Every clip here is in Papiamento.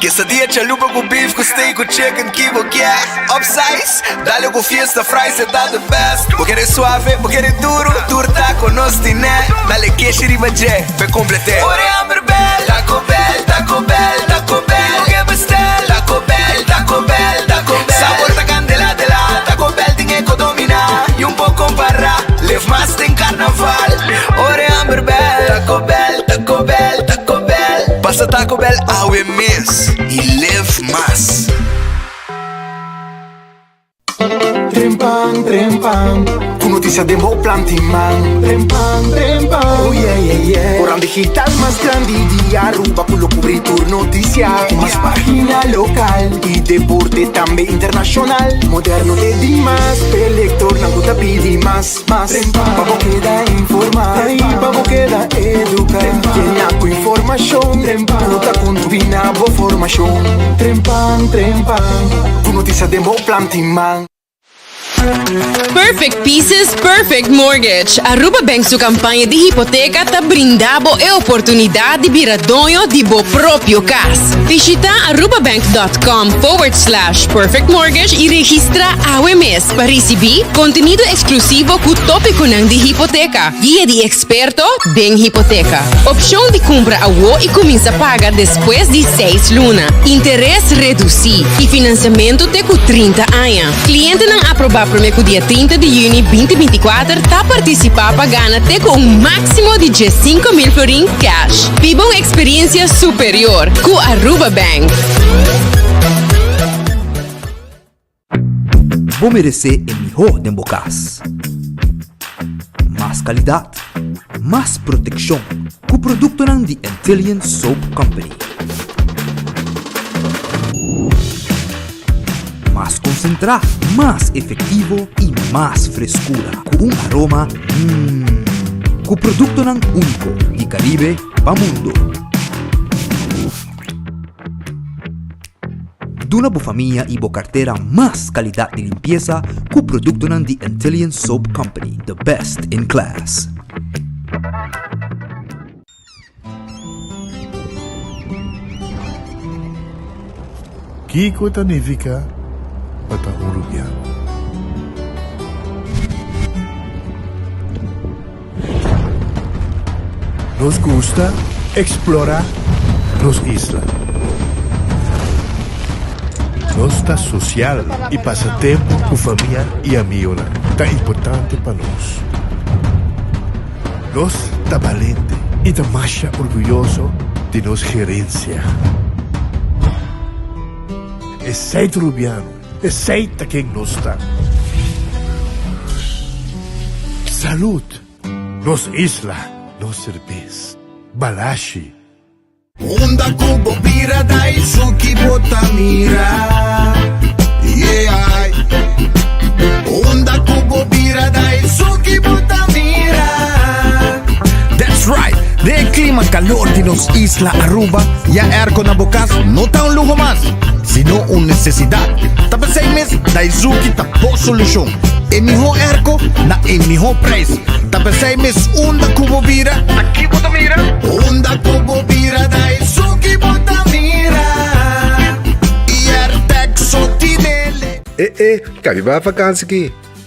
Quesadilla chalupa ku beef ku steak ku chicken ki bo kier Upsize, dale ku fiesta fries e ta the best Bo kere suave, bo kere duro, tur taco nos tine Dale keshi riba dje, p'e complete Ora e hamber bel, Taco Bell, Taco Bell, Taco Bell Bo ke bestel, Taco Bell, Taco Bell, Taco Bell Sabor ta candela de la, Taco Bell tin e ko domina Y un por compara, live mas den carnaval Ora e hamber bel, Taco Bell, Taco Bell, Taco Bell Pasa Taco Bell awe mes y live mas. Trempan, trempan, ku notisia den bo planti man. Trempan, trempan, oh yeah, yeah, yeah. Koran digital mas grandi di Aruba ku lo kubri tur notisia. Ku mas pagina lokal i deporte tambe internashonal. Moderno te dimas, p'e lektornan ku ta pidi mas. Mas pa bo keda informa i pa bo keda educa. Yena cu informacion cu ta contribui na bo formacion. Trempan, trempan, cu noticia den bo planti man. Perfect Pieces, Perfect Mortgage! Aruba Bank su campaña di hipoteca ta brinda bo e oportunidad di bira doño di bo propio cas. Bishita arubabank.com forward slash perfectmortgage y registra awe mes. Pa risibí kontenido eksklusivo ku tópikonan di hipoteka, guia di eksperto den hipoteka. Opshon di kumpra awo i kuminsá paga despues di seis luna, interes redusí i finansiamentu te ku 30 aña. Klientenan aprobá promé ku dia 30 di yüni binti 24 ta partisipá pa gana te ku un máksimo di 15,000 florin kèsh. Biba un eksperiensia superior ku Aruba Bank. Bo meresé e mihó den bo kas. Mas kalidat, mas protekshon ku produktonan di Antillian Soap Company. Mas konsentrá, mas efektivo i mas freskura ku un aroma mmm. Ku produktonan úniko di Karibe pa mundo. Duna bo famia y bo cartera mas calidad di limpieza cu productonan di Antillian Soap Company, the best in class. Kiko ta nifica pa ta un Rubiano? Nos gusta explora nos isla. Nos ta social y pasa tempo cu famia y amigonan ta importante pa nos. Nos ta balente y ta masha orguyoso di nos gerencia. Esey ta Rubiano, esey ta ken nos ta. Salud! Nos isla, nos serbes. Balashi. Unda ku bo bira Daisuki bo ta mira Yeah Unda ku bo bira Daisuki bo ta mira That's right! Den e klima kalor di nos isla Aruba, ya airco na bo kas no ta un luho mas, sino un nesesidat. Ta p'esei mes Daizuki ta bo solushon. E mihó airco na e mihó prijs. Ta p'esei mes unda ku bo bira, ta ki bo ta mira? Unda ku bo bira Daizuki bo ta mira I Airtec so tinele. E e, ka mi bai vakansi ki?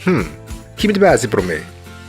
Hm, ki mi ta bai hasi promé?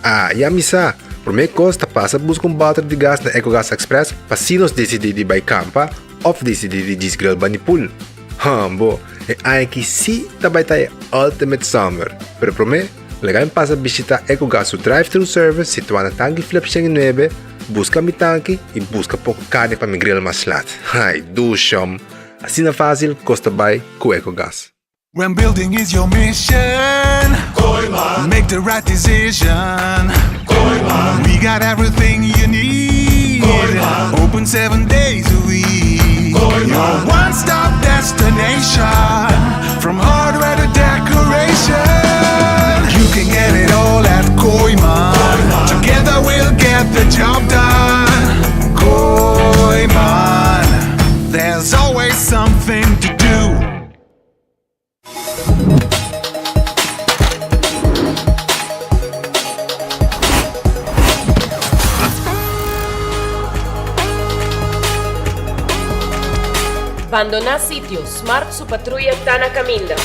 Ah, ya mi sa! Promé kos ta pasa buska un bòter di gas na Ecogas Express pa si nos disidí di bai kampa òf disidí di djis grill bani pool. Hambo, e aña aki sí ta bai ta e ultimate summer! Pero promé, laga mi pasa bishitá Ecogas su drive-thru service situá na Tanki Flip 109, buska mi tanki i buska poko karni pa mi grill mas lat. Ai, dushom! Asina fásil kos ta bai ku Ecogas. When building is your mission Kooiman Make the right decision Kooiman We got everything you need Kooiman Open seven days a week Kooiman Your one-stop destination From hardware to decoration You can get it all at Kooiman Together we'll get the job done Kooiman There's always something to do Bandoná sitio, Smart su patruya ta na kaminda.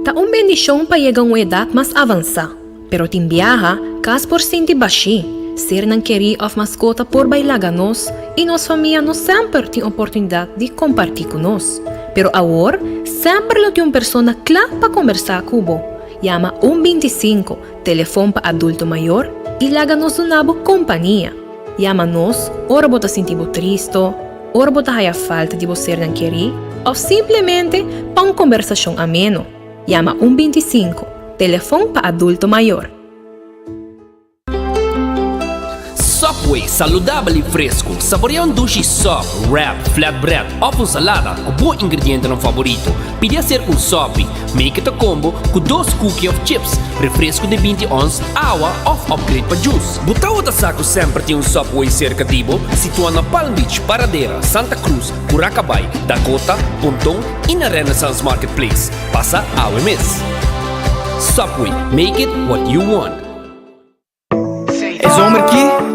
Ta un bendishon pa yega un edat mas avansá, pero tin biaha kas por sinti bashí, sernan kerí òf maskota por bai laga nos i nos famia no semper tin oportunidat di kompartí ku nos. Pero awor semper lo tin un persona kla pa kombersá ku bo. Yama un 25, telefon pa adulto mayor, i laga nos duna bo kompania. Yama nos ora bo ta sinti bo tristo, ora bo ta haya falta di bo sernan kerí òf simplemente pa un kombersashon ameno. Yama un 25, telefon pa adulto mayor. Subway, saludabel y fresco. Saborea un dushi sub, wrap, flatbread of un salada cu bo ingredientenan favorito. Pidi hacer un sopi. Make it a combo cu dos cookie of chips, refresco di 20 ons, awa of upgrade pa juice. Bo tawata sa cu semper tin un Subway cerca di bo? Situa na Palm Beach, Paradera, Santa Cruz, Curacabai, Dakota, Ponton y na Renaissance Marketplace. Pasa awe mes. Subway, make it what you want. E zomer ki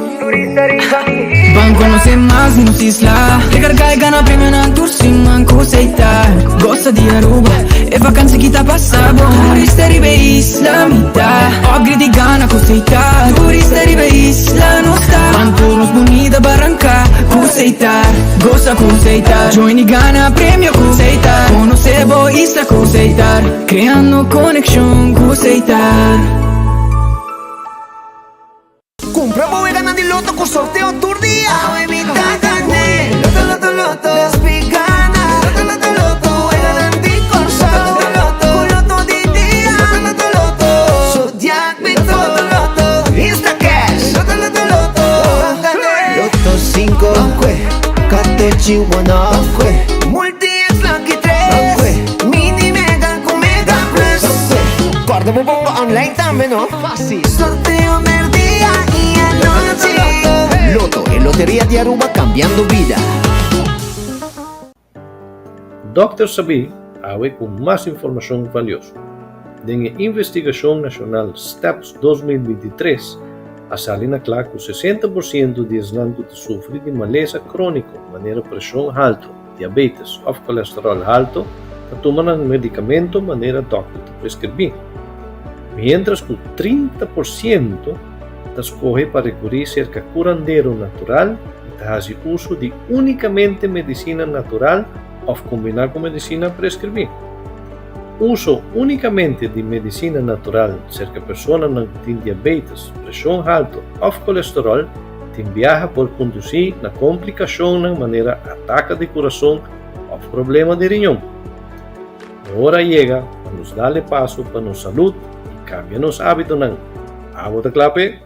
Ban conoce mas di nos isla Recarga y gana premionan tur siman cu Setar Goza di Aruba, e vakantie ki ta pasa bon Turista riba e isla mi ta Upgrade y gana cu Setar Turista riba e isla nos ta Ban tur nos bunita baranca cu Setar Goza cu Setar Join y gana premio cu Setar Conoce bo isla cu Setar Creando conexion cu Setar. Cumpra bo weganan di loto cu sorteo tur dia. Awe mi ta gane. Loto, loto, loto. Despi gana. Loto, loto, loto. Weganan di Corsou. Loto, loto, Cu loto di dia. Loto, loto, loto. Zodiac Big Loto, loto, loto. Instacash. Loto, loto, loto. Gane. Loto 5. Catechi 1. Multi X Lucky 3. Mini Mega cu Mega Plus. Corda bo bomba online tambe no. Fácil. Sorteo merdia y anochi. Lotto, e loteria di Aruba cambiando bida. Dòkter Sabí awe ku mas informashon valioso. Den e investigashon nashonal Steps 2023 a sali na kla ku 60 por siento di esnan ku ta sufri di malesa króniko manera preshon haltu, diabetes òf kolesteròl haltu ta tuma nan medikamento manera dòkter ta preskribí, miéntras ku 30 por siento ta skohe pa rekurí serka kurandero natural i ta hasi uso di únikamente medisina natural òf kombiná ku medisina preskribí. Uso únikamente di medisina natural serka personanan ku tin diabetes, preshon haltu òf kolesteròl Tin biaha por kondusí na komplikashonnan manera ataka di kurason òf problema di riñon. E ora a yega pa nos dal e paso pa nos salud i kambia nos ábitonan. Abo ta kla p'e?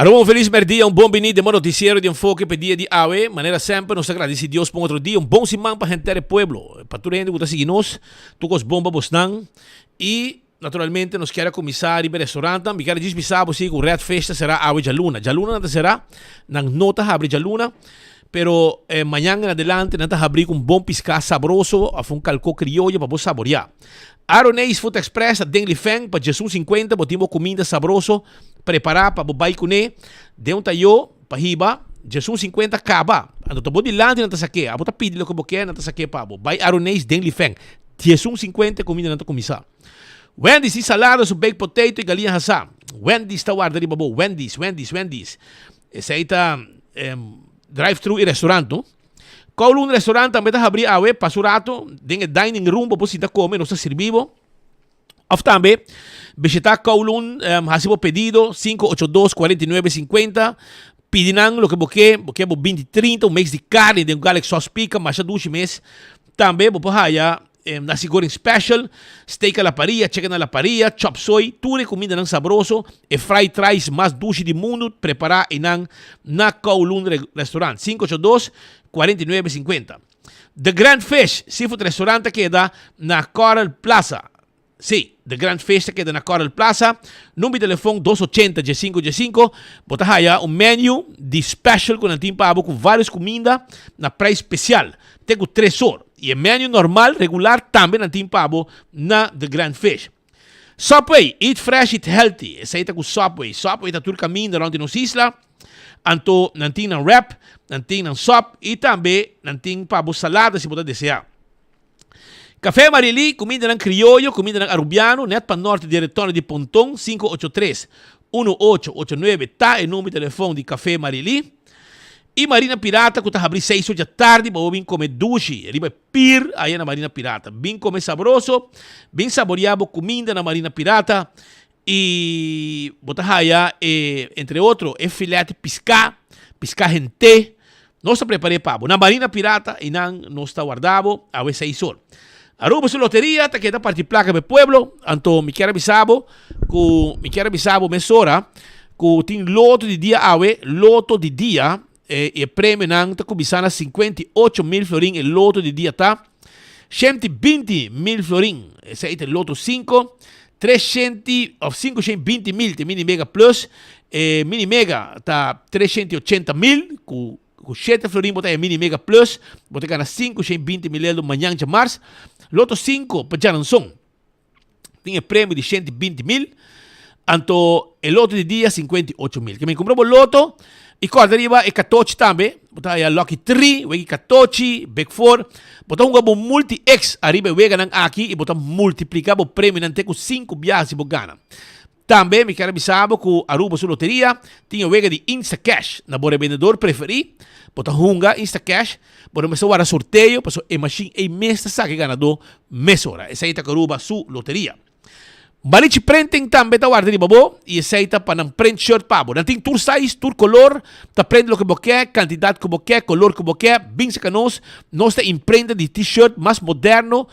Aruba un felis merdia, un bon bini den bo noticiero di Enfoke p'e dia di awe. Manera semper nos ta gradici Dios pa un otro dia, un bon siman pa henter e pueblo, pa tur hende cu ta sigui nos, tur cos bon pa bosnan. Y naturalmente nos kier a cuminsa riba e restaurantnan. Mi kier a djis bisa bo si cu Red Fish ta cera awe djaluna. Djaluna nan ta cera, nan no ta habri djaluna, pero mañan en adelante nan ta habri cu un bon pisca sabroso of un calco crioyo pa bo saboria. Aroneis Food Express ta den Lifeng pa djesun sinkuenta bo tin bo kuminda sabroso prepará pa bo bai kuné den un tayó pa hiba djesun sinkuenta kaba anto ta bo dilanti nan ta sak'é abo ta pidi loke bo ke nan ta sak'é pa bo bai Aroneis den Lifeng djesun sinkuenta e kuminda nan ta kuminsá Wendy's tin salada su baked potato i galiña hasá Wendy's ta warda riba bo Wendy's Wendy's Wendy's esei ta drive thru i restaurant no. Kowloon Restaurant tambe ta habrí awe pa su rato den e dining room bo por sinta kome, nos ta sirbi bo. Of tambe bishita Kowloon, hasi bo pedido 582 49 50, pidi nan loke bo ke, bo ke bo binti trinta, un mix di karni den garlic sauce pika, masha dushi mes. Tambe bo por haya Nasi goreng special, steak a la parilla, chicken a la parilla, chop suey, tur e cumindanan sabroso, e fried rice mas dushi di mundo prepara einan na Kowloon Restaurant, 582, 49 50. The Grand Fish Seafood Restaurant ta keda na Coral Plaza. Sí, The Grand Fish ta keda na Coral Plaza. Number di telefon dos ochenta diesinco diesinco. Bo ta haya un menu di special cu nan tin pa bo cu varios cuminda na prijs special te cu tres or. Y e menu normal, regular, tambe nan tin pa bo na The Grand Fish. Subway, eat fresh, eat healthy. Esey ta cu Subway. Subway ta tur caminda rond di nos isla. Anto nan tin nan wrap, nan tin nan sub y tambe nan tin pa bo salada si bo ta desea. Café Marily, cumindanan crioyo, cumindanan arubiano, net pa norte di retorno di Ponton, 583 1889 ta e number di telefon di Café Marily. Y Marina Pirata cu ta habri seis or dja tardi pa bo bin come dushi riba e pier aya na Marina Pirata. Bin come sabroso, bin saboria bo cuminda na Marina Pirata y bo ta haya e, entre otro, e filet pisca, pisca hente. Nos ta prepar'é pa bo. Na Marina Pirata einan nos ta warda bo awe seis or. Aruba su loteria ta keda parti plaka pa e pueblo, anto mi kier a bisa bo ku mi kier a bisa bo mesora ku tin loto di dia awe, loto di dia, e e premionan ta kuminsá na 58,000 florin e loto di dia ta 120,000 florin, esei ta e loto sinku, 300 of 520,000 ta e mini mega plus, e mini mega ta 380,000 ku ku shete florin bo ta e mini mega plus, bo ta gana 520,000 euro mañan djamars. Loto sinku pa djaranson tin e premio di 120,000, anto e loto di dia 58,000. Ke men kumpra bo loto i kòrda riba e katochi tambe, bo ta haya lucky three, wega katochi, big four, bo ta hunga bo multi X ariba e weganan aki i bo ta multiplika bo premionan te ku sinku biaha si bo gana. Tambe mi kier a bisa bo ku Aruba su loteria tin e wega di Instacash na bo rebendedor preferí. Bo ta hunga Instacash, bo no mester warda sorteo pasobra e mashin ei mes ta saka e ganadó mesora. Esei ta ku Aruba su loteria. Balichi Printing tambe ta warda riba bo i esei ta pa nan print shirt pa bo. Nan tin tur size, tur kolor, ta print loke bo ke, kantidat ku bo ke, kolor ku bo ke. Bin saka nos, nos ta imprenta di t-shirt mas moderno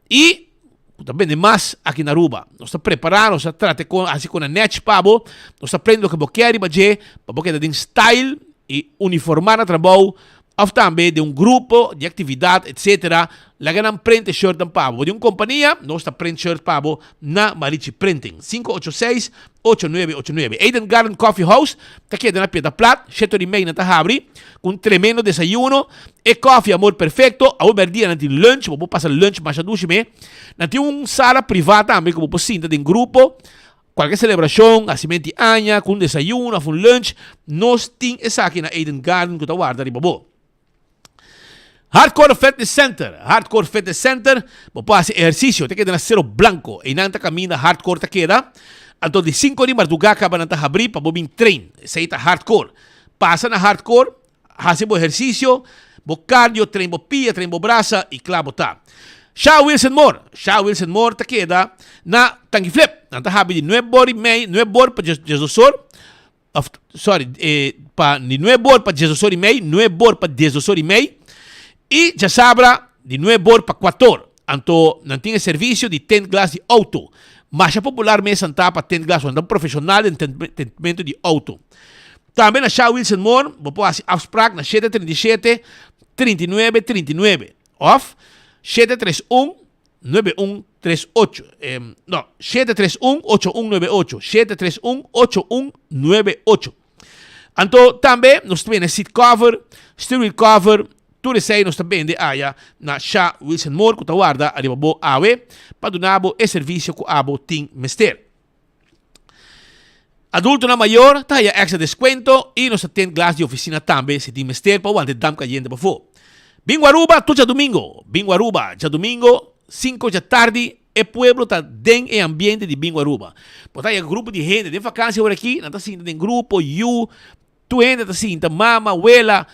i ku ta bende mas aki na Aruba. Nos ta prepara, nos ta trata kon, hasi kon a nèchi pa bo, nos ta prende loke bo ke riba dje, pa bo keda den style i uniformá na trabou òf tambe den un grupo di aktividat etsetera. Laga nan print e shirtnan pa bo. Bo di un kompania, nos ta print shirt pa bo na Marichi Printing. 586 8989. Eden Garden Coffee House ta keda na Piedra Plat, shete ora i mei nan ta habri ku un tremendo desayuno. E koffie Amor Perfecto, awe merdia nan tin lunch, bo por pasa lunch masha dushi me. Nan tin un sala priva tambe ku bo por sinta den grupo, kualke selebrashon, hasimentu di aña, ku un desayuno of un lunch, nos tin esaki na Eden Garden ku ta warda riba bo. Hardcore Fitness Center, Hardcore Fitness Center, bo por hasi ehersisio, ta keda na Cerro Blanco, einan ta kaminda Hardcore ta keda, anto di sinku di mardugá kaba nan ta habrí pa bo bin train, esei ta Hardcore. Pasa na Hardcore, hasi bo ehersisio, bo cardio, train bo pia, train bo brasa i kla bo ta. Sha Wilson Moore, Sha Wilson Moore ta keda na Tangi Flip, nan ta habri di nuebe or i mei, nuebe or pa diesdos or, Of, sorry, eh, pa di nuebe or pa diesdos or i mei, nuebe or pa diesdos or i mei, i djasabra di nuebe or pa kuator. Anto nan tin e servisio di tint glas di outo. Masha popular mes nan ta pa tint glas, nan ta un profeshonal den tintmentu di outo. Tambe na Sha Wilson Moore bo por hasi afspraak na 737 39 39 of 731 9138. No, 731 8198. 731 8198. Anto tambe nos ta bende seat cover, steering wheel cover, tur esei nos ta bende aya na Sha Wilson Moore ku ta warda ariba bo awe pa duna bo e servisio ku abo tin mester. Adultonan mayor ta haya extra descuento y nos ta tint glas di oficina tambe si tin mester pa wanta e damp cayente pafó. Bingo Aruba tur djadumingo! Bingo Aruba djadumingo cinco djatardi e pueblo ta den e ambiente di Bingo Aruba. Bo ta haya grupo di hende den vakantie awor aki nan ta sinta den grupo, yu, Tur hende ta sinta, mama, wela,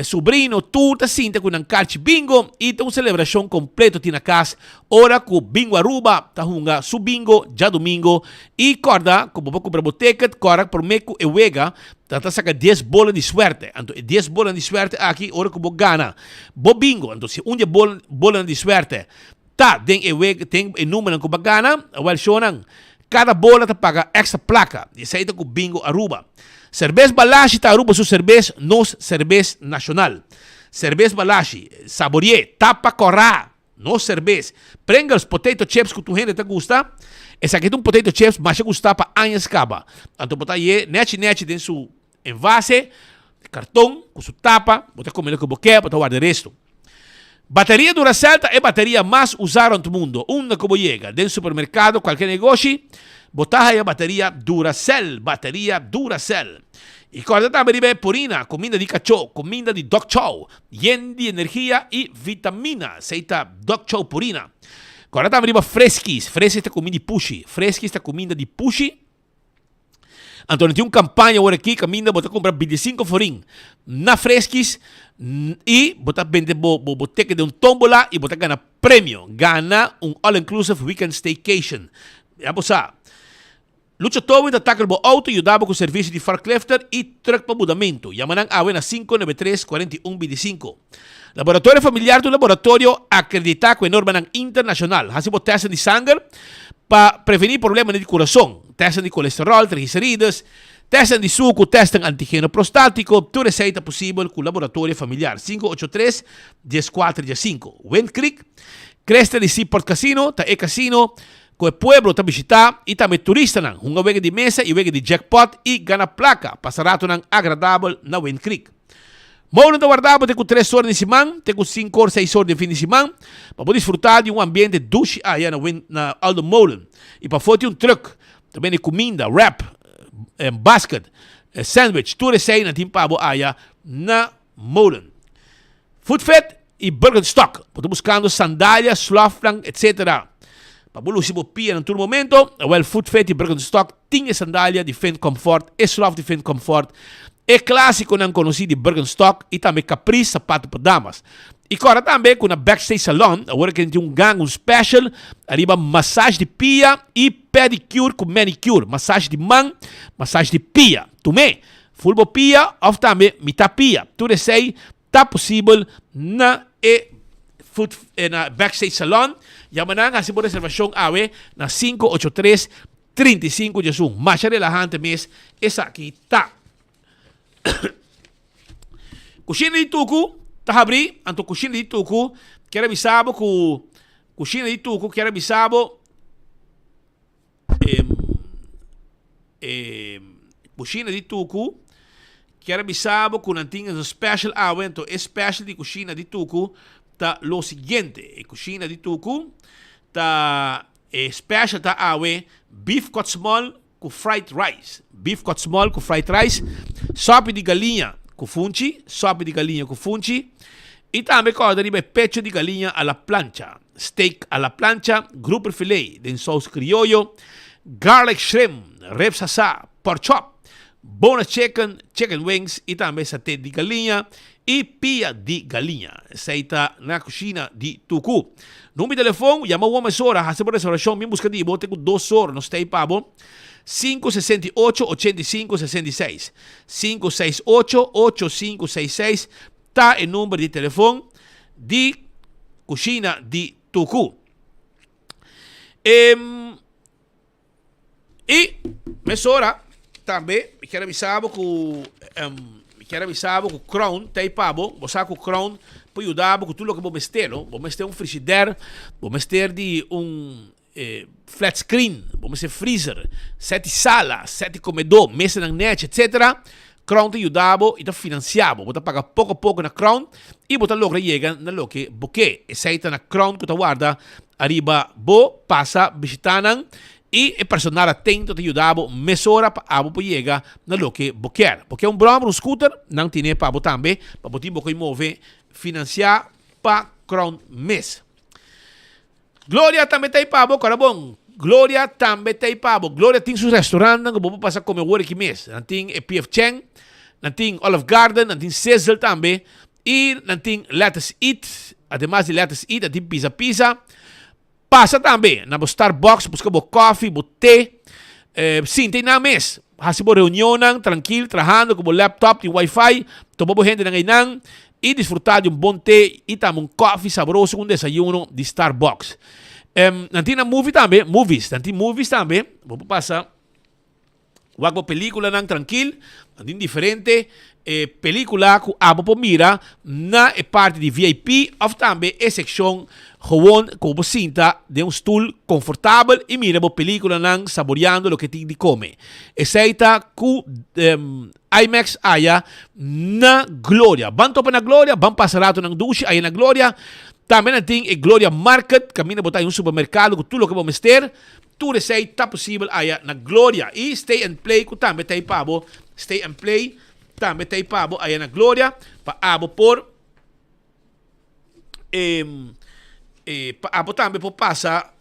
subrino, tur ta sinta ku nan karchi bingo i ta un selebrashon kompleto tin na kas ora ku Bingo Aruba ta hunga su bingo djadumingo i kòrda ku bo por kumpra bo ticket kòrda promé ku e wega ta ta saka dies bola di suerte anto e dies bolanan di suerte aki ora ku bo gana bo bingo anto si un di e bolanan di suerte ta den e wega den e numbernan ku bo a gana awel shownan Kada bola ta paga extra plaka di esei ta ku Bingo Aruba. Serbes Balashi ta Aruba su serbes, nos serbes nashonal. Serbes Balashi, saborié, tapa kòrá, nos serbes. Pringles, potato chips ku tur hende ta gusta. Esaki ta un potato chips masha gustá pa añas kaba. Anto bo ta haye nechi nechi den su envase, karton, ku su tapa, bo ta kome loke bo ke, bo ta warda e resto. Bateria Duracell ta e bateria mas usá rond mundo. Unda ku bo yega, den supermerkado, kualke negoshi, bo ta haya bateria Duracell, bateria Duracell. I kòrda tambe riba e Purina, kuminda di kachó, kuminda di dog chow, yen di energia i vitamina. Esei ta Dog Chow Purina. Kòrda tambe riba Friskies, Friskies ta kuminda di pushi, Friskies ta kuminda di pushi. Anto nan tin un kampaña awor aki kaminda bo ta kumpra bintisinko forin na Freskis i bo ta bende bo bo ticket den un tombola i bo ta gana premio. Gana un all inclusive weekend staycation. Ya bo sa. Lucho Towing ta tackle bo auto, yuda bo ku servisio di forklifter i truck pa mudamentu. Yama nan awe na 593 41 25. Laboratorio Familiar ta un laboratorio akreditá ku e normanan internashonal. Hasi bo tèstnan di sanger pa prevení problemanan di kurason, tèstnan di kolesteròl, triglicerides, tèstnan di suku, tèstnan antigeno prostátiko, tur esei ta posibel ku Laboratorio Familiar. 583 14 15. Wind Creek, Cresta di Seaport Casino ta e kasino ku e pueblo ta bishitá i tambe turistanan. Hunga wega di mesa i wega di jackpot i gana plaka. Pasa ratonan agradabel na Wind Creek. Molen ta warda bo te ku tres or di siman, te ku sinku or, seis or den fin di siman, pa bo disfrutá di un ambiente dushi aya na na Aldo Molen. I pafó tin un trùk, ta bende kuminda, wrap, basket, sandwich, tur esei nan tin pa bo aya na Molen. Footfit i Birkenstock, bo ta buskando sandalia, slòfnan, etc. Pa bo lusi bo pia na tur momento, awèl Footfit i Birkenstock tin e sandalia di Finn Comfort, e slòf di Finn Comfort, e klásikonan konosí di Birkenstock i tambe Caprice sapato pa damas. I kòrda tambe ku na Backstage Salon awor ke tin un gang, un special ariba massage di pia i pedicure ku manicure, massage di man, massage di pia. Tum'é, ful bo pia òf tambe mitá pia. Tur esei ta posibel na e foot na Backstage Salon. Yama nan hasi bo reservashon awe na 583 35 djesun. Masha relahante mes esaki ta. Kushina di Tuku ta habrí, anto Kushina di Tuku kier a bisa bo ku Kushina di Tuku kier a bisa bo e Kushina di Tuku kier a bisa bo ku nan tin un special awe, anto e special di Kushina di Tuku ta lo siguiente. E Kushina di Tuku ta E special ta awe beef cut small ku fried rice. Beef cut small ku fried rice, sopi di galiña ku funchi, sopi di galiña ku funchi i tambe kòrda riba e pecho di galiña a la plancha, steak a la plancha, grouper filet den sous krioyo, garlic shrimp, ribs asá, pork chop, boneless chicken, chicken wings i tambe saté di galiña i pia di galiña. Esei ta na kushina di Tuku. Number di telefon, yama awor mesora, hasi bo reservashon, mi buska di bo te ku dos or, nos ta ei pa bo, 568 85 66. 568 8566 ta e number di telefon di kushina di Tuku. I mesora. Tambe mi kier a bisa bo ku mi kier a bisa bo ku Crown ta ei pa bo. Bo sa ku Crown por yuda bo ku tur loke bo mester, no? Bo mester un frishider, bo mester di un flat screen, bo mester freezer, set di sala, set di komedó, mesanan nèchi, etsetera. Crown ta yuda bo i ta finansiá bo. Bo ta paga poko poko na Crown i bo ta logra yega na loke bo ke. Esei ta na Crown ku ta warda ariba bo. Pasa bishitá nan I e personal atento ta yuda bo mesora pa abo por yega na loke bo kier. Bo kier un brommer, un scooter? Nan tine pa bo tambe, pa bo tin bo koe move financia pa Crown mes. Gloria tambe ta ei pa bo, kora bon. Gloria tambe ta ei pa bo. Gloria tin su restaurantnan ku bo por pasa kome wor aki mes. Nan tin e PF Chang, nan tin Olive Garden, nan tin Sizzle tambe i nan tin Let Us Eat. Ademas di Let Us Eat, nan tin Pizza Pizza. Pasa tambe na bo Starbucks buska bo koffie, bo te. Sinta einan mes. Hasi bo reunionnan trankil trahando ku bo laptop tin wifi. Topa bo hendenan einan i disfruta di un bon te i tambe un koffie sabroso ku un desayuno di Starbucks. Nan tin nan movie tambe, movies. Nan tin movies tambe. Bo por pasa. Wak bo peliculanan trankil, nan tin diferente e pelicula cu abo por mira na e parti di VIP of tambe e seccion gewoon cu bo por sinta den un stoel confortabel y mira bo peliculanan saboreando loke tin di come. Esey ta cu IMAX aya na Gloria. Ban topa na Gloria, ban pasa ratonan dushi aya na Gloria. Tambe nan tin e Gloria Market caminda bo ta hay un supermercado cu tur loke bo mester. Tur esei ta posibel aya na Gloria. I Stay and Play ku tambe ta ei pa bo. Stay and Play tambe ta ei pa bo aya na Gloria pa abo por pa abo tambe por pasa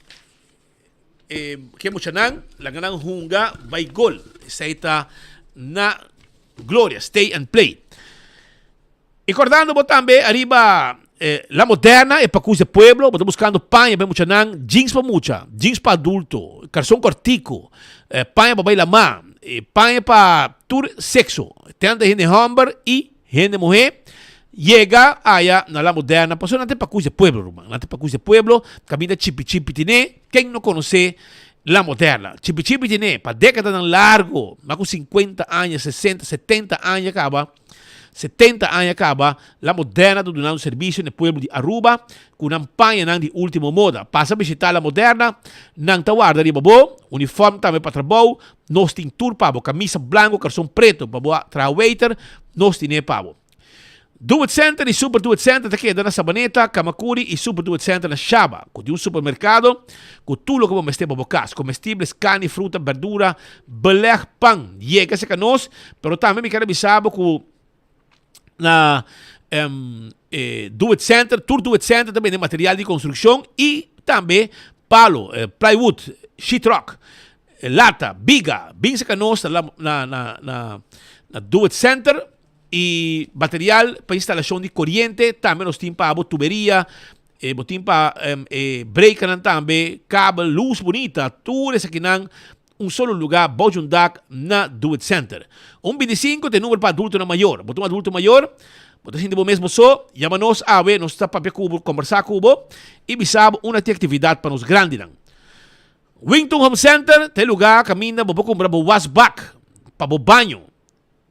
ke muchanan laga nan hunga bai gol. Esei ta na Gloria, Stay and Play. I kordando bo tambe ariba La Moderna, e pakus de pueblo, bo ta buskando paña pa e muchanan, jeans pa mucha, jeans pa adulto, karson kòrtiku, paña pa bai lamá, paña pa tur sekso, tantu hende hòmber i hende muhé, yega aya na La Moderna, pasobra nan ta e pakus de pueblo ruman, nan ta e pakus de pueblo, kaminda chipi chipi tine, ken no konosé La Moderna? Chipi chipi tine, pa dékadanan largu, mas ku sinkuenta aña, sesenta, setenta aña kaba. 70 aña caba, La Moderna ta dunando servicio na e pueblo di Aruba cu nan pañanan di ultimo moda. Pasa bishita La Moderna, nan ta warda riba bo, uniform tambe pa trabou, nos tin tur pa bo, camisa blanco, carson preto pa bo traha waiter, nos tine pa bo. Do It Center y Super Do It Center ta keda na Sabaneta, Camacuri y Super Do It Center na Shaba, cu tin un supermercado cu tur loke bo mester pa bo cas, comestibles, carni, fruta, berdura, Beleg pan yega cerca nos, pero tambe mi ker bisa bo cu na e Do It Center, tur Do It Center ta bende material di construccion y tambe palo, plywood, sheetrock, lata, biga. Bin cerca nos na na na na Do It Center y material pa instalacion di coriente, tambe nos tin pa bo tuberia, E bo tin pa e breakernan tambe, kabel, luz bunita, tur esakinan un solo luga bou di un dak na Do It Center. Un bintisinko ta e numero pa adultonan mayor. Bo ta un adulto mayor, bo ta sinti bo mes bo so, yama nos awe, nos ta papia ku bo, kombersá ku bo i bisa bo unda tin aktividat pa nos grandinan. Wington Home Center ta e luga kaminda bo por kumpra bo wasbak pa bo baño.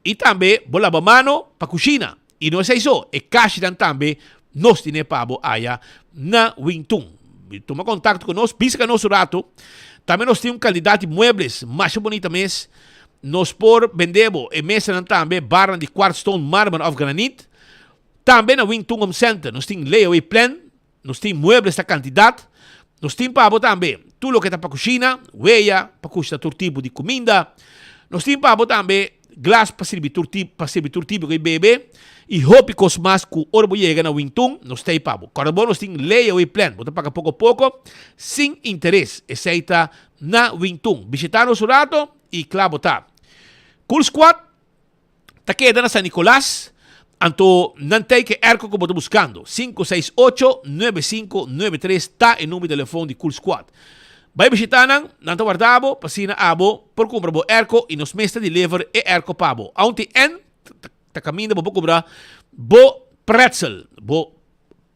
I tambe bo laba mano pa kushina. I no esei so, e kashinan tambe nos tine pa bo aya na Wingtun. Tuma kontakto ku nos, bisa ka nos un ratu. Tambe nos tin un kandidat di muebles masha bunita mes. Nos por bende bo e mesanan tambe, barnan di kwartstone, marmer òf granit. Tambe na Wingtun Home Center nos tin layaway plan. Nos tin muebles ta kantidat. Nos tin pa bo tambe tur loke ta pa kushina, weya pa kushina tur tipo di kuminda. Nos tin pa bo tambe glas pa sirbi tur tipo, pa sirbi tur tipo ku e bebe i hopi kos mas ku ora bo yega na Wingtun nos ta ei pa bo. Kòrda bo nos tin layaway plan, bo ta paga poko poko sin interes. Esei ta na Wingtun. Bishita nos un rato i kla bo ta. Cool Squad. Ta keda na San Nicolas, anto nan ta e airco cu bo ta buscando. 568 9593 ta e numero di telefon di Cool Squad. Bay bishita nan, nan ta warda bo pa asina abo por cumpra bo airco y nos mes ta deliver e airco pa bo. Aunte en ta caminda bo por cumpra bo pretzel, bo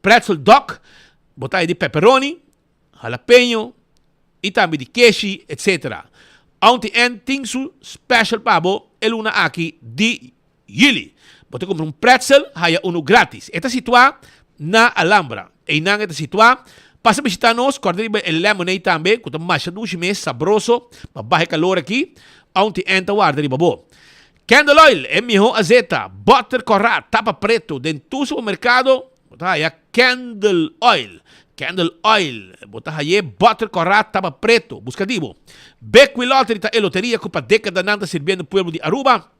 pretzel dog, bo ta e di pepperoni, jalapeño y tambe di keshi etc. Auntie Ann tin su special pa bo e luna aki di juli. Bo ta cumpra un pretzel, haya uno gratis. E ta situa na Alhambra. Eynan e ta situa. Pasa bishita nos, corda riba e lemonade tambe, cu ta masha dushi mes, sabroso, pa baha e calor aki. Auntie Ann ta warda riba bo. Candle oil, e miho azeta, butter corra, tapa preto, den tur supermercado bo ta haya candle oil. Candle oil, bo ta haye butter corra, tapa preto, busca di bo. Bequi Lottery ta e loteria cu pa decadanan ta sirbiendo pueblo di Aruba.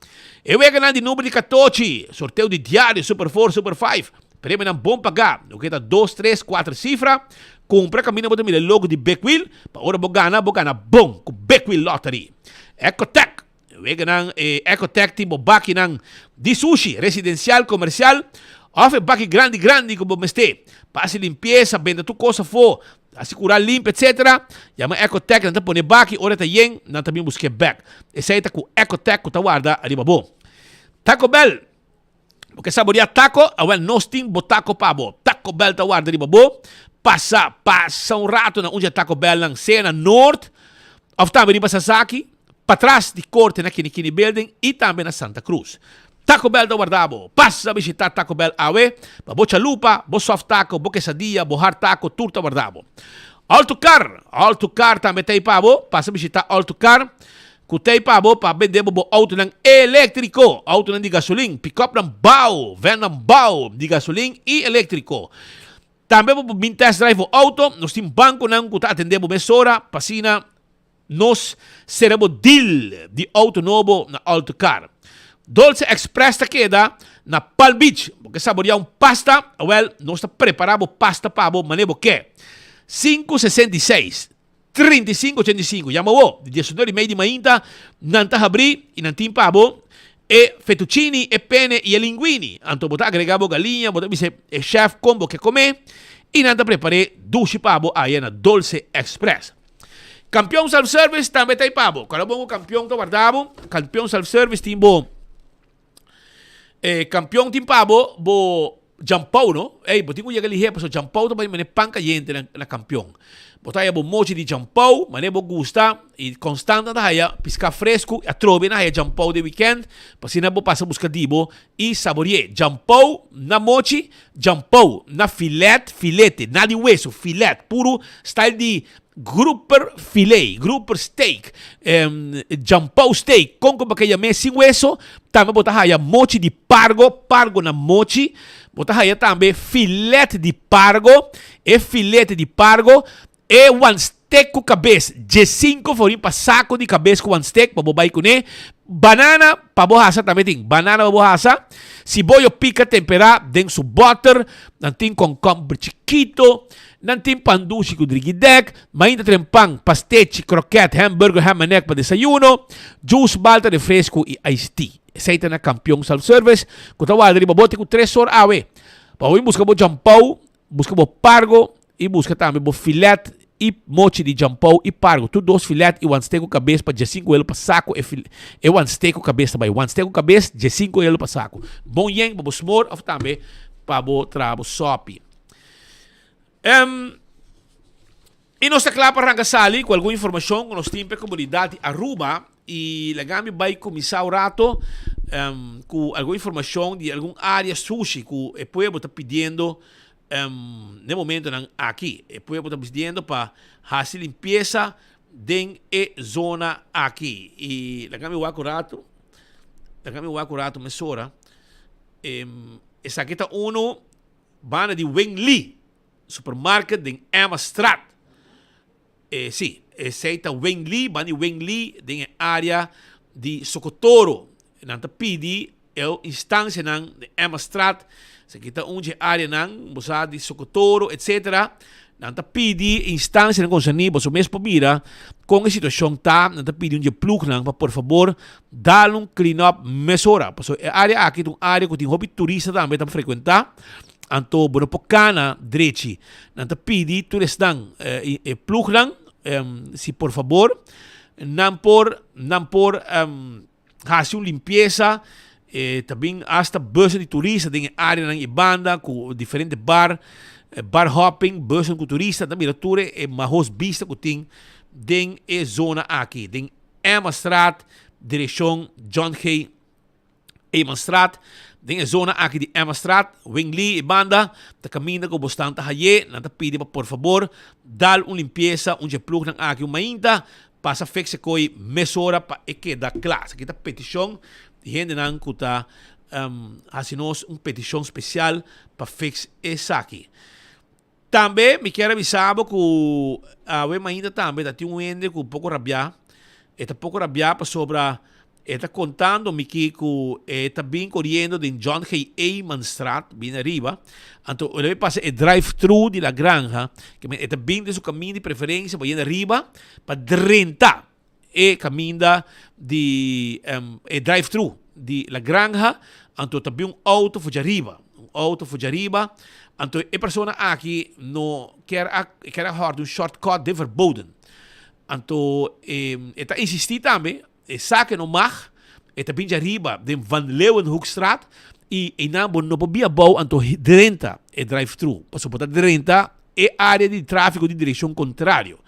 E weganan di number di catochi, sorteo di diario Super Four, Super Five, premionan bon paga, loke ta dos, tres, cuater cifra. Cumpra caminda bo ta mira e logo di Bequi pa ora bo gana, bo gana bon cu Bequi Lottery. Ecotec. Weganan e Ecotec tin bo bakinan di sushi, residencial, comercial of e baki grandi grandi cu bo mester pa haci limpieza, benta tur cos afo, haci cura limpi etc. Yama Ecotec nan ta pone baki ora e ta yen nan ta bin busque bek. Esey ta cu Ecotec cu ta warda riba bo. Taco Bell Bo ke saborea taco? Awel nos tin bo taco pa bo. Taco Bell ta warda riba bo. Pasa, pasa un rato na un dje Taco Bellnan, sea na Noord of tambe riba Sasaki, patras di Corte na Kinikini Building y tambe na Santa Cruz. Taco Bell ta warda bo. Pasa bishita Taco Bell awe pa bo chalupa, bo soft taco, bo quesadilla, bo hard taco, tur ta warda bo. Alto Car, Alto Car tambe ta ei pa bo. Pasa bishita Alto Car. Ku t'ei pa bo pa bende bo bo outonan eléktriko, outonan di gasolin, pikòpnan bou, vènnan bou di gasolin i eléktriko. Tambe bo por bin test drive bo outo, nos tin bankonan ku ta atendé bo mesora pa asina nos sera bo deal di outo nobo na Alto Car. Dolce Express ta keda na Palm Beach. Bo ke saboreá un pasta? Awèl, nos ta prepará bo pasta pa bo manera bo ke. 566. 35 85 Yama bo di diesnuebe y mei di mainta nan ta habri y nan tin pa bo e fettuccini, e pene y e linguini. Anto bo ta agrega bo galiña, bo ta bisa e chef con bo ke come y nan ta prepare dushi pa bo aya na Dolce Express. Campeon Self Service tambe ta ay pa bo. Cuando bo campeon ta warda bo, Campeon Self Service tin bo e campeon tin pa bo bo Jampou no, ey bo tin ku yega lihé pasobra jampou ta bai mane pan kayente na na kampion. Bo ta haya bo mochi di jampou mane bo gusta i konstant nan ta haya piská fresku i atrobe nan haya jampou den wikènt pa asina bo pasa buska di bo i sabori'é. Jampou na mochi, jampou na filèt, filete, na di wesu, filèt, puru style di Grouper filet, grouper steak, jampou steak, kon ku bo ke yam'é sin weso, tambe bo ta haya mochi di pargo, pargo na mochi, bo ta haya tambe filet di pargo, e filete di pargo, e wan steak ku kabes, diesinko forin pa sako di kabes ku wan steak pa bo bai kuné, banana pa bo hasa tambe tin, banana pa bo hasa, siboyo pika temperá den su bòter, nan tin kònkòmber chikito, Nan tin pan dushi ku drigidek, mainta tren pan, pastechi, kroket, hamburger, ham en egg pa desayuno, juice, balta, refresco i iced tea. Esei ta na Kampion Self Service ku ta warda riba bo te ku tres or awe. Pa bo bin buska bo jampou, buska bo pargo i buska tambe bo filet i mochi di jampou i pargo. Tur dos filet i wan steak ku kabes pa diesinku elo pa sako e e wan steak ku kabes ta bai. Wan steak ku kabes, diesinku elo pa sako. Bon yen pa bo smor of tambe pa bo traha bo sopi. Em, i nos ta kla pa ranka sali ku algun informashon ku nos tin pa e komunidat di Aruba i laga mi bai kuminsá un rato em, ku algun informashon di algun área sushi ku e pueblo ta pidiendo em, n'e momentonan aki. E pueblo ta pidiendo pa hasi limpiesa den e zona aki. I laga mi wak un rato, laga mi wak un rato mesora. Em, esaki ta unu. Banda di Wing Lee Supermarket den Emmastraat. E, sí, esei ta Wing Lee, banda di Wing Lee den e área di Sokotoro. Nan ta pidi e instansianan den Emmastraat, esaki ta un dje áreanan, bo sa, di Sokotoro, etcetera. Nan ta pidi instansianan konserní, boso mes por mira kon e situashon ta, nan ta pidi un dje plugnan pa por fabor Dal un clean up mesora, pasobra e area aki ta un area cu tin hopi turista tambe ta frecuenta, anto bo no por cana drechi. Nan ta pidi tur esnan e plugnan si por fabor nan por nan por haci un limpieza, ta bin hasta bussen di turista den e areanan y banda cu diferente bar, bar hopping, bussen cu turista, ta mira tur e mahos bista cu tin den e zona aki, den. Emmastraat direccion John G. Emanstraat, Den e zona aki di Emmastraat, Winglee y banda, ta caminda cu bosnan ta haye, nan ta pidi pa por fabor dal un limpieza un dje plugnan aki un mainta, pasa fix e coy mesora pa e keda cla. Esaki ta peticion di hendenan cu ta haci nos un peticion special pa fix esaki. Tambe mi kier a bisa bo cu awe mainta tambe ta tin un hende cu poco rabia. E ta poco rabia pasobra e ta contando mi ki cu e ta bin coriendo den John G. Eemanstraat, bin ariba. Anto el a bin pasa e drive thru di La Granja, ke men e ta bin den su caminda di preferencia pa yendo ariba pa drenta e caminda di e drive thru di La Granja, anto ta bin un auto for djariba, un auto for djariba, anto e persona aki no kier a kier a hòrda un short cut den verboden, anto e ta insisti tambe, e sa ke no mag, e ta bin djariba den Van Leeuwenhoekstraat y einan bo no por bin abou anto drenta e drive thru, pasobra bo ta drenta e area di trafico di direccion contrario.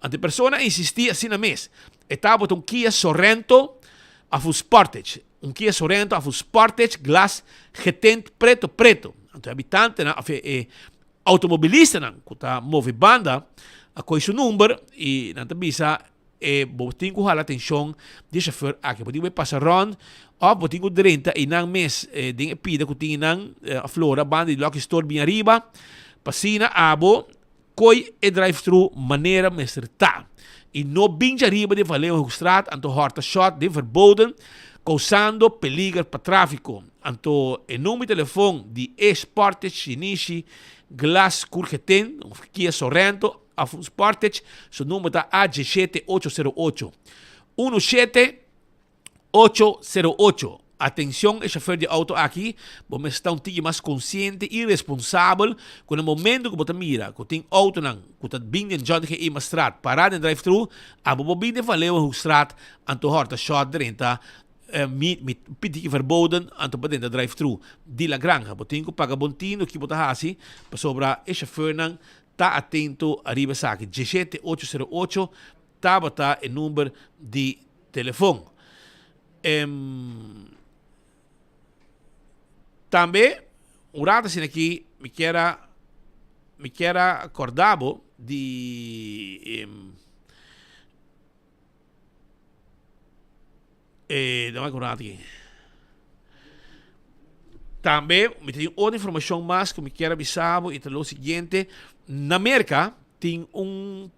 Anto e persona a insisti asina mes. E tabata un Kia Sorento of un Sportage. Un Kia Sorento of un Sportage glas getint preto preto. Anto e habitantenan of e automobilistanan cu ta move banda a coy su number y nan ta bisa E bo tin ku hala atenshon di e shofèr aki. Bo tin ku bai pasa rònt òf bo tin ku drenta einan mes den e pida ku tin einan aflora banda di Lucky Store bin ariba pa asina abo koi e drive thru manera mester ta i no bin djariba den Van Leeuwenhoekstraat anto hòrta shòt den verboden kousando peliger pa tráfiko. Anto e number di telefon di e Sportage Shinichi Glas Kurgeten òf Kia Sorento Of un Sportage, su number ta AG shete ocho sero ocho. Uno shete ocho sero ocho. Atencion e chofer di auto aki, bo mester ta un tiki mas consciente y responsabel cu na momento cu bo ta mira cu tin autonan cu ta bin den John G. Imastraat para den drive thru, abo bo bin den Van Leeuwenhoekstraat anto horta shot drenta mi mi pidi ki verboden anto pa drenta drive thru di La Granja. Bo tin cu paga bon tino ki bo ta haci pasobra e chofernan Ta atento ariba esaki, Djeshete ocho sero ocho tabata e number di telefon. Em, tambe, un rato asina aki, mi kier a, mi kier a corda bo di, em, E, dame un rato aki. Tambe, mi tin otro informacion mas cu mi kier avisa bo y ta lo siguiente. Na Merca tin un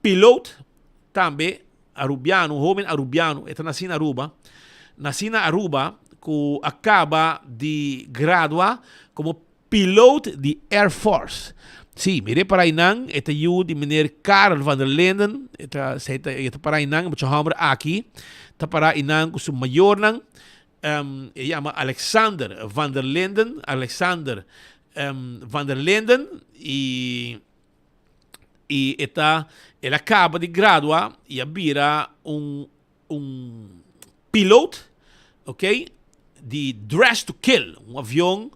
piloot tambe Arubiano, un hoben Arubiano, e ta naci na Aruba, naci na Aruba cu a caba di gradua como Piloot di Air Force. Sí, mi repara einan, e ta yu di meneer Karel van der Linden, e ta, e ta, e ta para einan, e mucha homber aki, ta para einan ku su mayornan, um, e yama Alexander van der Linden, Alexander um, van der Linden, i, i e ta, el a kaba di gradua i a bira un un piloot, ok, di Dress to Kill, un avion,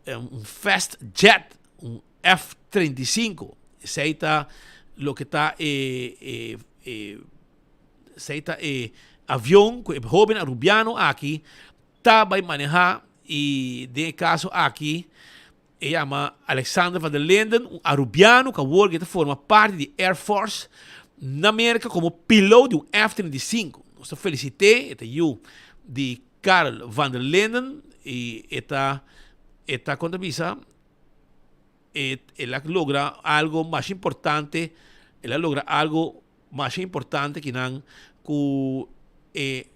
un fast jet, un F-35. Esei ta loke ta e, e, e, esei ta e avion ku e hoben Arubiano aki ta bai maneha i den e kaso aki E yama Alexander van der Linden, un Arubiano ku awor ke ta forma parti di Air Force na Merka komo piloot di un F 35. Nos ta felisit'é, e ta yu di Karel van der Linden i e ta e ta kon ta bisa e el a logra algo masha importante, el a logra algo Masha importante kinan ku e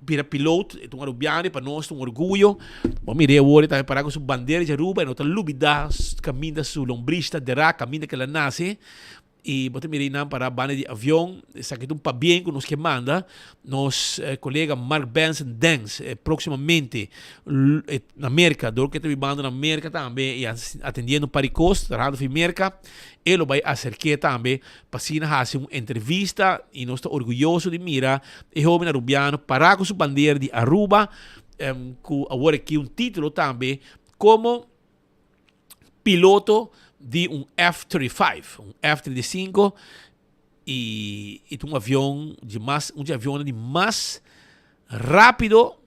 bira piloot, e ta un Arubiano y pa nos ta un orguyo. Bo mir'é awor e ta para ku su bandera di Aruba, e no ta lubida kaminda su lombrish ta derá, kaminda ku el a nase. Y bo ta mira einan para banda di avion, esaki ta un pabien ku nos ke manda nos kolega Mark Benson Dens próksimamente na Merka, dor ku e ta bibando na Merka tambe y atendiendo un par di kos, trahando fi Merka, e lo bai aserk'é tambe pa asina hasi un entrevista y nos ta orguyoso di mira e hoben Arubiano para cu su bandera di Aruba cu awor aki un titulo tambe como piloto di un F-35, un F-35. Y e ta un avion di mas, un di avionnan di mas rapido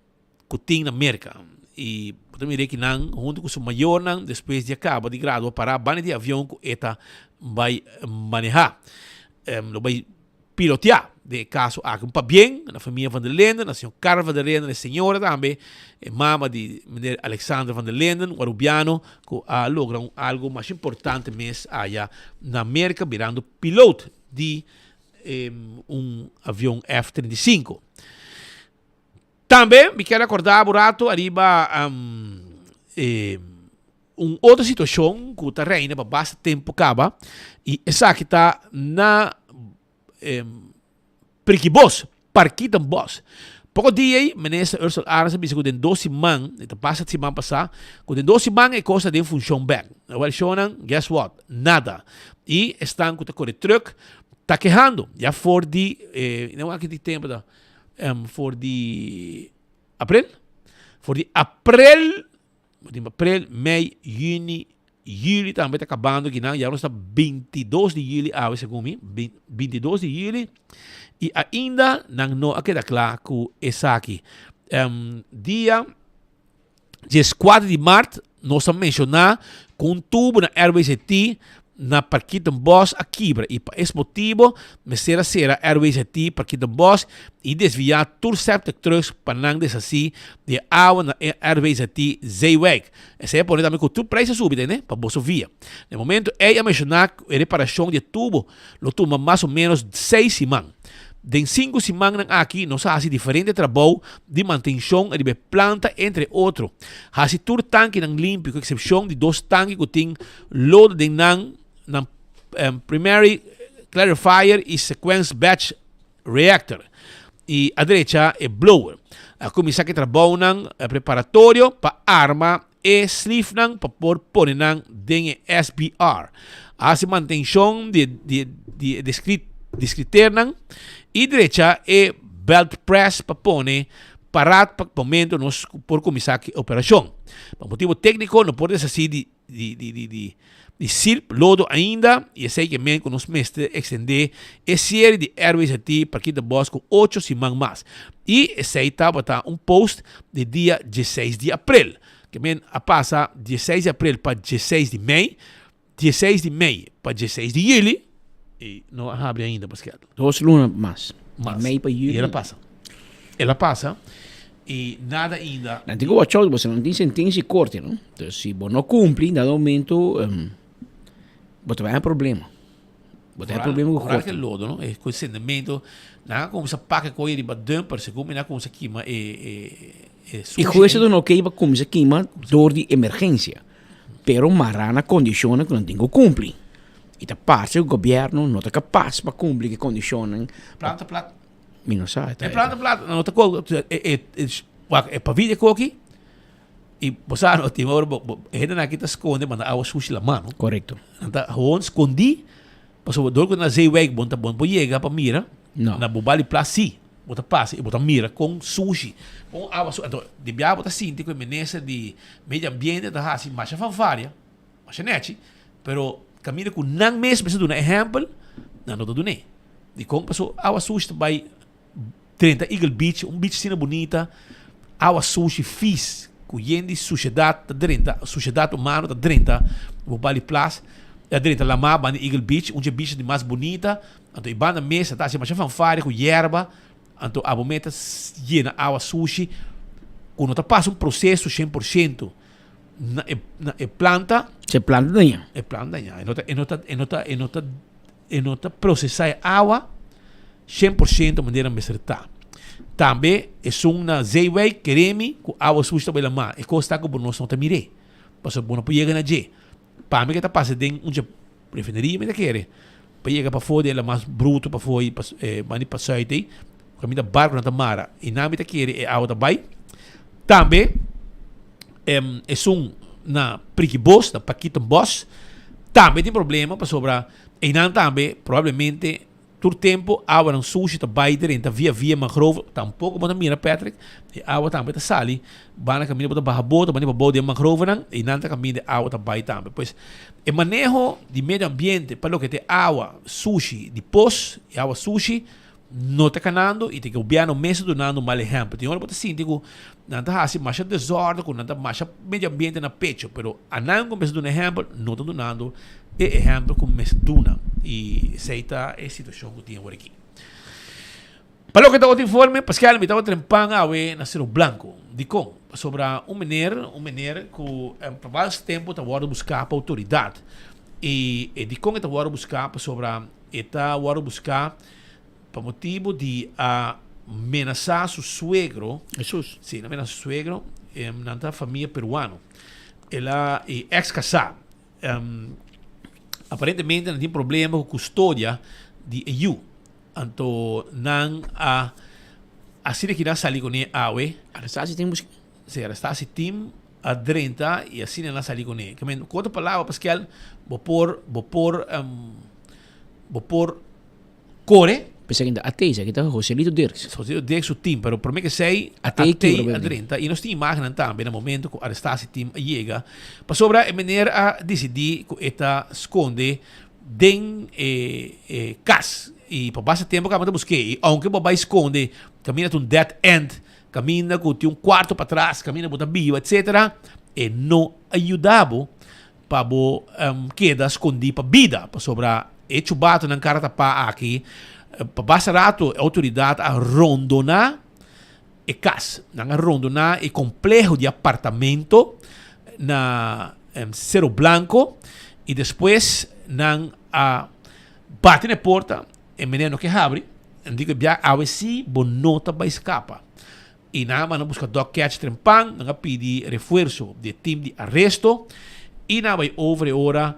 cu tin na Merca. Y bo ta mira aki nan hunto cu su mayornan despues di a caba di gradua para banda di avion cu e ta bay maneha. Lo bay pilotea den e caso aki. Un pabien na famia Van der Linden, na señor Carl van der Linden, e señora tambe, e mama di meneer Alexander van der Linden, un Arubiano cu a logra un algo mas importante mes aya na Merca birando piloot di un avion F 35. Tambe mi kier acorda bo rato ariba un otro situacion cu ta reina pa basta tempo caba y esaki ta na Prikibos, Parkietenbos. Poko dia ei, Minister Ursel Arends a bisa ku den dos siman, e ta pasa siman pasá, ku den dos siman e kos ta den funshon bèk. Awor shownan, guess what? Nada. I esnan ku ta kore trùk ta kehando. Ya for di, no aki di tempu ta, for di aprel? For di aprel Bo tin aprel, mei, juni, juli tambe ta kabando kinan. Ya nos ta 22 di juli awe segun mi. 22 di juli. I ainda nan no a keda kla ku esaki. Um, dia 14 di mart nos a menshoná ku un tubo na RWZT na Parkietenbos a kibra i pa es motibo mester a sera RWZT Parkietenbos i desviá tur septic trucks pa nan deshasí di e awa na RWZT Zeewijk. Esei a pone tambe ku tur prijs a subi tende pa boso via. Na e momento ei a menshoná ku e reparashon di e tubo lo tuma mas o ménos seis siman. Den sinku simannan aki nos a hasi diferente trabou di mantenshon riba e planta entre otro hasi tur tankinan limpi ku eksepshon di dos tanki ku tin lodo den nan nan primary clarifier i sequence batch reactor i a drecha e blower. A kuminsá ku e trabounan preparatorio pa arma e sleefnan pa por pone nan den e SBR. A hasi mantenshon di di di e deskriternan i drecha e belt press pa pone parat pa momento nos por kuminsá ku e operashon. Pa motibu tékniko no por deshasí di di di di di di silp lodo ainda y esey ke men ku nos mester extende e serie di RWZT Parkita Bos ku ocho siman mas. Y esey tabata un post di dia dieseis di april. Ke men a pasa dieseis di april pa dieseis di mei, dieseis di mei pa dieseis di juli y no a habri ainda paske. Dos luna mas. Mas. Di mei pa juli. Y el a pasa. El a pasa y nada ainda. Nan tin ku watch out pasobra nan tin sentensia di korte no. Entonces si bo no kumpli na dado momento bo ta bai haña problema. Bo ta haña problema ku Vooral korte. ke lodo no, e ku e sendemento. Nan a kuminsá paka e koe riba dumper segun mi nan a kuminsá kima e e e E sushi hues a ei. duna oké pa kuminsá kima dor di emergensia. Pero mará na kondishonnan ku nan tin ku kumpli. I ta parse ku gobièrnu no ta kapas pa kumpli ku e kondishonnan. Planta plat. Mi no sa. E planta plata no ta ko e e e wak e pavia di koki i bo sa no tin ora bo bo e hendenan aki ta skonde manda awa sushi laman no. Korekto. Nan ta gewoon skondi pasobra dor ku na Zeewijk bo ta bo por yega pa mira No. na bo bali plas si bo ta pasa i bo ta mira kon sushi kon awa sushi anto di biaha bo ta sinti ku e minister di medio ambiente ta hasi masha fanfaria masha nechi pero kaminda ku nan mes mester duna ehèmpel nan no ta dun'é. Dikon? Paso awa sushi ta bai drenta Eagle Beach, un beach asina bunita, awa sushi fis ku yen di sushedat ta drenta, sushedat humano ta drenta bo Bali Plas, ta drenta lamá banda Eagle Beach, un dje beach di mas bunita, anto e banda mes ta hasi masha fanfaria ku yerba, anto abo mes ta yena awa sushi ku no ta pasa un proseso 100% na e na e planta. E planta daña. E planta daña, e no ta e no ta e no ta e no ta. E no ta prosesá e awa 100% manera mester ta. Tambe esun na Zeewijk keremi ku awa sushi ta bai lamá. E kos ta ku bo nos no ta mir'é, pasobra bo no por yega na dje. Pa mi ke ta pasa den un dje refineria mi ta kere pa yega pafó di e lamas brutu pafó ei banda di pasuit ei kaminda barkunan ta mara i nan mi ta kere e awa ta bai. Tambe esun na Prikibos, na Pakietenbos tambe tin problema pasobra Einan tambe probablemente Tur tempo awanan sushi ta bai drenta via via mangrove, tampoco bo ta mira Patrick, e awa tambe ta sali banda caminda bo ta baha boto bani pabou den mangrovenan y nan ta caminda e awa ta bai tambe. Pues e maneho di medio ambiente pa loke ta e awa sushi di pos, e awa sushi no ta canando y ta gobierno mes ta dunando un mal ehempel. Tin ora bo ta sinti cu nan ta haci masha desorde, cu nan ta masha medio ambiente na pecho, pero anan cu mester duna ehempel no ta dunando e ehempel cu mester duna y esey ta e situacion cu tin awor aki. Pa loke ta otro informe, Pascal mi tabata trempan awe na Cerro Blanco. Dicon? Pasobra un meneer, un meneer cu pa varios tempo ta wordo busca pa autoridad y e dicon e ta wordo busca pasobra E ta wòrdu buská pa motibu di a menasá su suegro. Hesus. Sí, el a menasá su suegro. Nan ta famia peruano. El a, e ex kasá. Aparentemente nan tin problema ku kustodia di e yu. Anto nan a asina ki nan sali kuné awe. Arestá si tin busk'é. Sí, arestá si tin a drenta y asina nan a sali kuné. Ke men, ku otro palabra, Paskel, bo por, bo por, bo por kore. P'esei ta AT, esaki ta Joselito Dirks. Joselito Dirks su team, pero promé k'esei AT a drenta y nos tin imagennan tambe na momento ku arestá si team a yega. Pasobra e meneer a disidí ku e ta skonde den e e kas y pa basta tempo kaba ta busk'é y aunke bo bai skonde kaminda ta un dead end Kaminda ku tin un kuarto patras, kaminda bo ta biba, etsetera, e no a yuda bo pa bo keda skondí pa bida, pasobra e chubatonan kara tapá aki, pa basta rato e outoridat a rondoná e kas. Nan a rondoná e kompleho di apartamento na Cerro Blanco i despues nan a bati na e porta. E meneer no ke habri, nan di ku e bia awe si bo no ta bai skapa. I nan a manda buska dog catch trempan, nan a pidi refuerso di e team di aresto i nan a bai over e ora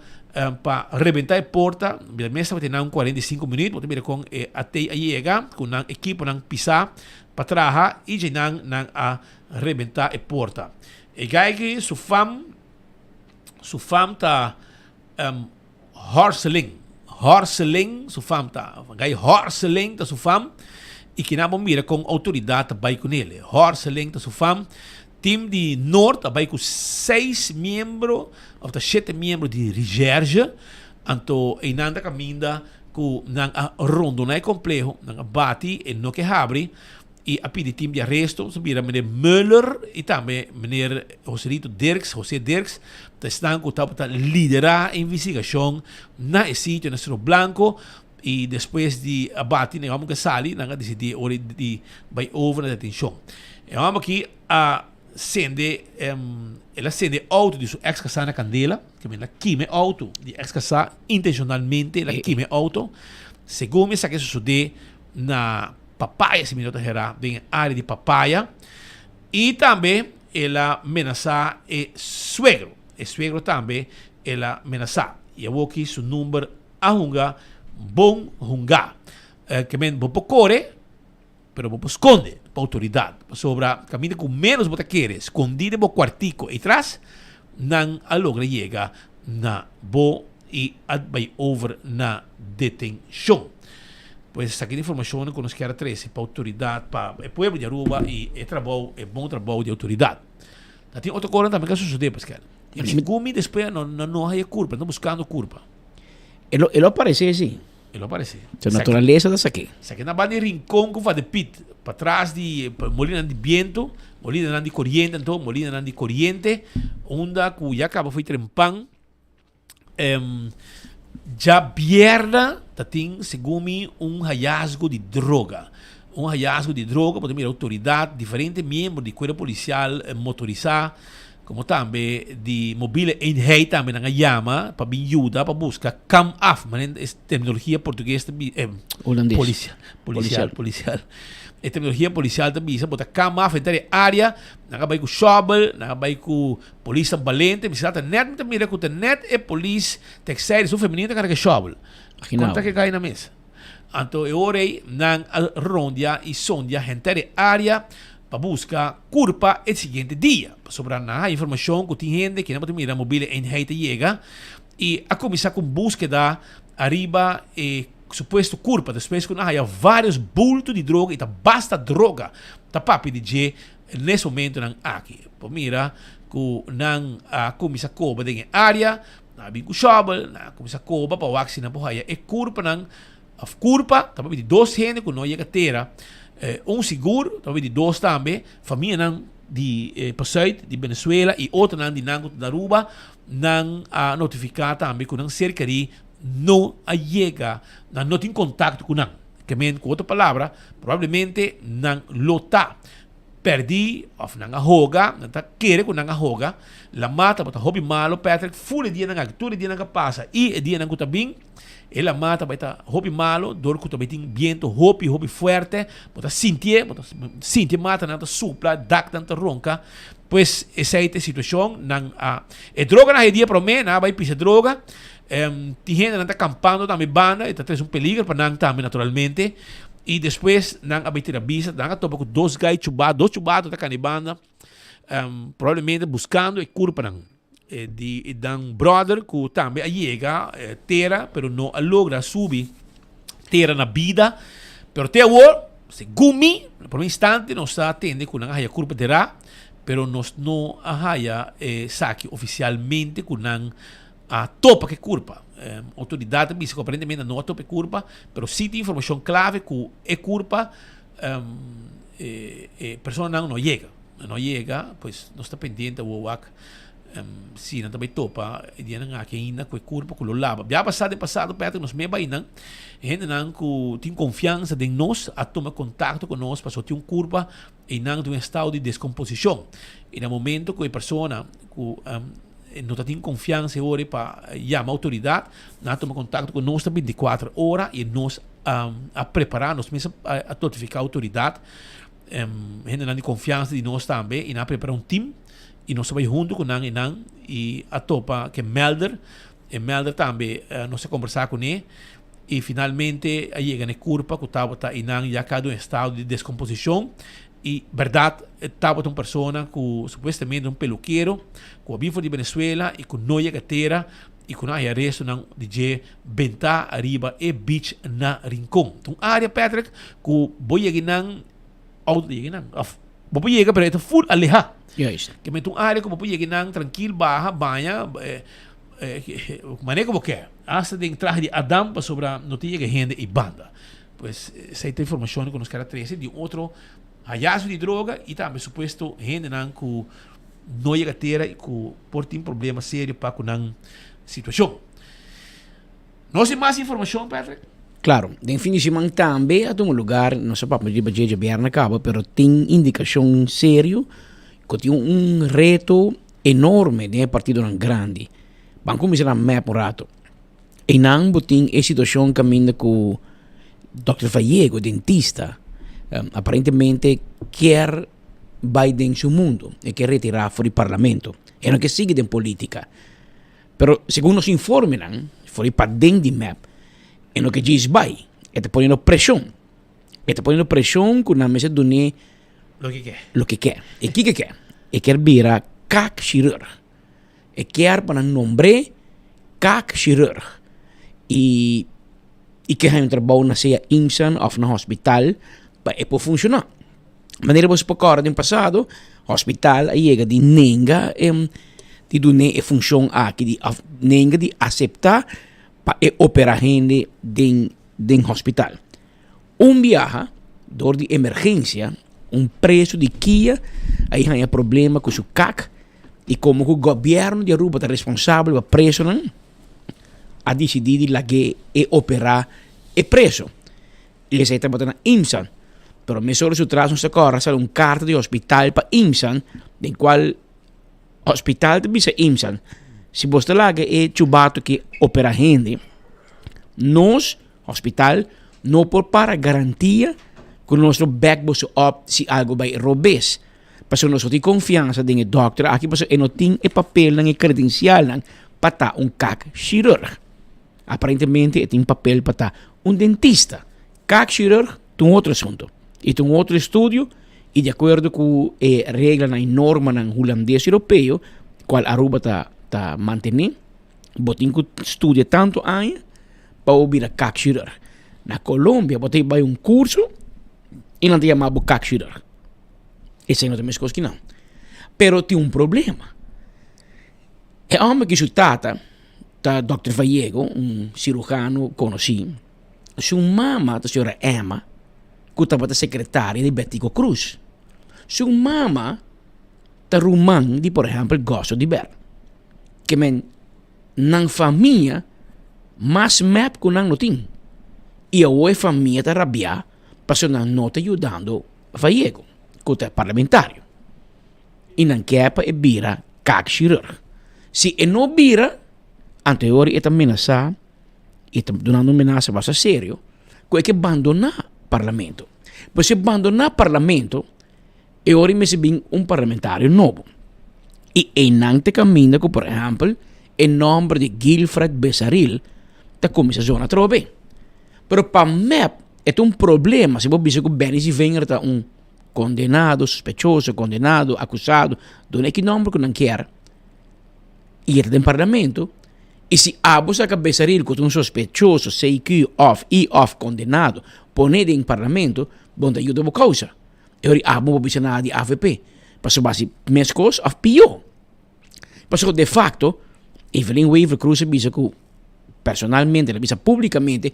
pa rebenta e porta. Mira mes tabatin nan un 45 minuut, bo ta mira kon e AT a yega ku nan ekiponan pisa pa traha i dje nan nan a rebenta e porta. E guy aki su fam, su fam ta Horseling, Horseling su fam ta, Guy Horseling ta su fam y kina bo mira con autoridad ta bay cu nele. Horseling ta su fam. Team di Noord a bay cu seis miembro of ta shete miembro di recherche. Anto eynan ta caminda cu nan a rondona e compleho, nan a bati e no ke habri. Y a pidi team di aresto, nos a mira meneer Muller y tambe meneer Joselito Dirks, José Dirks, ta esnan cu tabata lidera e investigacion na e sitio na Cerro Blanco y despues di a bati na e homber cu a sali, nan a dicidi ora di bay over na detencion. E homber aki a sende, el a sende e auto di su ex casa na candela, ke men a kima e auto di ex casa intencionalmente, el a kima e auto, segun esaki a sucede na Papaya, si mi no ta herá, den e área di Papaya. I tambe el a menasá e suegro. E suegro tambe el a menasá. I awoki su number a hunga bon hungá. Ke men bo por kore, pero bo por skonde pa outoridat. Pasobra kaminda ku ménos bo ta kere, skondí den bo kuartiko ei tras, nan a logra yega na bo i a bai over na detenshon. Pues esaki ta informashonnan ku nos kier a trese pa outoridat, pa e pueblo di Aruba i e trabou, e bon trabou di outoridat. Ta tin otro konan tambe ku a sosodé, Pascal. I segun mi despues nan no haya kurpa, nan ta buskando kurpa. E lo, e lo aparesé si. E lo aparesé. Su naturalesa ta sak'é. Sak'é nan banda di Rincon ku Vader Piet, patras di molinanan di biento, molinanan di koriente anto, molinanan di koriente, unda ku ya kaba foi trempan. Djabièrnè ta tin segun mi un hayazgo di droga. Un hayazgo di droga bo ta mira outoridat, diferente miembro di kuerpo polisial motorisá komo tambe di mobile eenheid tambe nan a yama pa bin yuda pa buska kam af, manera e terminologia portugues ta bisa, Holandes. polisial, polisial, polisial. E terminologia polisial ta bisa bo ta kam af henter e área, nan a bai ku shòbel, nan a bai ku Polis ta balente, mi sa ta net mi ta mira ku ta net e polis terzijde su femenino ta karga shovel. Kon ta ke kai na mes. Anto e ora ei nan a rondia i sondia henter e area pa buska kurpa e siguiente dia. Pasobra nan a haya informashon ku tin hende ku nan por ta mira mobile eenheid ta yega i a kuminsá ku un buskeda ariba e. supuesto kurpa despues ku nan haya vários bulto di droga i ta basta droga ta papia di dje nes momentonan aki. Por mira ku nan a kuminsá koba den e área, nan a bin ku shòbel, nan a kuminsá koba pa wak si nan por haya e kurpanan òf kurpa, ta papia di dos hende ku no yega tera, un sigur, ta papia di dos tambe, famianan di pasùit di Venezuela i otronan di nan ku ta na Aruba, nan a notifiká tambe ku nan ser kerí no a yega, nan no tin kontakto ku nan. Ke men, ku otro palabra, probablemente nan lo ta pèrdí òf nan a hoga, nan ta kere ku nan a hoga. Lamá tabata hopi malo, Patrick, ful e dianan aki, tur e dianan ku a pasa i e dianan ku ta bin, e lamá ta bai ta hopi malo dor ku ta bai tin biento hopi, hopi fuerte. Bo ta sintié, bo ta sinti e matanan ta supla, daknan ta ronka. Pues esei ta e situashon, nan a e droganan a e dia promé, nan a bai pisa droga. Tin hendenan ta kampando tambe banda, e ta trese un peliger pa nan tambe naturalmente. I despues nan a bai tira bisa, nan a topa ku dos gai chubá, dos chubato ta kani banda, probablemente buskando e kurpanan di nan bròder ku tambe a yega tera pero no a logra subi tera na bida. Pero te awor, segun mi, na prome instante nos ta tende ku nan a haya kurpa derá, pero nos no a haya esaki ofisialmente ku nan a topa ku e kurpa. Outoridat a bisa ku aparentemente nan no a topa e kurpa, pero si tin informashon klave ku e kurpa e personanan no yega. Nan no yega, pues nos ta pendiente awor wak si nan ta bai topa e dianan aki ainda ku e kurpa ku lo laba. Bia pasá den pasado Patrick nos me bai nan, e hendenan ku tin konfiansa den nos a tuma kontakto ku nos pasobra tin un kurpa Einan ta un estado di deskomposishon. I na momento ku e persona ku no ta tin konfiansa e ora pa yama outoridat, nan a tuma kontakto ku nos ta bintikuater ora i nos a prepará, nos mes a notifiká outoridat, hendenan di konfiansa di nos tambe i nan a prepará un tim i nos a bai huntu ku nan einan i a topa ku e mèlder. E mèlder tambe nos a kombersá kuné. I finalmente a yega na e kurpa ku tabata einan ya ka den un estado di deskomposishon. I bèrdat e tabata un persona ku supuestamente un pelukero ku a bin for di Venezuela i ku no yega tera i ku nan a haya restonan di dje bentá ariba e beach na Rincon. Ta un área, Patrick, ku bo yega einan, outo ta yega einan òf bo por yega pero e ta ful alehá. Juist. Ke mester un área ku bo por yega einan trankil, baha, baña, manera ku bo ke. Asta den trahe di Adam pasobra no tin yega hende ei banda. Pues esei ta informashon ku nos ker a trese di un otro hayasgo di droga i tambe supuesto hendenan ku no yega tera i ku por tin problema serio pa ku nan situashon. Nos tin mas informashon, Patrick? Claro, den fin di siman tambe a tuma lugar, no sa papia riba dje djabièrnè kaba, pero tin indikashon serio ku tin un reto enorme den e partidonan grandi. Ban kuminsá na mep un rato. Einan bo tin e situashon kaminda ku dòkter Vallego, dentista, aparentemente kier bai den su mundu. E ke retirá for di parlamento. E no ke sigui den polítika. Pero segun nos informenan for di paden di mep, e no ke djis bai. E ta poniendo preshon. E ta poniendo preshon ku nan mester dun'é Loke ke. Loke ke. E kiko ke? E kier bira kaakchirurg. E kier pa nan nombr'é kaakchirurg i i ke haña un trabou na sea IMSAN òf na hospital pa e por funshoná. Manera bo por kòrda den pasado hospital a yega di nenga di dun'é e funshon aki di òf nenga di aseptá pa e operá hende den den hospital. Un biaha dor di emergensia un preso di kia a haña problema ku su kak i komo ku gobièrnu di Aruba ta responsabel pa presonan a disidí di lag'é e operá e preso. I esei tabata na IMSAN. Pero mesora su tras nos ta kòrda sali un karta di hospital pa IMSAN den kual hospital ta bisa IMSAN si bos ta laga e chubato ki operá hende nos Hospital no por para garantia ku nos lo bek boso op si algo bai robes. Pasobra nos no tin konfiansa den e dòkter aki pasobra e no tin e papelnan, e kredensialnan pa ta un kaakchirurg. Aparentemente e tin papel pa ta un dentista. Kaakchirurg ta un otro asunto i ta un otro estudio i di akuerdo ku e reglanan i normanan hulandes europeo kual Aruba ta ta mantené. Bo tin ku studia tantu aña pa bo bira kaakchirurg. Na Colombia bo ta bai un curso y nan ta yama bo kaakchirurg. Esei no ta meskos ki nan. Pero tin un problema. E homber ki su tata ta Dòkter Vallego, un cirujano conoci. Su mama ta señora Emma, cu tabata secretaria di Betico Croes. Su mama ta ruman di por ehempel Gosso di Ber. Ke men nan famia mas mep ku nan no tin. I awor e famia ta rabiá pasobra nan no ta yudando Vallego, ku ta parlamentario. I nan ke pa e bira kaakchirurg. Si e no bira, anto e ora e ta menasá, e ta dunando un menasa basta serio, ku e ke bandoná parlamento. Pero si e bandoná parlamento, E ora mester bin un parlamentario nobo. Y eynan ta caminda cu por ehempel e nomber di Guilfred Besaril ta cuminsa zona atrobe. Pero pa mep e ta un problema si bo bisa cu Benny Zivinger ta un condenado, sospechoso, condenado, acusado, duna e ki nomber cu nan kier y e ta den parlamento. Y si abo saca Besaril cu ta un sospechoso, CQ of y of condenado pone den parlamento, bo no ta yuda bo causa. E ora abo bo bisa nada di avp. Pasobra bo hasi meskos of pió. Pasobra de facto Evelyn Wever Croes a bisa ku personalmente, el a bisa públicamente,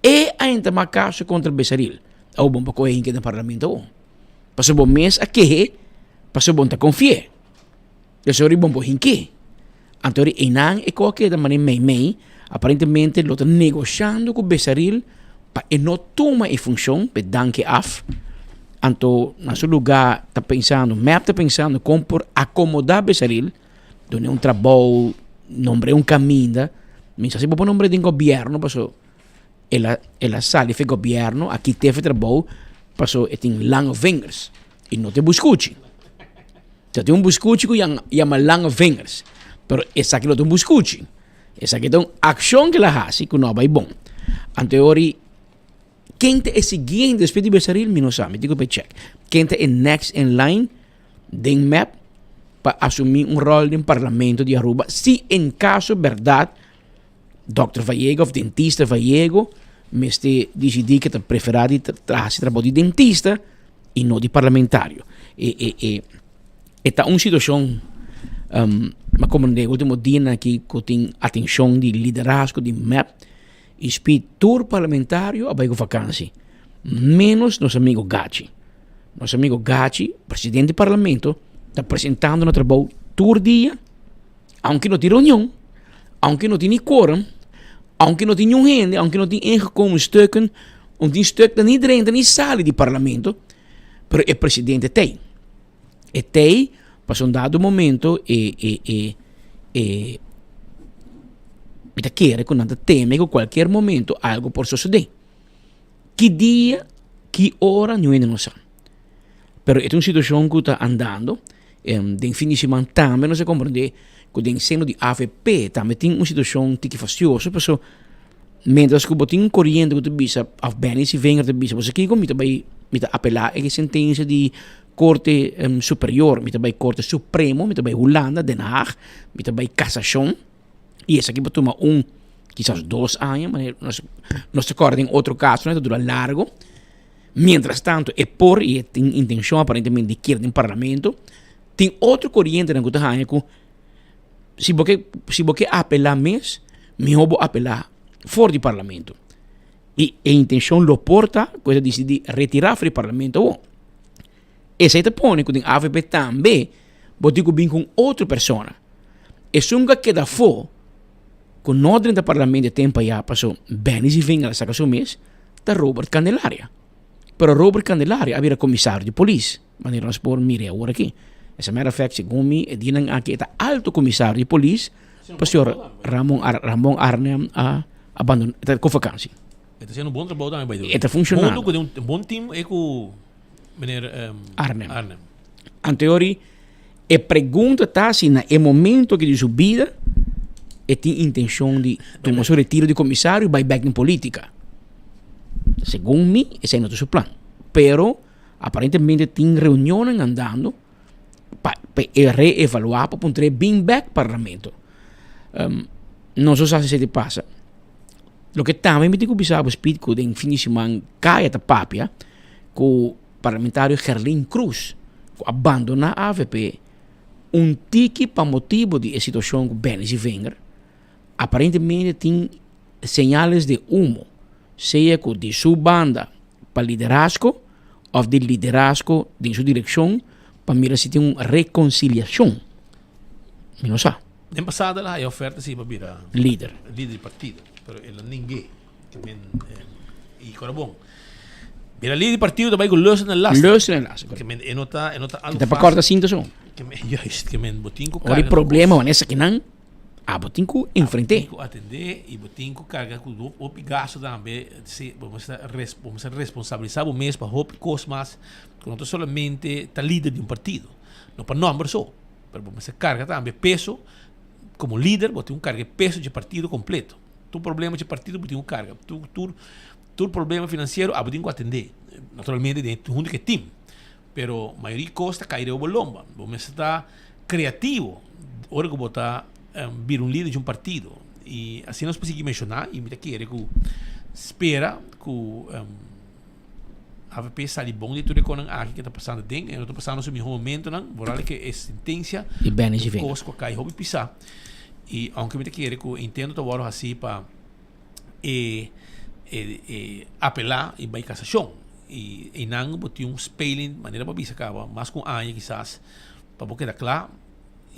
e a entamá kaso kontra Besaril. Awor bo no por kohe hinka den parlamento awor. Pasobra bo mes a kehe pasobra bo no ta konfi'é. Des ora bo no por hink'é. Anto ora einan e kos a keda manera meimei, aparentemente lo ta negoshando ku Besaril pa e no tuma e funshon, pa e danki af. Anto na su lugá ta pensando, mep ta pensando kon por akomodá Besaril, dun'é un trabou, nombr'é un kaminda. Mi sa si bo por nombr'é den gobièrnu paso el a el a sali for e gobièrnu, a kit'é for e trabou paso e tin lange vingers i no ta e buskuchi. Ta tin un buskuchi ku yama lange vingers, pero esaki no ta un buskuchi. Esaki ta un akshon ku el a hasi ku no a bai bon. Anto e ora ken ta e siguiente despues di Besaril mi no sa, mi tin ku bai chèk. Ken ta e next in line den mep pa asumí un ròl den parlamento di Aruba si en kaso bèrdat Dòkter Vallego òf dentista Vallego mester disidí ku ta preferá di traha hasi trabou di dentista i no di parlamentario. E e e e ta un situashon ma komprendé e último dianan aki ku tin atenshon di liderazgo di mep i spi tur parlamentario a bai ku vakansi ménos nos amigo Gachi. Nos amigo Gachi presidente di parlamento ta presentando na trabou tur dia. Aunke no tin reunion, aunke no tin ni quorum, aunke no tin niun hende, aunke no tin ingekomen stukken, no tin stuknan ni drenta ni sali di parlamento, pero e presidente t'ei. E t'ei pasobra un dado momento e e e e mi ta kere ku nan ta teme ku kualkier momento algo por sosode. Ki dia, ki ora, niun hende no sa. Pero e ta un situashon ku ta andando. Den fin di siman tambe nos a komprendé ku den seno di avp tambe tin un situashon tiki fastioso paso mientras ku bo tin un koriente ku ta bisa òf Benny Sivinger ta bisa bo sa kiko mi ta bai mi ta apelá e sentensia di korte superior mi ta bai korte supremo mi ta bai Hulanda Den Haag mi ta bai kasashon i esaki por tuma un kisas dos aña manera nos nos ta kòrda den otro kasonan ta dura largo. Mientras tanto e por y e tin intencion aparentemente di kere den parlamento, tin otro corientenan cu ta haña cu si bo ke si bo ke apela mes, miho bo apela for di parlamento. Y e intencion lo por ta cu e ta dicidi retira for di parlamento awor. Esey ta pone cu den avp tambe bo tin cu bin cu un otro persona. Esun cu a keda afo cu no drenta parlamento e tempo aya paso Benny Zievinger a saca su mes, ta Robert Candelaria. Pero Robert Candelaria a bira komisario di polis, manera nos por mira e awor aki. As a matter of fact, segun mi, e dianan aki e ta alto komisario di polis, pasobra Ramon Ar Ramon Arnhem a abandona, e ta ku vakansi. E ta hasiendo un bon trabou tambe, by the way. E ta funshonando. Huntu ku un bon team e ku meneer Arnhem. Arnhem. Anteori, e pregunta ta si na e momento aki di su bida e tin intencion di tuma su retiro di comisario y bai bek den politica. Segun mi, esei no ta su plan. Pero aparentemente tin reunionnan andando pa pa e reevalua pa puntra e bin bek parlamento. Nos no sa si esei ta pasa. Loke tambe mi tin ku bisa bo Speed ku den fin di siman kaya ta papia ku parlamentario Gerlin Cruz ku a bandona avp un tiki pa motibo di e situashon ku Benny Sevinger aparentemente tin señales de humo sea ku di su banda pa liderazgo of di liderazgo den su direkshon pa mira si tin un rekonsiliashon. Mi no sa. Den pasado el a haya oferta si pa bira Lider. lider di partido, pero el a ning'é. Ke men i kora bon. Bira lider di partido ta bai ku leusen en lasten. Leusen en lasten, Ke men e no ta e no ta algo Ta pa fácil. korta sinta so. Ke men juist, ke men bo tin ku Ora e karga problema wanneer esakinan, abo tin ku enfrent'é. Bo tin ku atendé i bo tin ku karga ku hopi gasto tambe. Si bo mester bo mester responsabilisá bo mes pa hopi kos mas ku no ta solamente ta lider di un partido. No pa nòmber so. Pero bo mester carga tambe peso, como lider bo tin un carga e peso dje partido completo. Tur problema dje partido bo tin un carga. Tur, tur, tur problema financiero abo tin cu atende. Naturalmente den hunto cu e team. Pero mayoria cos ta cay riba bo lomba. Bo mester ta creativo ora cu bo ta bira un lider dje un partido. Y asina nos por sigui menciona y mi ta kere cu spera cu. Avp sali bon di tur e konan aki ke ta pasando den e no ta pasando su miho momentonan vooral ke e sentencia Di Benny un Sivinger. kos ku a kai hopi pisá i aunke mi ta kere ku e intento ta wòrdu hasí pa e e e apelá i bai kasashon i einan bo tin un speling manera bo a bisa kaba mas ku un aña kisas pa bo keda kla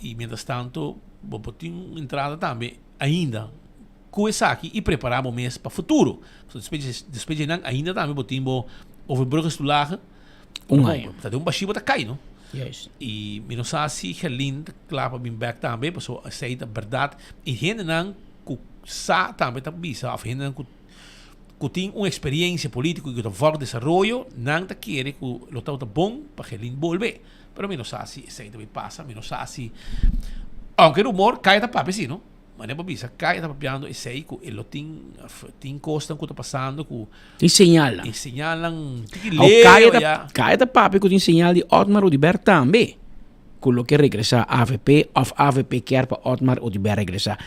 i mientras tanto bo por tin un entrada tambe ainda. Ku esaki i prepará bo mes pa futuro. So despues despues dje nan ainda tambe bo tin bo overbruggerstoelage. Un aña. Ta den un bashí bo ta kai no. Juist. I mi no sa si Gerlin ta kla pa bin bèk tambe paso esei ta bèrdat. I hendenan ku sa tambe ta bisa òf hendenan ku ku tin un eksperiensia polítiko i ku ta vòrg desaroyo nan ta kere ku lo tabata bon pa Gerlin bolbe. Pero mi no sa si esei ta bin pasa mi no sa si ounke rumor kai ta papia si no. Manera bo bisa Kai ta papiando esei ku e lo tin tin kosnan ku ta pasando ku Tin señalnan. Tin señalnan tiki Au leo Kai ta ya. Kai ta papia ku tin señal di Otmar Oduber tambe ku lo ke regresá avp òf avp kier pa Otmar Oduber regresá.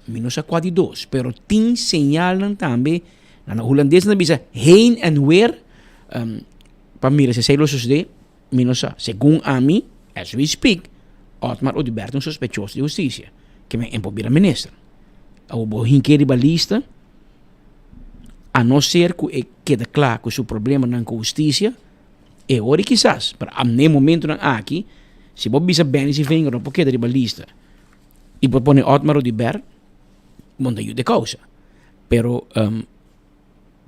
Mi no sa kua di dos pero tin señalnan tambe na na hulandes nan ta bisa heen en weer pa mira si esei lo sosodé. Mi no sa. Segun ami, as we speak, Otmar Oduber ta un sospechoso di husticia, ke men por bira minister. Awor bo hink'é riba lista, a no ser ku e keda kla ku su problemanan ku husticia, e ora i kisas, pero a n'e momentonan aki, si bo bisa Benny Sevinger no por keda riba lista i bo pone Otmar Oduber, bo no ta yuda e kousa. Pero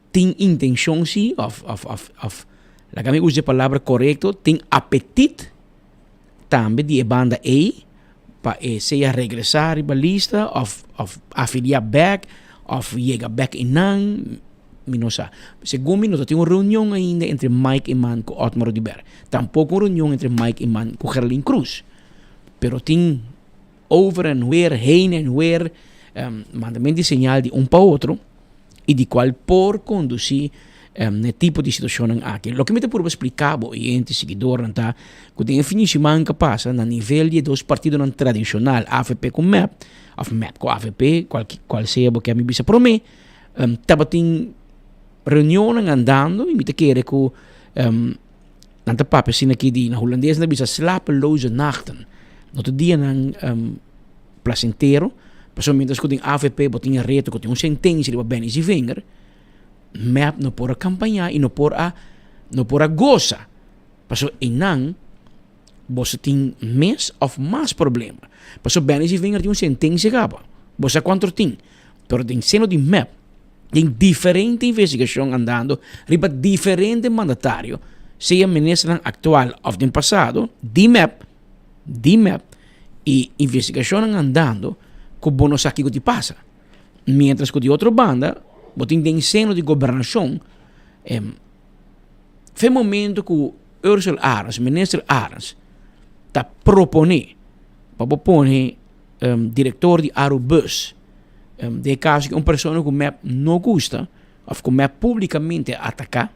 tin intencion si of of of of laga mi usa e palabra corecto tin apetit tambe di e banda ey pa e sea regresa riba lista of of afilia bek of yega bek eynan mi no sa segun mi no ta tin un reunion ainda entre Mike Eman cu Otmar Oduber tampoco un reunion entre Mike Eman cu Gerlin Cruz pero tin over en weer heen en weer mandamento di señal di un pa otro i di kual por kondusí n'e tipo di situashonnan aki. Loke mi ta purba splika bo oyente, siguidornan ta ku den e fin di siman ku a pasa na nivel di e dos partidonan tradishonal avp ku mep òf mep ku avp kual sea bo ke mi bisa promé tabatin reunionnan andando i mi ta kere ku nan ta papia asina aki di na hulandes nan ta bisa slapeloze nachten no ta dianan plasentero, pasobra mientras ku den avp bo tin e reto ku tin un sentensia riba Benny Zievinger, mep no por a kampañá i no por a no por a gosa, pasobra einan boso tin mes òf mas problema, pasobra Benny Zievinger tin un sentensia kaba, bo sa kuantu tin, pero den seno di mep tin diferente investigashon andando riba diferente mandatario, sea ministernan aktual òf den pasado di mep. Di mep y investigacionnan andando cu bo no sa kico ti pasa. Mientras cu di otro banda bo tin den seno di gobernacion fe momento cu Ursel Arends, minister Arends ta propone pa bo pone director di Arubus den e caso cu un persona cu mep no gusta of cu mep publicamente a ataca.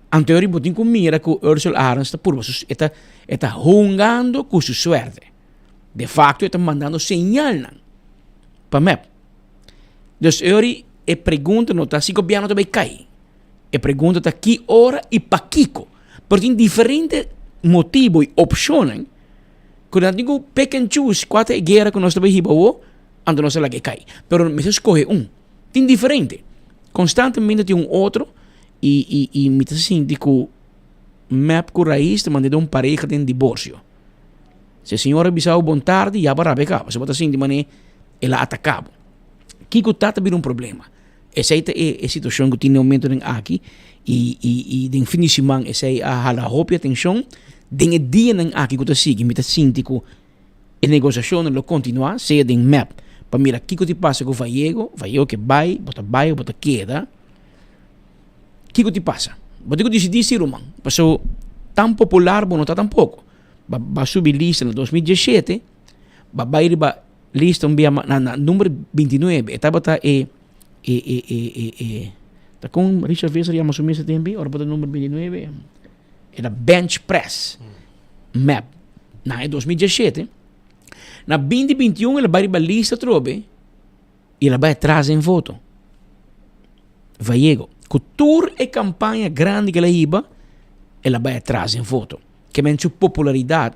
Anto bo tin ku mira ku Ursel Arends ta purba su e ta e ta hungando ku su suerte. De facto e ta mandando señalnan pa mep. Dus ori e pregunta no ta si gobierno ta bay cay. E pregunta ta ki ora y pakico. Pero tin diferente motibo y opcionnan cu nan tin cu pick and choose cua ta e guera cu nos ta bay hiba awo, anto nos ta laga e cay. Pero mester scoge un. Tin diferente. Constantemente tin un otro y y y mi ta sinti cu mep cu Raiz ta manda den un pareha den divorcio. Si e señora bisa bo bon tardi ya bo a rabia caba. Si bo ta sinti manera el a ataca bo. Kico ta ta bira un problema. Esei ta e e situacion cu tin den momentonan aki y y y den fin di siman esei a hala hopi atencion. Den e dianan aki cu ta sigui mi ta sinti cu e negociacionnan lo continua sea den mep pa mira kico tin pasa cu Vallego, Vallego ke bay, bo ta bay o bo ta keda. Kico tin pasa? Bo tin cu dicidi si ruman, paso tan popular bo no ta tampoco. Ba ba subi lista na 2017, ba bay riba Lista un bia na na number 29 e tabata e e e e e e ta kon Richard Visser yama su mes e tempi ora bota number 29 era bench press map na e 2017 na 2021 el a bai riba lista atrobe y el a bai atras den voto Vallego ku tur e kampaña grandi ku el a hiba el a bai atras den voto ke men su popularidad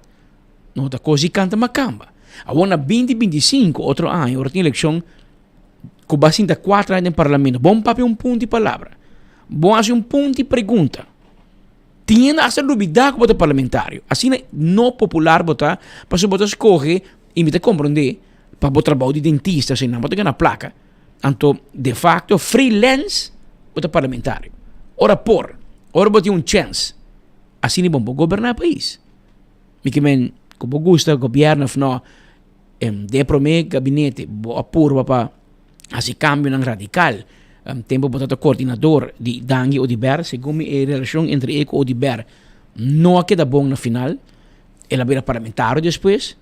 No ta kos di kanta makamba. Awor na binti 25, otro aña, ora tin elekshon, ku ba sinta kuater aña den parlamento, bon papia un punto di palabra. Bon hasi un punto di pregunta. Tin hende hasta lubidá ku bo ta parlamentario. Asina no popular bo ta, pasobra bo ta skohe, i mi ta komprondé, pa bo trabou di dentista, asina, bo ta gana plaka. Anto, de facto, freelance bo ta parlamentario. Ora por, ora bo tin un chèns, asina bo por goberná e pais. Mi ke men ku bo gusta gobièrnu òf nò, den e promé gabinete bo a purba pa hasi kambionan radikal. Tempu bo tabata kordinador di Dangui Oduber, segun mi e relashon entre e ku Oduber no a keda bon na final. El a bira parlamentario despues,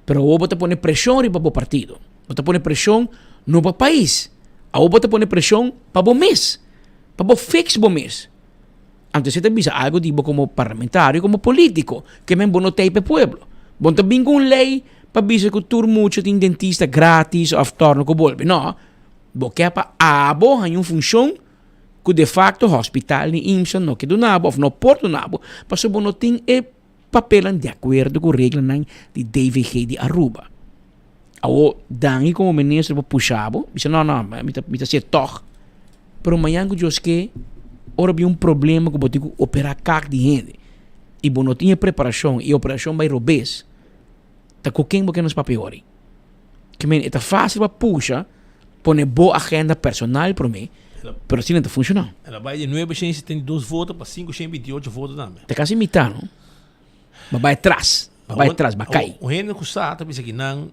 pero awor bo ta pone preshon riba bo partido. Bo ta pone preshon no pa pais, awor bo ta pone preshon pa bo mes, pa bo fix bo mes. Anto esei ta bisa algo di bo komo parlamentario, komo politiko, ke men bo no ta ei pa e pueblo. Bo no ta bin ku un lei pa bisa ku tur mucha tin dentista gratis òf tòrno ku bolbe. No, bo ke pa abo haña un funshon ku de fakto hospital ni IMSA no ke duna bo òf no por duna bo, pasobra bo no tin e papelnan di akuerdo ku reglanan di DVG di Aruba. Awor Dangui komo minister por pusha bo, bisa no no mi ta mi ta hacié tòg. Pero mañan ku Dios ke ora bin un problema ku bo tin ku operá kak di hende i bo no tin e preparashon i e operashon bai robes, ta ku ken bo ke nos papia ori? Ke men e ta fásil pa pusha pone bo agenda personal promé, pero asina ta funshoná. El a bai di 972 voto pa 528 voto tambe. Ta kasi mitá no. Ba bai atras, ba bai atras, ba kai. Un hende ku sa ta bisa ki nan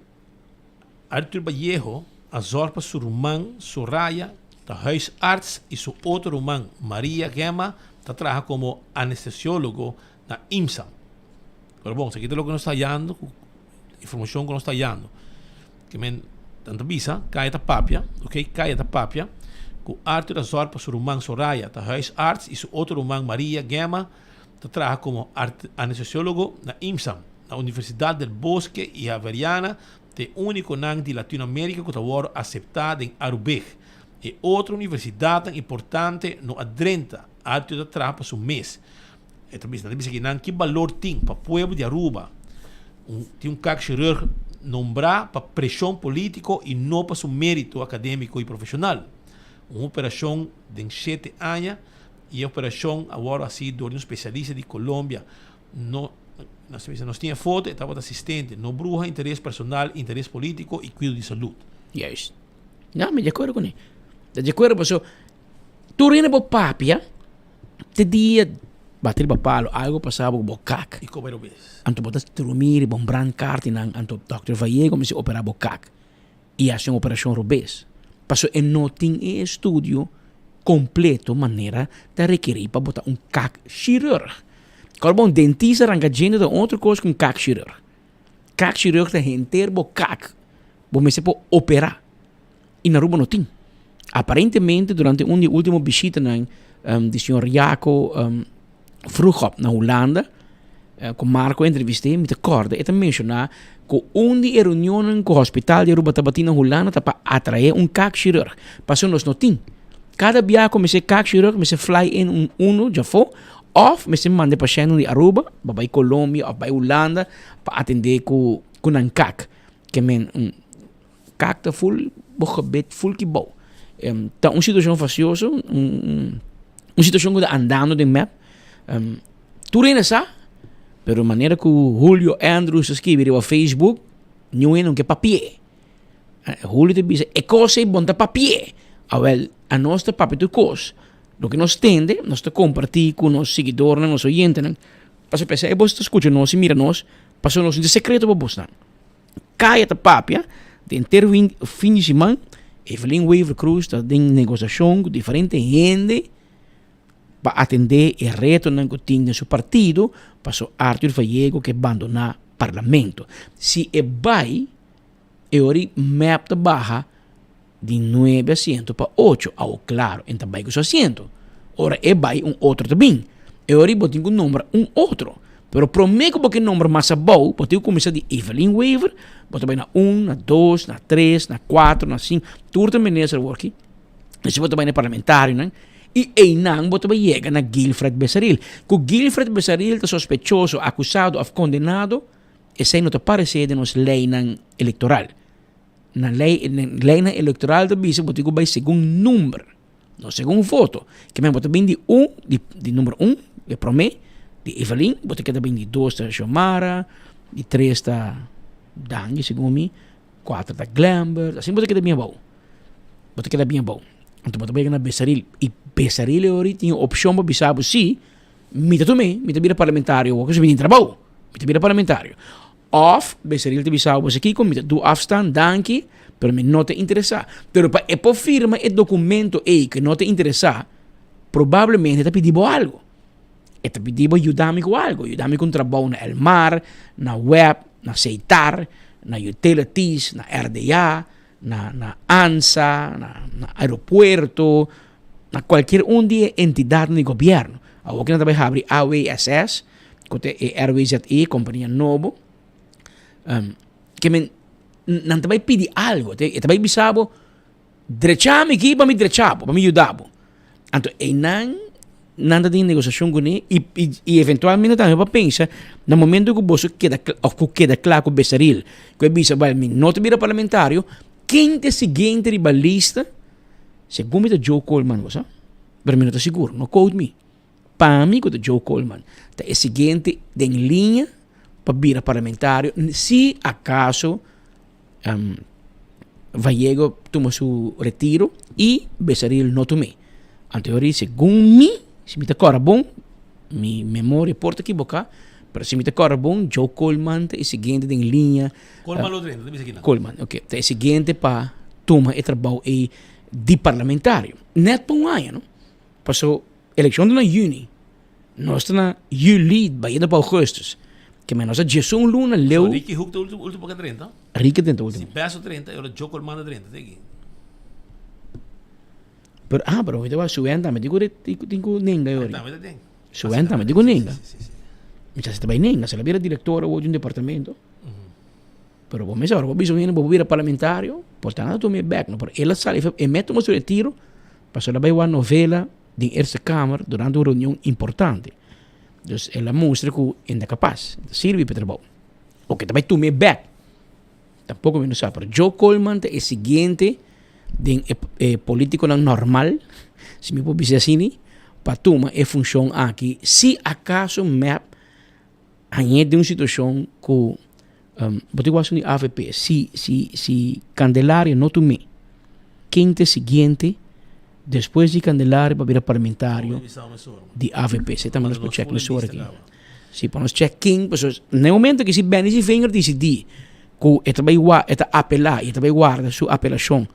Arthur Vallejo a zòrg pa su ruman Soraya ta huisarts i su otro ruman Maria Gemma ta traha komo anestesiólogo na IMSA. Pero bon, esaki ta loke nos ta hallando, ku informashon ku nos ta hallando. Ke men nan ta bisa, Kaya ta papia, ok, Kaya ta papia ku Arthur a zòrg pa su ruman Soraya ta huisarts i su otro ruman Maria Gemma ta traha komo anestesiólogo na IMSA, na Universidad del Bosque i Javeriana ta e únikonan di Latinoamérika ku ta wòrdu aseptá den Arubeg. E otro universidatnan importante no a drenta. Arthur ta traha pa su mes. E ta bisa, nan ta bisa kinan ki balor tin pa pueblo di Aruba un tin un kakchirurg nombrá pa preshon polítiko i no pa su mérito akadémiko i profeshonal. Un operashon den shete aña I e operashon a wòrdu hasi dor di un spesialista di Colombia. No, nos ta bisa, nos tin e foto, e tabata asistente. No bruha interes personal, interes polítiko i kuido di salud. Juist. Ja, mi di akuerdo kuné. Ta di akuerdo paso tur hende por papia te dia bati riba palo algo pasa bo ku bo kak. I koba e robes. Anto bo ta drumi riba un brandkaart i nan anto dòkter Vallego mester opera bo kak. i hasi un operashon robes, pasobra e no tin e estudio kompleto manera ta rekerí pa bo ta un kakchirurg. Kòrda bo un dentista ranka djente ta un otro kos ku un kakchirurg. Kakchirurg ta henter bo kak, bo mester por operá i na Aruba no tin. Aparentemente durante un di e ultimo bishitanan di señor Jaco Vroegop na Hulanda. Ku Marco a entrevist'é, mi ta kòrda e ta menshoná ku un di e reunionnan ku Hospital di Aruba tabatin na Hulanda ta pa atraé un kaakchirurg, pasobra nos no tin. Kada biaha ku mester kaakchirurg mester fly in un unu djafó òf mester manda e pashèntnan di Aruba pa bai Colombia òf bai Hulanda pa atendé ku ku nan kaak. Ke men un kaak ta ful bo gebit ful kibou. Ta un situashon fasioso, un un situashon ku ta andando den mep. Tur hende sa, pero manera ku Julio Andrews a skibi riba Facebook, niun hende no ke papi'é. Julio ta bisa, e kos ei bon ta papi'é. Awèl, anos ta papia tur kos. Loke nos tende, nos ta kompartí ku nos siguidornan, nos oyentenan. Pasobra p'esei bos ta skucha nos i mira nos, pasobra nos no tin sekreto pa bosnan. Kaya ta papia, den henter fin di siman, Evelyn Wever-Croes ta den negosiashon ku diferente hende, pa atendé e retonan ku tin den su partido paso Arthur Vallego ke bandoná parlamento. Si e bai, e ora ei mep ta baha di nuebe asiento pa ocho. Awo klaro, e ta bai ku su asiento. Ora e bai un otro ta bin. E ora ei bo tin ku nombra un otro. Pero promé ku bo ke nombra mas abou, bo tin ku kuminsá di Evelyn Wever, bo ta bai na un, na dos, na tres, na kuater, na sinku, tur ta minister awor aki. Esei bo ta bai na e parlamentarionan i einan bo ta bai yega na Guilfred Besaril. Ku Guilfred Besaril ta sospechoso, akusado òf kondenado, esei no ta paresé den nos leinan elektoral. Na lei, leinan elektoral ta bisa bo tin ku bai segun number, no segun voto. Ke men bo ta bin di un, di di number un, e promé, di Evelyn, bo ta keda bin di dos ta Xiomara, di tres ta Dangui segun mi, kuater ta Glenbert, asin bo ta keda bin abou. Bo ta keda bien abou. Anto bo ta bai na Besaril. I Besaril e ori tin opshon pa bisa bo si, mi ta tum'é, mi ta bira parlamentario awor, mi tin trabou, mi ta bira parlamentario. Òf Besaril ta bisa bo, kiko, mi ta do afstand, danki, pero mi no ta interesá. Pero pa e por firma e dokumento ei ku e no ta interesá, probablemente e ta pidi bo algu. E ta pidi bo yuda mi ku algu, yuda mi ku un trabou na Elmar, na web, na Seitar, na Utilities, na RDA, na na ANSA, na na aeropuerto, na cualkier un di e entidadnan di gobierno. Awor ki nan ta bai habri AWSS, ku ta e RWZE, kompania nobo, ke men nan ta bai pidi algo, e ta bai bisa bo, drecha mi aki pa mi drecha bo, pa mi yuda bo. Anto einan nan ta den negosiashon kuné i i eventualmente tambe bo a pensa na momento ku boso keda òf ku keda kla ku Besaril ku e bisa bal mi no ta bira parlamentario ken ta e siguiente riba lista segun mi ta Joe Coleman bo sa pero mi no ta sigur no quote mi pa mi ku ta Joe Coleman ta e siguiente den liña pa bira parlamentario si akaso Vallego tuma su retiro y Besaril no tum'é. Anto yo di, segun mi, si mi ta kòrda bon, mi memoria por ta kiboká, pero si mi ta kòrda bon, Joe Coleman ta e siguiente den liña. Coleman lo drenta, ta bisa kinan. Coleman, ok. Ta e siguiente pa tuma e trabou ei di parlamentario. Nèt pa un aña, no? Paso elekshon ta na yüni. Nos ta na juli, bayendo pa augustus. Ke men nos a djesun luna leu. So Ricky Hoek ta ultimo, ultimo ke drenta? Ricky drenta ultimo. Si Besso drenta, e ora Joe Coleman ta drenta, te aki. Pero, ah, pero mi ta wak Suen tambe tin ku, tin ku nenga e ori. Tambe ta den. Suen tambe tin ku nenga. Mi sa si ta bai nenga, si el a bira director awor di un departamento. Pero bo mes ora bo bisa un hende bo por bira parlamentario, por tanto tuma e bek, no, pero el a sali, e mes tuma su retiro, pasobra el a bai wak novela. den Eerste Kamer durante un reunion importante. Dus el a mustra ku e ta kapas, e ta sirbi pa e trabou. Oke ta bai tuma e bèk, tampoko mi no sa, pero Joe Coleman ta e siguiente den e e politikonan normal, si mi por bisa asini, pa tuma e funshon aki si akaso mep hañ'é den un situashon ku bo tin wak di avp, si si si Candelaria no tum'é, ken ta e siguiente despues di Candelaria pa bira parlamentario di avp? Esei tambe nos por chèk mesora aki. Si, pa nos chèk ken, pasobra na e momento aki si Benny Sevinger disidí ku e ta bai e ta apelá i e ta bai warda su apelashon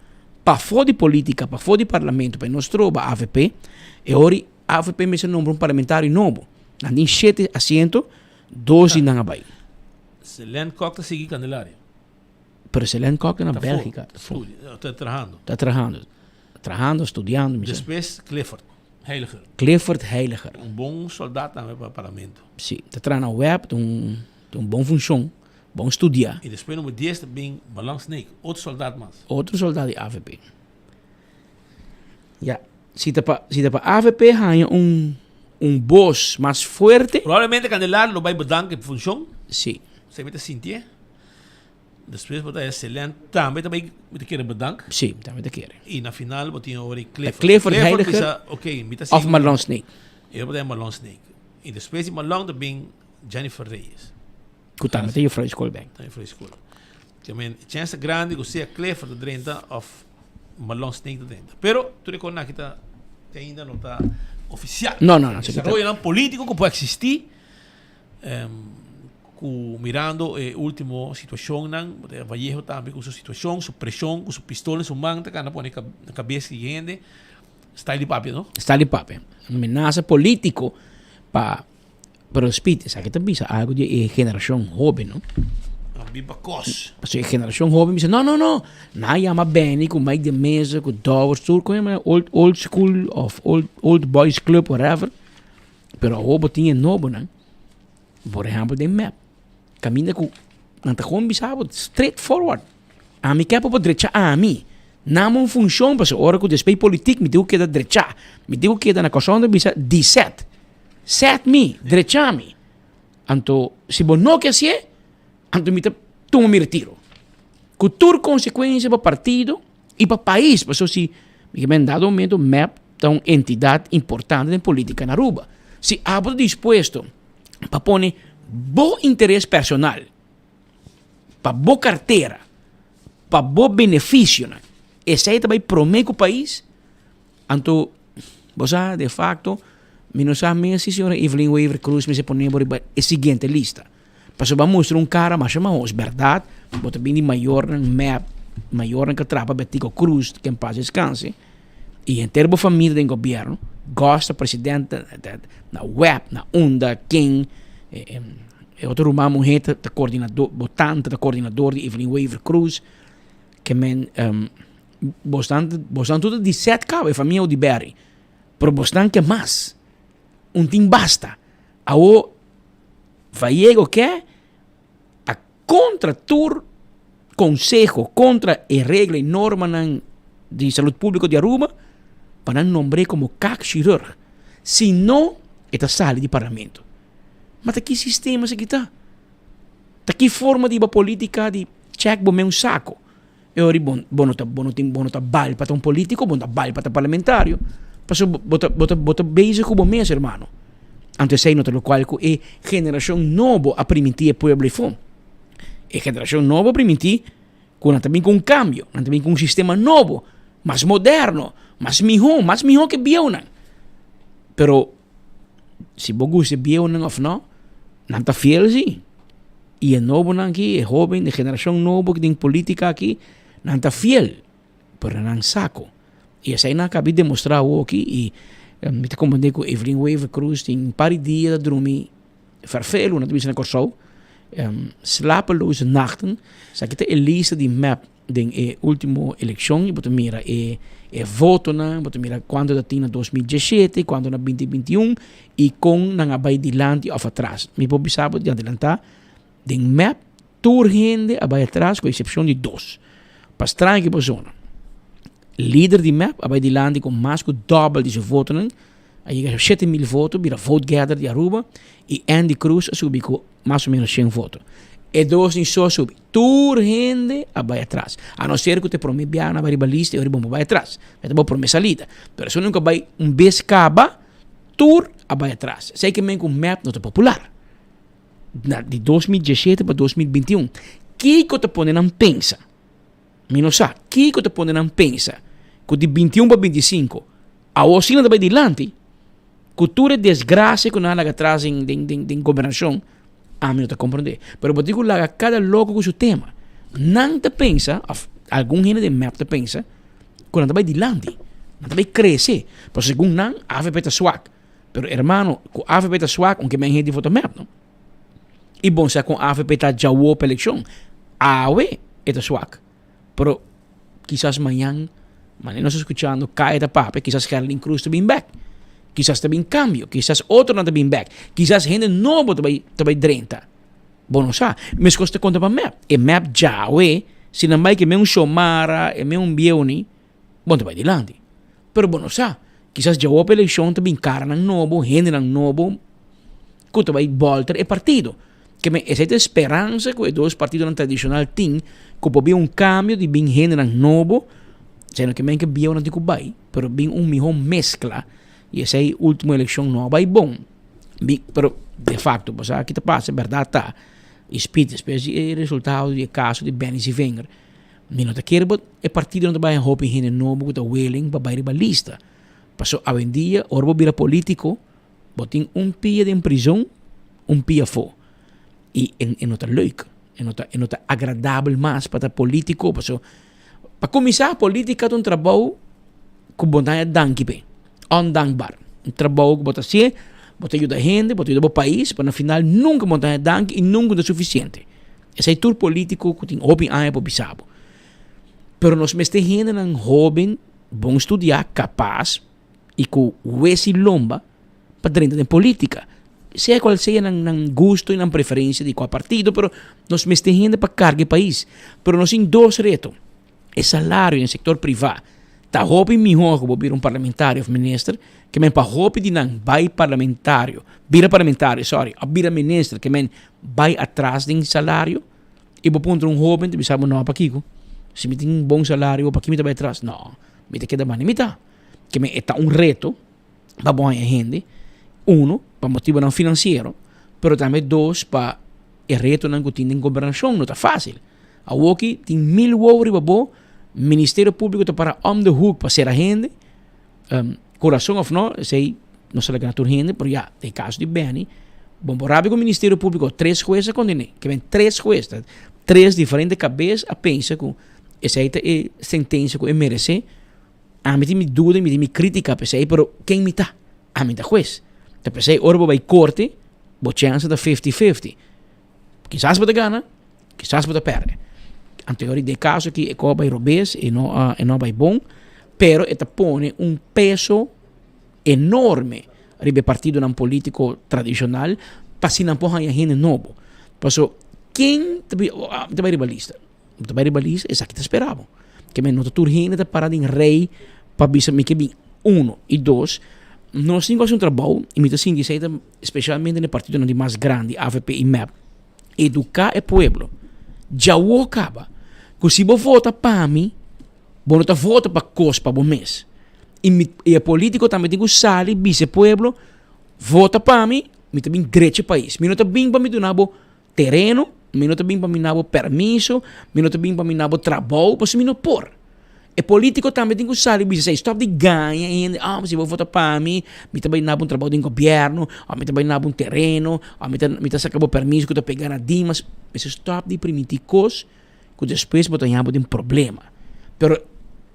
pafó di polítika, pafó di parlamento pa e no stroba avp, e ora Avp mester nombra un parlamentario nobo. Nan tin shete asiento, dos di nan a bai. Selene Kok ta sigui Candelaria. Pero Selene Kok ta na Belgica. Ta studia, ta trahando. Ta trahando. Trahando, studiando. Despues Clifford. Heiliger. Clifford Heiliger. Un bon soldat tambe pa parlamento. Si, ta traha na web, ta un ta un bon funcion, bon studia. Y despues number dies ta bin Malan Snake, otro soldat mas. Otro soldat di avp. Ya, si ta pa si ta pa avp haña un un bos mas fuerte. Probablemente Candelario lo bay bedank e funcion. Si. Esei mi ta sintié. Despues bo ta haya Selèn tambe ta bay mi ta kere bedank. Si, tambe ta kere. Y na final bo tin ora e Clifford. Clifford Heiliger bisa, ok, mi ta of Marlon Snake. E ora bo ta haya Marlon Snake. Y despues di Marlon ta bin Jennifer Reyes. Cu tambe ta juffrouw di school bek. Ta juffrouw di school. Ke men, e chance ta grandi cu sea Clifford ta drenta of Marlon Snake ta drenta. Pero tur e cosnan aki ta te ainda no ta oficial. No, no, no. Desaroyonan politico cu por existi. Cu mirando e ultimo situacionnan, Vallejo tambe cu su situacion, su presion, cu su pistola en su man ta cana pone na cabes di hende. Style di papia, no? Style di papia. Menasa politico pa, pero Speed, esaki ta bisa algo di e generacion hoben, no? Biba cos. Pasobra e generacion hoben bisa, no, no, no, nan a yama Benny cu Mike de Meza, cu Dowers, tur cu yama old, old school of old, old boys club, whatever. Pero awor bo tin e nobonan, por ehèmpel den mep, kaminda ku nan ta gewoon bisa bo straight forward, ami ke pa bo drecha ami, nan un funshon pasobra ora ku despues politik mi tin ku keda drecha, mi tin ku keda na Kòrsou nan ta bisa di sèt, sèt mi, drecha mi. Anto si bo no ke hasié, anto mi ta tuma mi retiro. Ku tur konsekuensia pa partido i pa pais, pasobra si mi ke men dado momento mep ta un entidad importante den politica na Aruba. Si abo ta dispuesto pa pone bo interes personal, pa bo cartera, pa bo beneficionan, esey ta bay prome cu pais, anto bo sa de facto mi no sa mes si señora Evelyn Wever Croes mester pone bo riba e siguiente lista. Pasobra bo a mustra un cara masha mahos, berdad, bo ta bin di mayornan mep, mayornan cu a traha pa Betico Croes, que en paz descanse, y henter bo familia den gobierno, Gos ta presidente na web, na unda, ken, e otro ruman muher ta coordinador, bo tanta ta coordinador di Evelyn Wever Croes, ke men, bosnan, bosnan tur ta di set caba, e famia Oduberry, pero bosnan ke mas, un tin basta, awo Vallego ke a kontra tur konseho, kontra e regla i normanan di salud públiko di Aruba pa nan nombr'é komo kaakchirurg. Si no, e ta sali di parlamento. Ma ta ki sistema esaki ta? Ta ki forma di hiba polítika di chèk bo men un sako? E ora bo bo no ta bo no tin bo no ta bal pa ta un politico, bo no ta bal pa ta parlamentario, pasobra bo ta bo ta bo ta bezig ku bo mes hermano. Anto esei no ta lokual ku e generashon nobo a primintí e pueblo efo. E generashon nobo a primintí ku nan ta bin ku un kambio, nan ta bin ku un sistema nobo, mas moderno, mas mihó, mas mihó ke bieunan. Pero si bo gusta e bieunan òf no, nan ta fiel sí. I e nobonan aki, e hoben, e generashon nobo ki den politika aki, nan ta fiel, pero nan sako. I esei nan a kabi demostrá awoki i mi ta komprendé ku Evelyn Wever Croes tin un par di dia ta drumi ferfelu, nan ta bisa na Kòrsou, slapeloze nachten. Esaki ta e lista di mep den e ultimo elekshon i bo ta mira e e votonan, bo ta mira kuantu ta tin na 2017, kuantu na 2021 i kon nan a bai dilanti òf atras. Mi por bisa bo di adelantá, den mep tur hende a bai atras ku eksepshon di dos. Pa straño ki persona, lider di mep a bai dilanti ku mas ku dòbel di su votonan, a yega 7000 voto, bira vote getter di Aruba, i Endy Croes a subi ku mas o menos shen voto. E dos ni so a subi. Tur hende a bai atras. A no ser ku ta e prome biaha nan a bai riba lista e ora bo bai atras. E ta bo prome salida. Pero esun nunka bai un bes kaba, tur a bai atras. Esei ke men ku mep no ta popular. Na di 2017 pa 2021. Kiko ta pone nan pensa? Mi no sa. Kiko ta pone nan pensa ku di 21 pa 25 awor si nan ta bai dilanti? Ku tur e desgrasia ku nan a laga atras den den den den gobernashon, ami no ta komprondé. Pero bo tin ku laga kada loko ku su tema. Nan ta pensa, òf algun hende den mep ta pensa, ku nan ta bai dilanti, nan ta bai krese. Pasobra segun nan, avp ta swak. Pero hermano, ku avp ta swak, un ke men hende di vota mep, no? I bon sa kon avp ta djawo pa elekshon. Awe e ta swak. Pero kisas mañan, manera nos ta skuchando, Kaya ta papia, kisas Gerlin Cruz ta bin bek. Kisas ta bin kambio, kisas otronan ta bin bèk, kisas hende nobo ta bai ta bai drenta. Bo no sa. Meskos ta konta pa mep. E mep djawe, si nan bai ku e men un Xiomara, e men un Bieuni, bo no ta bai dilanti. Pero bo no sa. Kisas djawe op elekshon ta bin karanan nobo, hendenan nobo ku ta bai bòlter e partido. Ke men esei ta e speransa ku e dos partidonan tradishonal tin ku por bin un kambio di bin hendenan nobo, esei no ke men ke bieunan tin ku bai, pero bin un mihó meskla i esei ultimo elekshon no a bai bon. Bin, pero de facto bo sa ki ta pasa, bèrdat ta, i spit despues di e resultado di e kaso di Benny Zievinger, mi no ta kere bo e partidonan ta bai hopi hende nobo ku ta willing pa bai riba lista. Pasobra awendia ora bo bira politiko, Bo tin un pia den prizon, un pia afó. I e no ta leuk, e no ta, e no ta agradabel mas pa ta polítiko, paso pa kuminsá polítika ta un trabou ku bo ta haña danki p'e, ondankbaar. Un trabou ku bo ta hasié, bo ta yuda hende, bo ta yuda bo pais, pero na final nunka bo no ta haña danki i nunka ta sufisiente. Esei tur polítiko ku tin hopi aña por bisa bo. Pero nos mester hendenan hóben, bon studiá, kapas, y cu wes y lomba pa drenta den politica. Sea cual sea nan nan gusto y nan preferencia di cua partido, pero nos mester hende pa carga e pais. Pero nos tin dos reto, e salario den sector priva ta hopi mihor cu bo bira un parlamentario of minister, ke men pa hopi di nan bay parlamentario, bira parlamentario sorry, of bira minister ke men bay atras den salario. Y bo puntra un hoben ta bisa bo no pakico, si mi tin un bon salario paki mi ta bay atras, no, mi ta keda banda mitad. Ke men e ta un reto pa bo haña hende, uno, pa motibonan finansiero, pero tambe dos, pa e retonan ku tin den gobernashon no ta fásil. Awoki tin mil wou riba bo, Ministerio Públiko ta para om de hoek pa sera hende, ku rason òf no, esei no sa laga na tur hende, pero ya, den kaso di Benny, bo por rabia ku Ministerio Públiko, tres hues a kondené, ke men tres hues, tres diferente kabes a pensa ku esei ta e sentensia ku e meresé. Ami tin mi duda y mi tin mi critica p'esey, pero ken mi ta? Ami ta hues. Ta p'esey ora bo bay corte, bo chance ta fifty fifty. Kisas bo ta gana, kisas bo ta perde. Anto yori den e caso aki e cos a bay robes, e no a e no a bay bon, pero e ta pone un peso enorme riba e partidonan politico tradicional pa si nan por haya hende nobo. Paso ken ta bay riba lista? Bo ta bai riba lista, esaki ta spera bo. Ke men no ta tur hende ta para den rei pa bisa mi ke bin. Uno. I dos, nos tin ku hasi un trabou, i mi ta sinti esei ta spesialmente na e partidonan di mas grandi, avp i mep, eduká e pueblo. Djawo kaba ku si bo vota pa mi, bo no ta vota pa kos pa bo mes. I mi i e politiko tambe tin ku sali bisa e pueblo, vota pa mi, mi ta bin drecha e pais. Mi no ta bin pa mi duna bo Tereno, mi no ta bin pa mina bo permiso, mi no ta bin pa mina bo trabou, pasobra mi no por. E politico tambe tin cu sali bisa esey, stop di gaña hende, ah, si bo vota pa mi, mi ta bay nabo un trabou den gobierno, of mi ta bay nabo un tereno, of mi ta mi ta saca bo permiso cu ta pega na Dimas. Mester stop di primiti cos cu despues bo ta haña bo den problema. Pero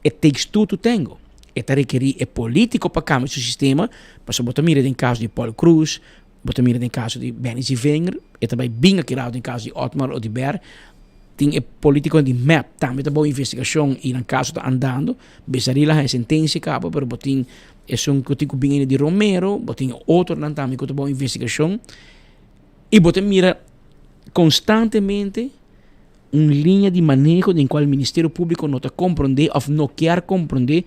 it takes two to tango. E ta rekeri e politico pa cambia su sistema, pasobra bo ta mira den caso di Paul Croes, Bo ta mira den kaso di Benny Zievinger, e ta bai bin akirado den kaso di Otmar Oduber. Tin e politikonan di mep tambe ta bou investigashon i nan kaso ta andando. Besaril a haña sentensia kaba, pero bo tin esun ku tin ku bin ainda di Romero, bo tin otronan tambe ku ta bou investigashon. I bo ta mira konstantemente un liña di maneho den kual Ministerio Públiko no ta komprondé òf no kier komprondé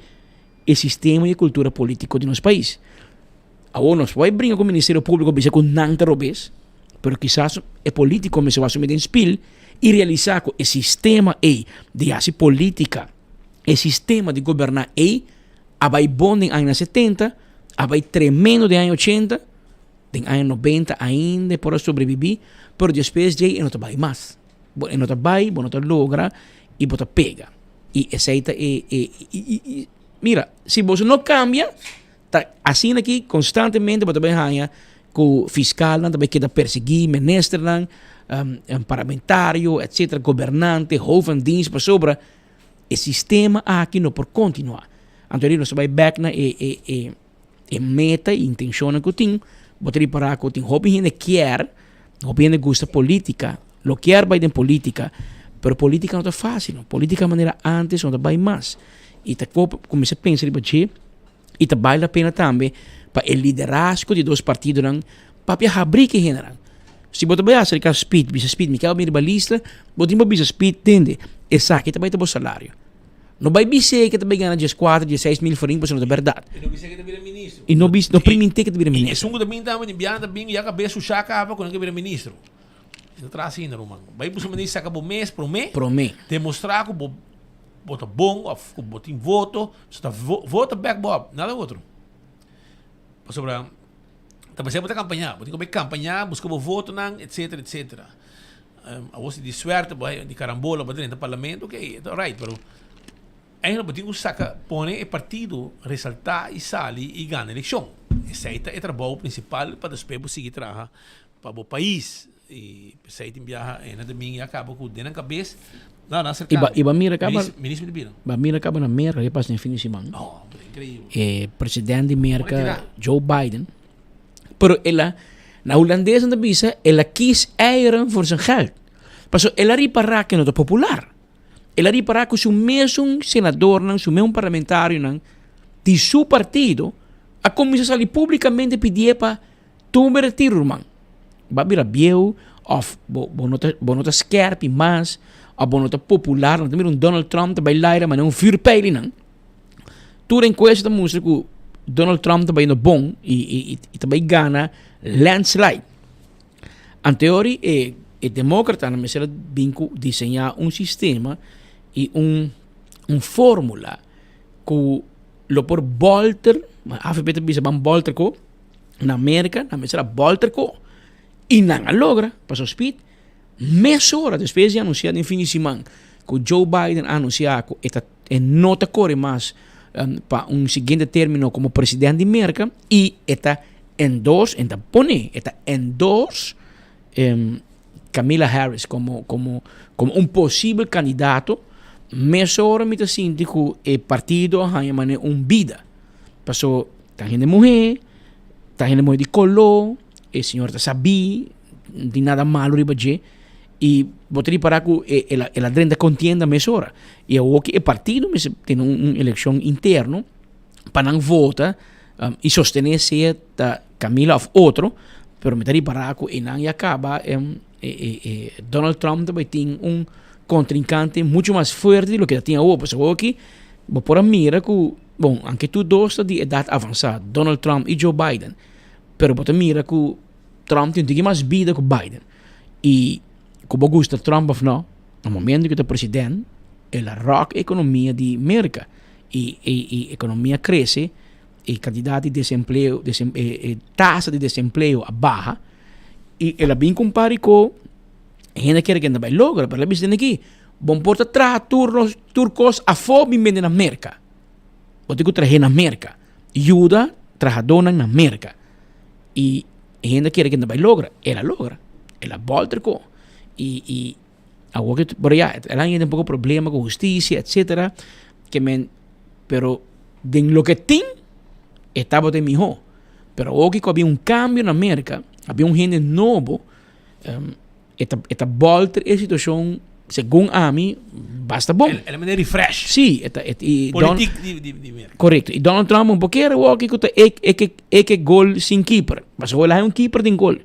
e sistema i e kultura politiko di nos pais. Awor nos por bringa ku Ministerio Públiko bisa ku nan ta robes, pero kisas e polítiko mester wak sumí den spil i realisá ku e sistema ei di hasi polítika, e sistema di goberná ei a bai bon den añanan setenta, a bai tremendo den aña ochenta, den aña nobenta ainda e por a sobrebibí, pero despues djei e no ta bai mas. Bo e no ta bai, bo no ta logra i bo ta pega. I esei ta e e i mira, si boso no kambia, Ta asina aki constantemente bo ta bay haña cu fiscalnan ta bay keda persegui ministernan, parlamentario etcetera, gobernante, hoofd van dienst pasobra e sistema aki no por continua. Anto nos ta bay bek na e e e e meta y intencionnan cu tin, bo ta ripara cu tin hopi hende kier, hopi hende gusta politica, lo kier bay den politica, pero politica no ta facil, politica manera antes no ta bay mas y ta cuminsa pensa riba dje. I ta bale la pena tambe pa e liderazgo di e dos partidonan papia habrí ku e hendenan. Si bo ta bai aserká Speed, bisa Speed mi kaba bini riba lista, bo tin por bisa Speed tende, esaki ta bai ta bo salario. No bai bis'é ke ta bai gana dieskuater, diesseis mil florin pasobra no ta bèrdat. I no bis'é ke ta bira ministro. I no bis, no primint'é ke ta bira I ministro. esun ku ta bin tambe di biaha ta bin ya kabes sushá kaba ku nan ke bira ministro. E ta traha asina ruman. Bai buska manera di saka bo mes promé. Promé. Demostrá ku bo bo ta bon òf ku bo tin voto. So ta voto bèk bo òp, nada otro. Pasobra ta pasé bo ta kampañá. Bo tin ku bai kampañá, buska bo votonan, etcetera, etcetera. Awor si di suerte bo di karambola bo drenta parlamento, ok, e ta alright, pero eigenlijk bo tin ku saka pone e partido resaltá i sali i gana elekshon. Esei ta e trabou prinsipal pa despues bo sigui traha pa bo pais. I p'esei tin biaha e na domingo ya kaba ku den nan kabes nan a I ba, i ba mira kaba, Minister di bira. ba mira kaba na Merka ke pasa den fin di siman. Oh, inkreibel. E president di Merka, Joe Biden, Pero el a, na hulandes nan ta bisa, el a kies eieren voor zijn geld. Pasobra el a ripará ku e no ta popular. El a ripará ku su mesun senadornan, su mesun parlamentarionan di su partido a kuminsá sali públikamente pidié pa tuma e retiro, ruman. Bo a bira bieu òf bo bo no ta bo no ta skèrpi mas òf bo no ta popular. Nan ta mira un Donald Trump ta bai laira manera un vuurpijl einan. Tur encuesta ta mustra cu Donald Trump ta bayendo bon y, y, y ta bay gana landslide. Anteori e, e demócratanan mester a bin cu diseña un sistema y un, un fórmula cu lo por bolter, AFP ta bisa ban bolter co, na America nan mester a bolter co y nan a logra, paso Speed mesora despues di anuncia den fin di siman cu Joe Biden a anuncia cu e ta E no ta kore mas pa un siguiente término komo presidente di Merka i e ta endorse, e ta pone, e ta endorse Kamala Harris komo komo komo un posibel kandidato. Mesora mi ta sinti ku e partido a haña manera un bida. Paso ta hende muhé, ta hende muhé di koló, e señor ta sabí, no tin nada malo riba dje. Y bo ta ripara cu el a, el a drenta contienda mesora. Y awor ki e partido mester tene un, un eleccion interno pa nan vota um, y sostene sea ta Camila of otro, pero mi ta ripara cu e nan ya caba em, e, e, e Donald Trump ta bay tin un contrincante mucho mas fuerte di loke ta tin awor. Pasobra awor ki bo por a mira cu, bon, aunke tur dos ta di edad avansa, Donald Trump y Joe Biden, pero bo ta mira cu Trump tin un tiki mas bida cu Biden. Y cu bo gusta Trump of no, na momento cu ta president, el a rock economia di Merca. Y, y, y economia crece, y cantidad di desempleo, desem, e, e tasa di desempleo a baha. Y el a bin cu un par di co, hende kere que ta bay logra, pero el a bisa den aki, bon por ta traha tur nos, tur cos afo bin bende na Merca. Bo tin cu trahe na Merca. Yuda trahadornan na Merca. Y E hende a kere ke no bai logra, el a logra. El a bolter ko. Y, y awor ke, pero ya, el a haya un poco problema ku husticia, etcetera. Ke men, pero den loke tin, e tabata e miho. Pero awor ke ku habia un cambio na Merca, habia un hende nobo, um, E ta, e ta bolter e situacion, segun ami, basta bon. El, el manera refresh. Sí, e ta, e, y Don, Politiek di, di, di Merca. Correcto. Y Donald Trump un poquero wou ku ta e, e, ke, e ke gol sin keeper. Pasobra el hay un keeper den gol.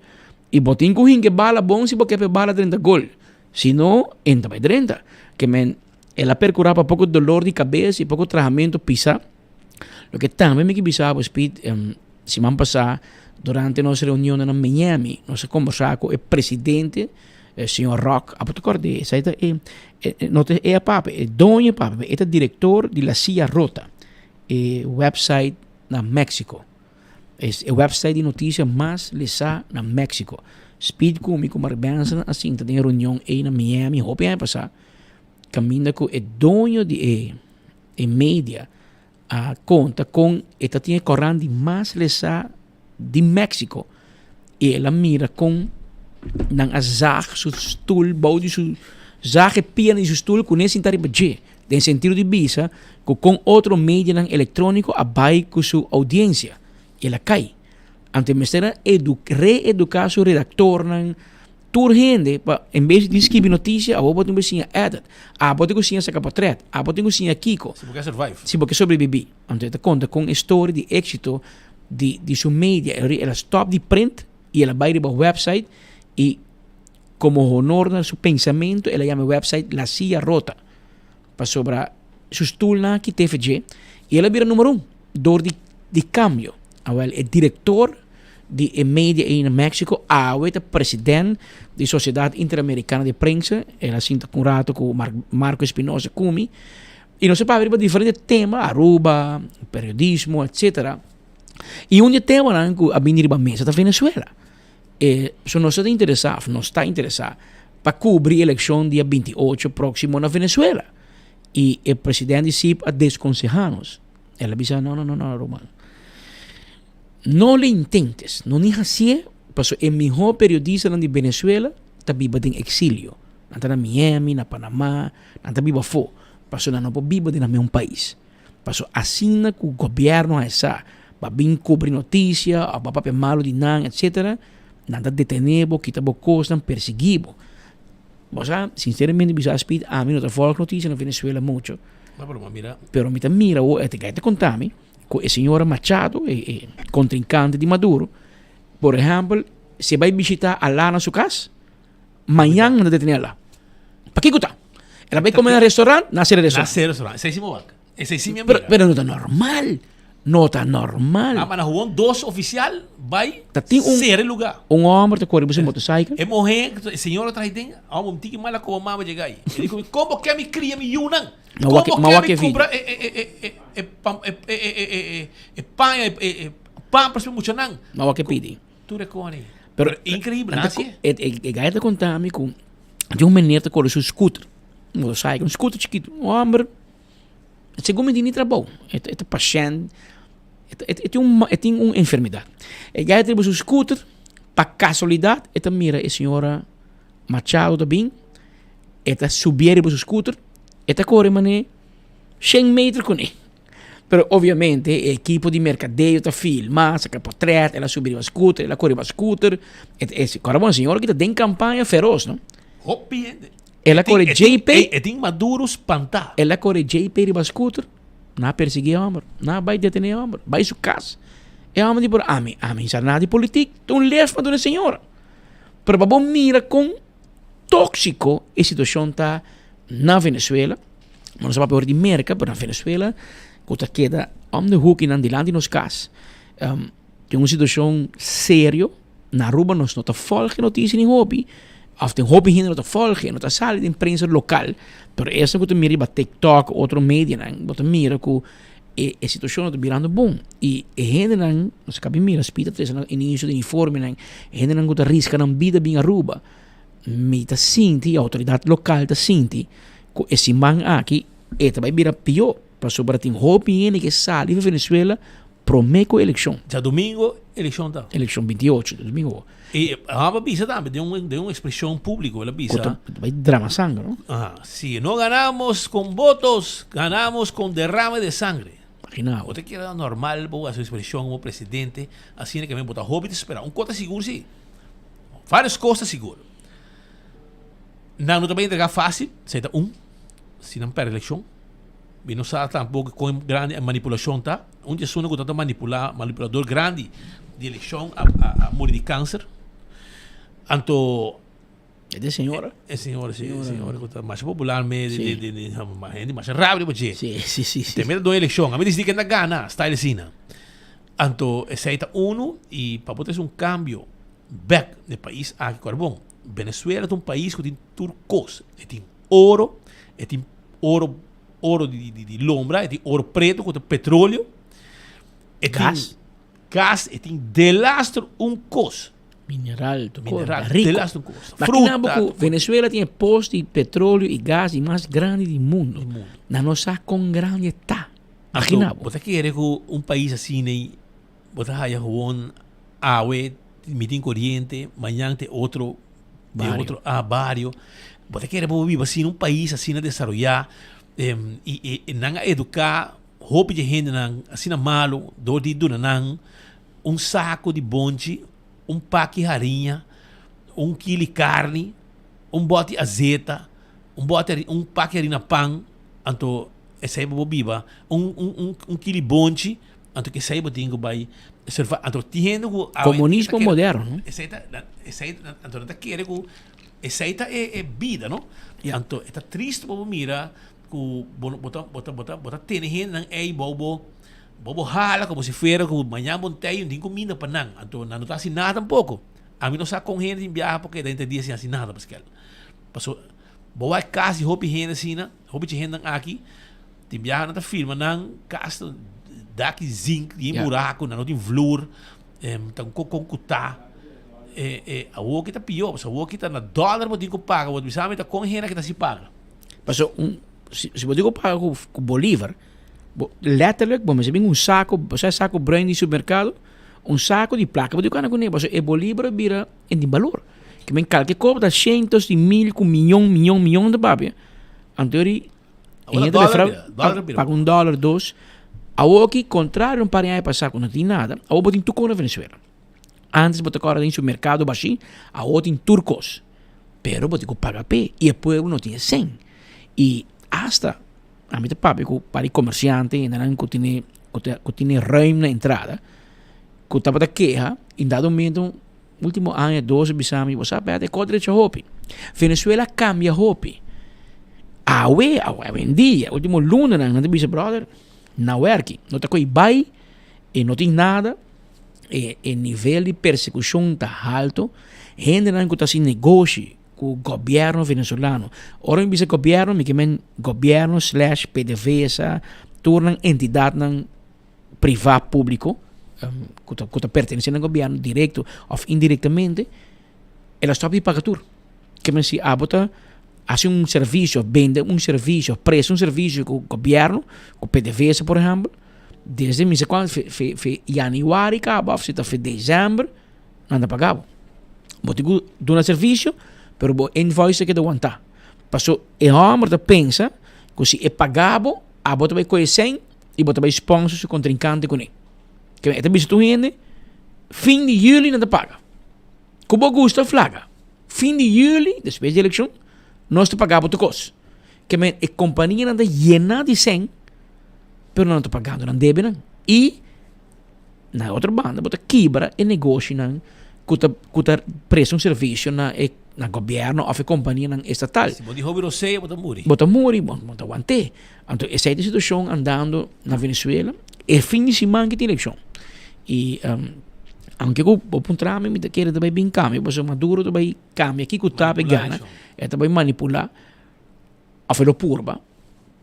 Y bo tin ku hinke bala bon si bo ke pa e bala drenta gol. Si no, e no ta bai drenta. Ke men, el a percura pa poko dolor di cabes y poko trahamento pisa. Loke tambe mi ke bisa bo, Speed, siman pasá durante nos reunionnan na Miami, nos a kombersá ku e presidente, e señor Rock, abo ta kòrd'é, esei ta e, no ta e a papia, e doño a papia, e ta direktor di La Silla Rota, e website na Mexico. E website di notisia mas lesá na Mexico. Speed ku mi ku Mark Benson a sinta den e reunion ei na Miami hopi aña pasá, kaminda ku e doño di e E media a konta kon e ta tin e koran di mas lesá di Mexico i el a mira kon nan a zag su stul bou di su zag e pianan di su stul kuné sinta riba dje den sentido di bisa ku kon otro medianan elektróniko a bai ku su oudiensia i el a kai. Anto e mester a reeduká su redaktornan. Tur hende pa en bes di skibi noticia abo bo tin ku siña edit, abo tin ku siña saka potret, abo tin ku siña kiko. Si bo ke survive. Si bo ke sobrevivi. Anto e ta konta kon e story di exito di di su media. El a stop di print y el a bai riba website y komo honor na su pensamento el a yama e website La Silla Rota. Pasobra su stoelnan a kit'é fedje y el a bira numero un door di di cambio. Awel e director di e media ei na Mexico awe ta president di Sociedad Interamericana de Prensa. El a sinta un rato cu Marco Espinosa cu mi y nos a papia riba diferente tema, Aruba, periodismo, etcetera. Y un di e temanan cu a bini riba mesa ta Venezuela. E so nos ta interesa of nos ta interesa pa cubri eleccion dia 28 proximo na Venezuela. Y e president di SIP a desconseha nos. El a bisa no no no no ruman. No lo intentes, no ni hacié, paso e miho periodistanan di Venezuela ta biba den exilio. Nan ta na Miami, na Panama, nan ta biba afó, paso nan no por biba den nan meun pais. Paso asina ku gobierno a esa ba bin kubri noticia of ba papia malo di nan etcetera, nan ta detene bo, kita bo kosnan, persigi bo. Bo sa, sinceramente bisa Speed, ami no ta volg noticia na Venezuela mucho. No, pero bo mira. Pero mi ta mira awo, e ta konta mi ku e señora Machado, e e kontrinkante di Maduro, por ehempel, si e bai bishita Alá na su kas, Mañan nan ta detene ala. Pakiko ta? El a bai come na restaurant, na cera restaurant. Na cera restaurant. Esei si mo wak. Esei si mi a Pero, mira. pero no ta normal. No ta normal. Ah, mana gewoon dos oficial bai Ta tin un, cera e lugar. un homber ta core riba su motorcycle. E muher, e señora trae den, a un tiki mala como mama llega ahí. E dico, como ke mi cria mi yunan? Ma wak, Como ma ke wak mi e video. compra e e e e e pam e e e e e paña e e pampers pa muchanan? Ma wak e pidi. Tur e koni. Pero increíble, anta así. E, e, e gaya ta conta mi ku di un meneer ta kore su scooter, motorcycle, un scooter chiquito, un homber, segun mi tin ni trabou, e ta, e ta pashent, e ta, e tin un, e tin un enfermedad. E gaya ta riba su scooter, pa casualidad e ta mira e señora Machado ta bin, e ta subié riba su scooter, e ta kore manera shen meter kuné. Pero obviamente e ekipo di merkadeo ta filma, saka potret, el a subi riba scooter, el a kore riba scooter. E e kòrda bon, señor ki ta den kampaña feros, no? Hopi hende. El a kore JP. E tin Maduro spantá. El a kore JP riba scooter, nan a persiguí e hòmber, nan a bai detené e hòmber, bai su kas. E hòmber di por ami, ami sa nada di politik, ta un les pa duna e señora. Pero pa bo mira kon tóksiko e situashon ta na Venezuela. Nos a papia ora di Merka, pero na Venezuela ku ta keda om de hoek nan dilanti nos kas. Um, tin un situashon serio. Na Aruba nos no ta volg e notisia ni hopi. Of tin hopi hende no ta volg e, no ta sali den prensa lokal. Pero esnan ku ta mira riba TikTok, otro medianan, bo ta mira ku e, e situashon no ta birando bon. I e hendenan, nos a kabi mira, Speed a trese na inicio di informenan, e hendenan ku ta riska nan bida bin Aruba. Mi ta sinti, e outoridat lokal ta sinti, ku e siman aki e ta bai bira pió, pasobra tin hopi hende ke sali for Venezuela promé ku elekshon. Djadumingo elekshon ta. Elekshon 28, djadumingo. I a bisa tambe den un den un ekspreshon públiko el a bisa. Ku ta bai drama sanger, no? Aha, si no ganamos con votos, ganamos con derrame de sangre. Imagina bo. Bo ta kere normal bo hasi un ekspreshon komo presidente asina ke men bo ta hopi ta spera. Un kos ta sigur si. Varios kos ta sigur. Nan no ta bai entrega fácil, esei ta un, si nan pèrdè elekshon. Mi no sa tampoko kon grandi e manipulashon ta. Un di esunnan ku ta ta manipulá, manipulador grandi di elekshon a a muri di kanser. Anto. E di e señora? E señora, si, e señora ku ta masha popular me di di di hende masha rabia pa dje. Si, si, si, si. Te mira don elekshon, a mi disidi ken ta gana, style asina. Anto esei ta unu i pa bo trese un kambio bèk na e pais aki ku bon. Venezuela ta un pais ku tin tur kos. E tin oro, e tin oro oro di di di lombra, e tin oro preto ku ta petroleo. E tin Gas. gas, e tin delaster un kos. Mineral, tur kos. Mineral, Rico. delaster un kos. Makina bo Fruta, ku tur kos. Venezuela tin e pos di petroleo i gas di mas grandi di mundo. Di mundo. Nan no sa kon grandi e ta. Anto, Makina bo. bo ta kere ku un pais asina ei Bo ta haya gewoon awe mi tin coriente, mañan te otro, te otro ah, bario. Bo ta kere bo biba asina un pais asina desaroya y y nan a educa hopi di hendenan asina malo door di duna nan un saco di bonchi, un paki hariña. Un kili karni, un bòti azeta, un bòti un paki harina pan, anto esei bo por biba. Un un un un kili bonchi, anto esei bo tin ku bai survive. Anto tin hende ku awe Komunismo moderno, no? Esei ta esei anto nan ta kere ku esei ta e e bida, no? Anto e ta triste pa bo mira ku bo bo ta bo ta bo ta bo ta tene hendenan ei bou bo bo bo hala komo si fuera ku mañana bo ntei no tin kuminda pa nan. Anto nan no ta hasi nada tampoko. Ami no sa kon hende tin biaha pa keda henter dia sin hasi nada paskel. Paso bo wak kas di hopi hende asina, hopi dje hendenan aki tin biaha nan ta firma nan kas dak di zink di e buraku, nan no tin vloer, ta un kokon ku ta. Awor ki ta pió, pasobra awor ki ta na dòler bo tin ku paga, bo ta bisa mi ta kon hende aki ta hasi paga. Pasobra un si bo tin ku paga ku bolivar, bo letterlijk bo mester bin un sako, bo sa e sako bruin di supermerkado? Un saco di placa bo di cana cune pasobra e bolívar a bira en tin balor. Ke men kalke koop ta cientos di mil ku miyon miyon miyon ta papia. Anto eri e hende ta befra paga un dollar dos. Awoki contrario un par di aña pasa ku no tin nada awo bo tin tur kos na Venezuela. Antes bo ta kòrda den supermerkado bashi awo tin tur kos. Pero bo tin ku paga p'e i e pueblo no tin e sen. I asta Ami ta papia ku par di komersiante i nan ku tene ku ta ku tene ruim na entrada ku tabata keha i dado momento ultimo aña dos a bisa mi bo sa bèt e kos drecha hopi. Venezuela a kambia hopi. Awe awendia ultimo lunanan nan ta bisa brother na wèrki no ta ko'i bai e no tin nada e e nivel di persekushon ta halto hendenan ku ta hasi negoshi ku gobièrnu venezolano. Ora mi bisa gobièrnu mi ke men gobièrnu slash PDVSA, tur nan entidatnan privá públiko ku ta ku ta pertenesé na gobièrnu direkto òf indirektamente, el a stòp di paga tur. Ke men si abo ta hasi un servisio, bende un servisio, presta un servisio ku gobièrnu, ku PDVSA por ehèmpel, desde mi sa kuantu fe fe fe yanüari kaba òf si ta fe desèmber, nan ta paga bo. Bo tin ku duna servisio, pero bo invoice ta keda wantá. Paso e hòmber ta pensa ku si e paga bo, abo ta bai kohe sèn i bo ta bai sponsor su kontrinkante kuné. Ke e ta bisa tur hende, fin di yüli nan ta paga. Ku bo gusta flaga, fin di yüli, despues di elekshon, nos ta paga bo tur kos. Ke men e kompanianan ta yena di sèn, pero nan no ta pagando nan debenan. I Na e otro banda bo ta kibra e negoshinan ku ta ku ta presta un servisio na e na gobièrnu òf e kompanianan estatal. Si bo di hopi rosea bo ta muri. Bo ta muri, bo bo ta want'é. Anto esei ta e situashon andando na Venezuela. E fin di siman ki tin elekshon. I aunke ku bo puntra mi, mi ta kere ta bai bin kambia pasobra Maduro ta bai kambia kiko ta pa e gana. E ta bai manipulá. Of e lo purba,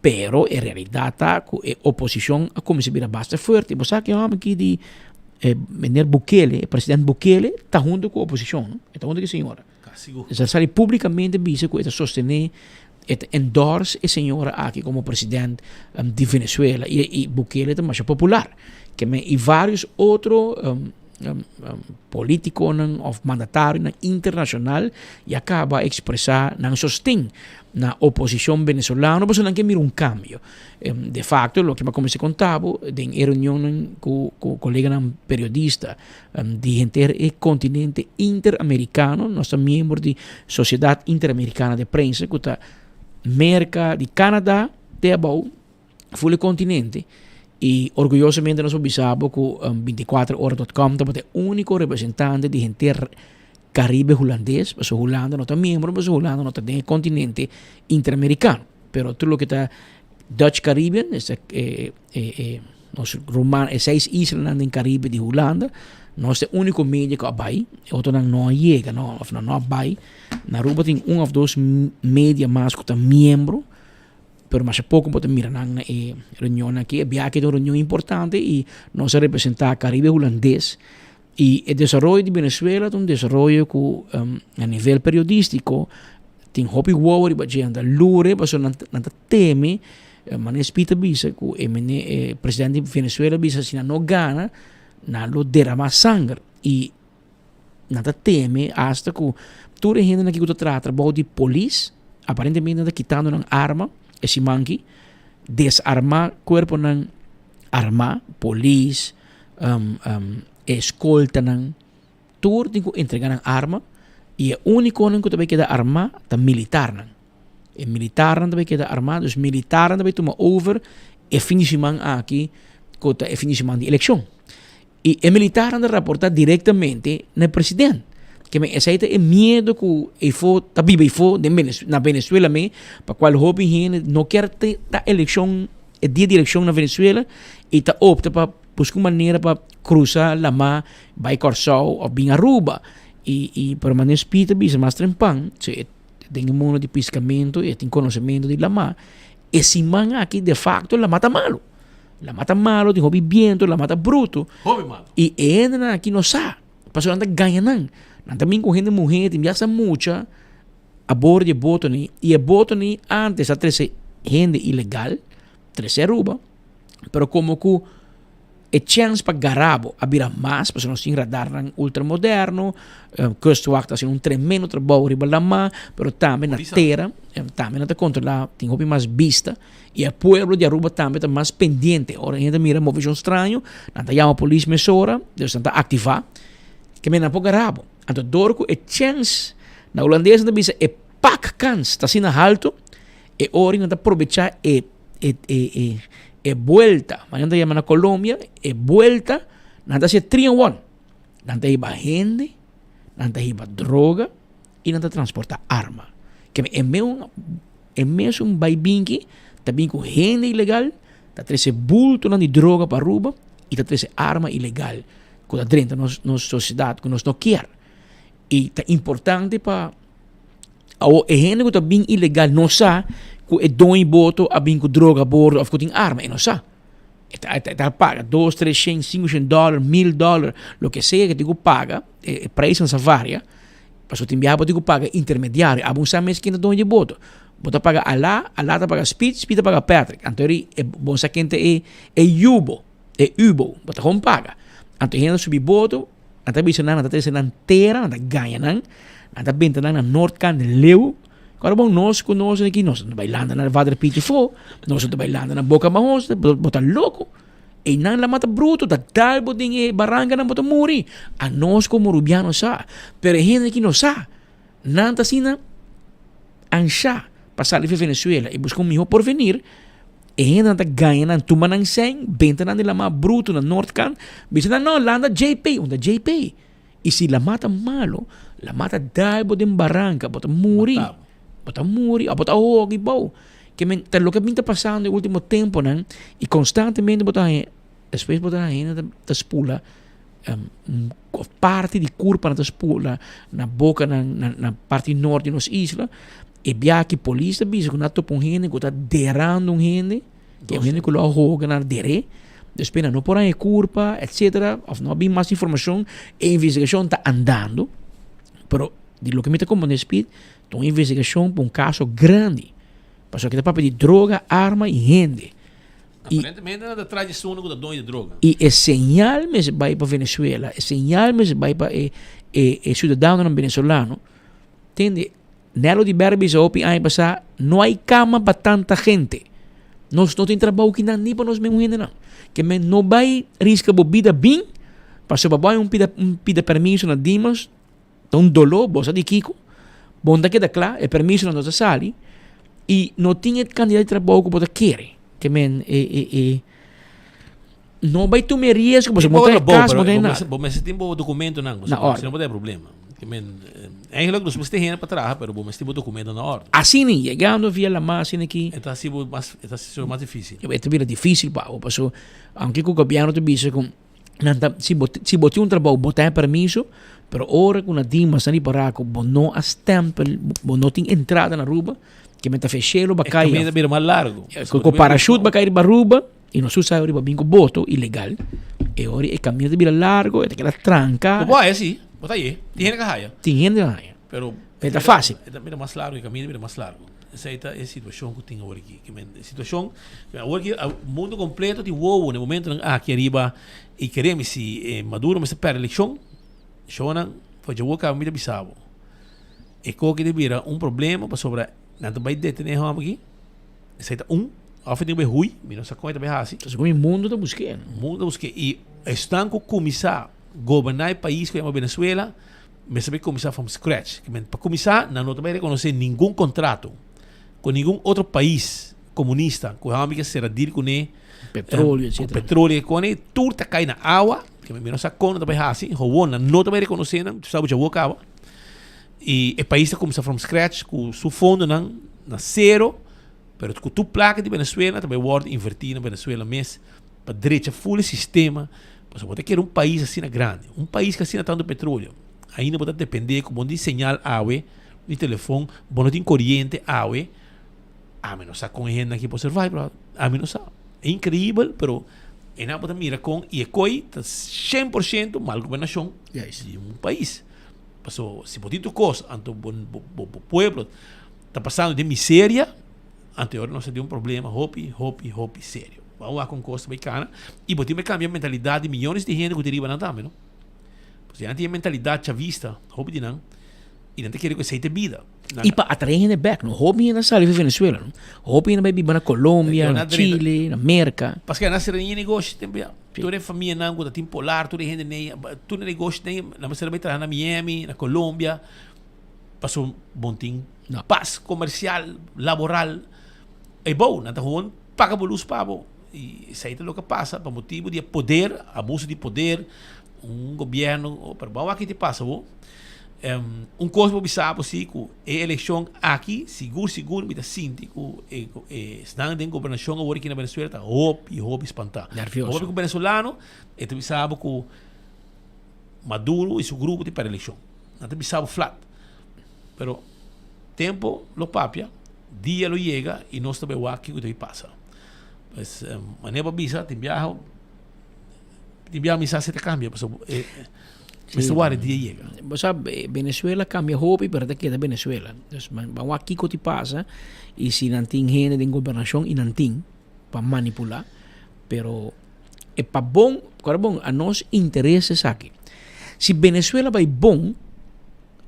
pero e realidad ta cu e oposicion a cuminsa bira basta fuerte. Bo sa ki homber aki di meneer Bukele, e president Bukele, ta hunto cu oposicion, no? E ta hunto cu e señora. E sa sali publicamente bisa cu e ta sostene, e ta endorse e señora aki como president di Venezuela. Y Bukele ta masha popular. Y varios otro Politiconan of mandatarionan internacional ya caba a expresa nan sosten na oposicion venezolano pasobra nan ke mira un cambio. De facto loke mi a cuminsa conta bo den e reunionnan cu coleganan periodista di henter e continente interamericano, nos ta miembro di Sociedad Interamericana de Prensa cu ta Merca di Canada te abao. Ful e continente y orguyosamente nos por bisa bo cu 24 ora dot com tabata e unico representante di henter Caribe Hulandes, pasobra Hulanda no ta miembro, pasobra Hulanda no ta den e continente interamericano. Pero tur loke ta Dutch Caribbean, esta e e nos ruman e seis islanan den Caribe di Hulanda, nos ta e unico media cu a bay, e otronan no a yega no of nan no a bay. Na Aruba tin un of dos media mas cu ta miembro. Pero masha poko bo ta mira nan na e reunionnan aki. E biaha aki ta un reunion importante i nos a representá Karibe Hulandes. I e desaroyo di Venezuela ta un desaroyo ku a nivel periodístiko tin hopi wowo riba dje. Nan ta lure pasobra nan nan ta teme manera Speed ta bisa ku e mene e presidente di Venezuela bisa si nan no gana nan lo derama sanger. I Nan ta teme hasta ku tur e hendenan aki ku ta traha trabou di polis, aparentemente nan ta kitando nan arma e siman aki, desarmá kuerponan armá, polis, eskoltanan, tur tin ku entregá nan arma. I e únikonan ku ta bai keda armá ta militarnan. E militarnan ta bai keda armá, dus militarnan ta bai tuma over e fin di siman aki ku ta e fin di siman di elekshon. I e militarnan ta raportá direktamente na e president. Ke men esei ta e miedu ku eifó ta biba eifó den Venez na Venezuela me, pa kual hopi hende no kier te ta elekshon e dia di elekshon na Venezuela i ta opta pa buska un manera pa krusa lamá bai Kòrsou òf bin Aruba. I i pero manera Speed ta bisa mas trempan, si e den e mundo di piskamentu e tin konosementu di lamá, e siman aki de fakto lamá ta malu. Lamá ta malu, tin hopi bientu, lamá ta brutu. Hopi malu. I e hendenan aki no sa, pasobra nan ta gaña nan. Nan ta bin ku hende muhé, tin biaha sa mucha a bordo di e boto ni, i e boto ni antes a trese hende ilegal, trese Aruba, pero komo ku E chèns pa gara bo a bira mas pasobra nos tin radarnan ultramoderno, Kustwacht ta hasiendo un tremendo trabou riba lamá, pero tambe na tera, tambe nan ta kontrolá, tin hopi mas bista i e pueblo di Aruba tambe ta mas pendiente. Ora hende ta mira moveshon straño, nan ta yama polis mesora, dus nan ta aktivá, ke men nan por gara bo. Anto dor ku e chèns, na hulandes nan ta bisa e pakkans ta asina haltu, e ora nan ta probechá e e e e e buelta, manera nan ta yama na Colombia, e buelta, nan ta hasi three in one. Nan ta hiba hende, nan ta hiba droga i nan ta transporta arma. Ke e meun e mesun bai binki ta bin ku hende ilegal, ta trese bultonan di droga pa Aruba i ta trese arma ilegal ku ta drenta nos nos sosiedat ku nos no kier. I ta importante pa Awor e hende ku ta bin ilegal no sa ku e doño boto a bin ku droga a bordo òf ku tin arma, e no sa. E ta e ta paga dos, tres shen, sinku shen dòler, mil dòler, loke sea ke tin ku paga, e preisnan sa varia, pasobra tin biaha bo tin ku paga intermediario, abo no sa mes ken ta doño di e boto. Bo ta paga Alá, Alá ta paga Speed, Speed ta paga Patrick, anto eri e bo no sa ken ta e e yubo, e ubo, bo ta kon paga. Anto e hende ta subi boto. Nan ta bisa nan, nan ta trese nan tera, nan ta gaña nan, nan ta benta nan na noordkant leu. Kòrda bon, nos ku nos aki, nos no ta bai landa na Vader Pichi fo, nos no ta bai landa na Boka Mahos, bo ta loko. Einan la mata bruto, ta dal bo den e barankanan bo ta muri. Anos komo rubiano sa, pero e hende aki no sa. Nan ta asina anshá pa sali for Venezuela i buska un mihó porvenir. E hendenan ta gaña nan, tuma nan sèn, benta nan den lamá brutu na noordkant, bisa nan, no, landa JP. Unda JP? I si lamá ta malu, lamá ta dal bo den baranka, bo ta muri. Bo ta muri òf bo ta hoga i bou. Ke men, ta loke a bin ta pasando e último tempunan i konstantemente bo ta haña, despues bo ta haña hende ta spula parti di kurpa nan ta spula na boka nan na parti nort di nos isla e biaha ki polis ta bisa ku nan a topa un hende ku ta derando un hende ku un hende ku lo a hoga nan a der'é despues nan no por haña e kurpa etcetera òf no a bin mas informashon e investigashon ta andando pero di loke mi ta komprende speed ta un investigashon pa un kaso grandi pasobra aki ta papia di droga arma i hende. Aparentemente nan ta tras di esun ku ta doño di droga. I e señal mester bai pa Venezuela, e señal mester bai pa e e e siudadanonan venezolano. Tende, Nelo di Berra bisa hopi aña pasá, no hay kama pa tanta gente. Nos no tin trabou kinan ni pa nos mesmu hendenan. Ke men no bai riska bo bida bin, pasobra bo hay un pida un pida permiso na Dimas, Ta un doló, bo sa di kiko. Bo no ta keda kla, e permisonan no ta sali i no tin e kantidat di trabou ku bo ta kere. Ke men e e e no bai tuma e riesgo pasobra bo no ta e kas, bo no ta e nada. Bo mester tin bo dokumentonan, Na orde. si no bo ta e problema. Ke men eigenlijk nos mester hende pa traha, pero bo mester tin bo dokumento na orde. Asina, yegando via lamá asina aki. E ta hasi bo mas, e ta hasi mas difisil. E ta bira difisil pa bo, pasobra aunke ku gobièrnu ta bisa ku Nan ta, si bo, si bo tin un trabou, bo ta e permiso, pero ora ku na tin mas ripará ku bo no a stempel, bo no tin entrada na Aruba, ke men ta fe shelo ba E kai. kaminda bira mas largo. Ku ku parachute ba kai riba Aruba, i nos tur sa riba bin ku boto ilegal, e ora e kaminda ta bira largo, e ta keda tranka. Bo por haya si, bo ta haye, tin hende ka haya. Tin hende ka haya. Pero E ta fácil. E ta bira mas largo, e kaminda bira mas largo. Esei ta e situashon ku tin awor aki. Ke men e situashon awor aki mundu kompleto tin wowo na e momentonan aki ariba i kere mi si e Maduro mester pèrdè elekshon, shownan for djawo kaba mi ta bisa bo e koki ta bira un problema pasobra nan ta bai detené e hòmber aki, esei ta un, òf e tin ku bai hui, mi no sa kon e ta bai hasi. Pasobra ku mundu ta busk'é. Mundu ta busk'é i esnan ku kuminsá goberná e pais ku yama Venezuela. Mester bai kuminsá from scratch. Pa kuminsá, nan no ta bai rekonosé ningun kontrato ku ningun otro pais komunista ku hami ke sera deal kuné. Petroleo, etcetera. Ku petroleo i kone, tur ta kai na awa. Mi no sa kon nan ta bai hasi. Howon nan no ta bai rekonosé nan. Tu sa bo dja wou kaba. I e pais ta kuminsá from scratch ku su fondonan na sero. Pero ku tur plaka di Venezuela ta bai wòrdu invertí na Venezuela mes pa drecha ful e sistema. Pasobra bo ta kere un pais asina grandi, un pais ku asina tantu petroleo, ainda bo ta dependé ku bo no tin señal awe di telefon, bo no tin koriente awe. Ami no sa kon e hendenan aki por survive, brother. Ami no sa. E inkreibel, pero einan bo ta mira kon i e koi ta 100% mal gobernashon di un pais. Pasobra si bo tin tur kos, anto bo bo pueblo ta pasando den miseria, anto e ora nos ta den un problema hopi, hopi, hopi serio. Bo a wak un kos ta bai kana i bo tin bai kambia mentalidat di miyones di hende ku ta riba nan tambe, no? Pasobra nan tin e mentalidat chavista, hopi di nan, i nan ta kere ku esei ta e bida. I pa atrae hende bek, no? Hopi hende a sali for Venezuela, no? Hopi hende bai biba na Colombia, na Chile, na Merka. Paske nan a sera e negoshi tempu ya. Tur e famianan ku ta tin polar, tur e hende nei, tur e negoshi nei, nan mester bai traha na Miami, na Colombia. Pasobra bon tin pas komersial, laboral. E bou, nan ta gewoon paga bo lus pa bo. I esei ta loke a pasa pa motibu di e poder, abuso di poder, un gobièrnu, pero bo a wak ki ta pasa bo. Un kos bo bisa bo si ku e elekshon aki sigur sigur mi ta sinti ku e esnan den gobernashon awor aki na Venezuela ta hopi hopi spantá. Nervioso. Hopi ku venezolano e ta bisa bo ku Maduro i su grupo ta pèrdè elekshon. Nan ta bisa bo flat. Pero tempo lo papia, dia lo yega i nos ta bai wak kiko ta bai pasa. Pues manera bo a bisa tin biaha tin biaha mi sa si ta kambia pasobra e mester wak e dia yega. Bo sa Venezuela kambia hopi pero ta keda Venezuela. Dus ban wak kiko ti pasa i si nan tin hende den gobernashon i nan tin pa manipula pero e pa bon, kòrda bon, a nos interes esaki. Si Venezuela bai bon,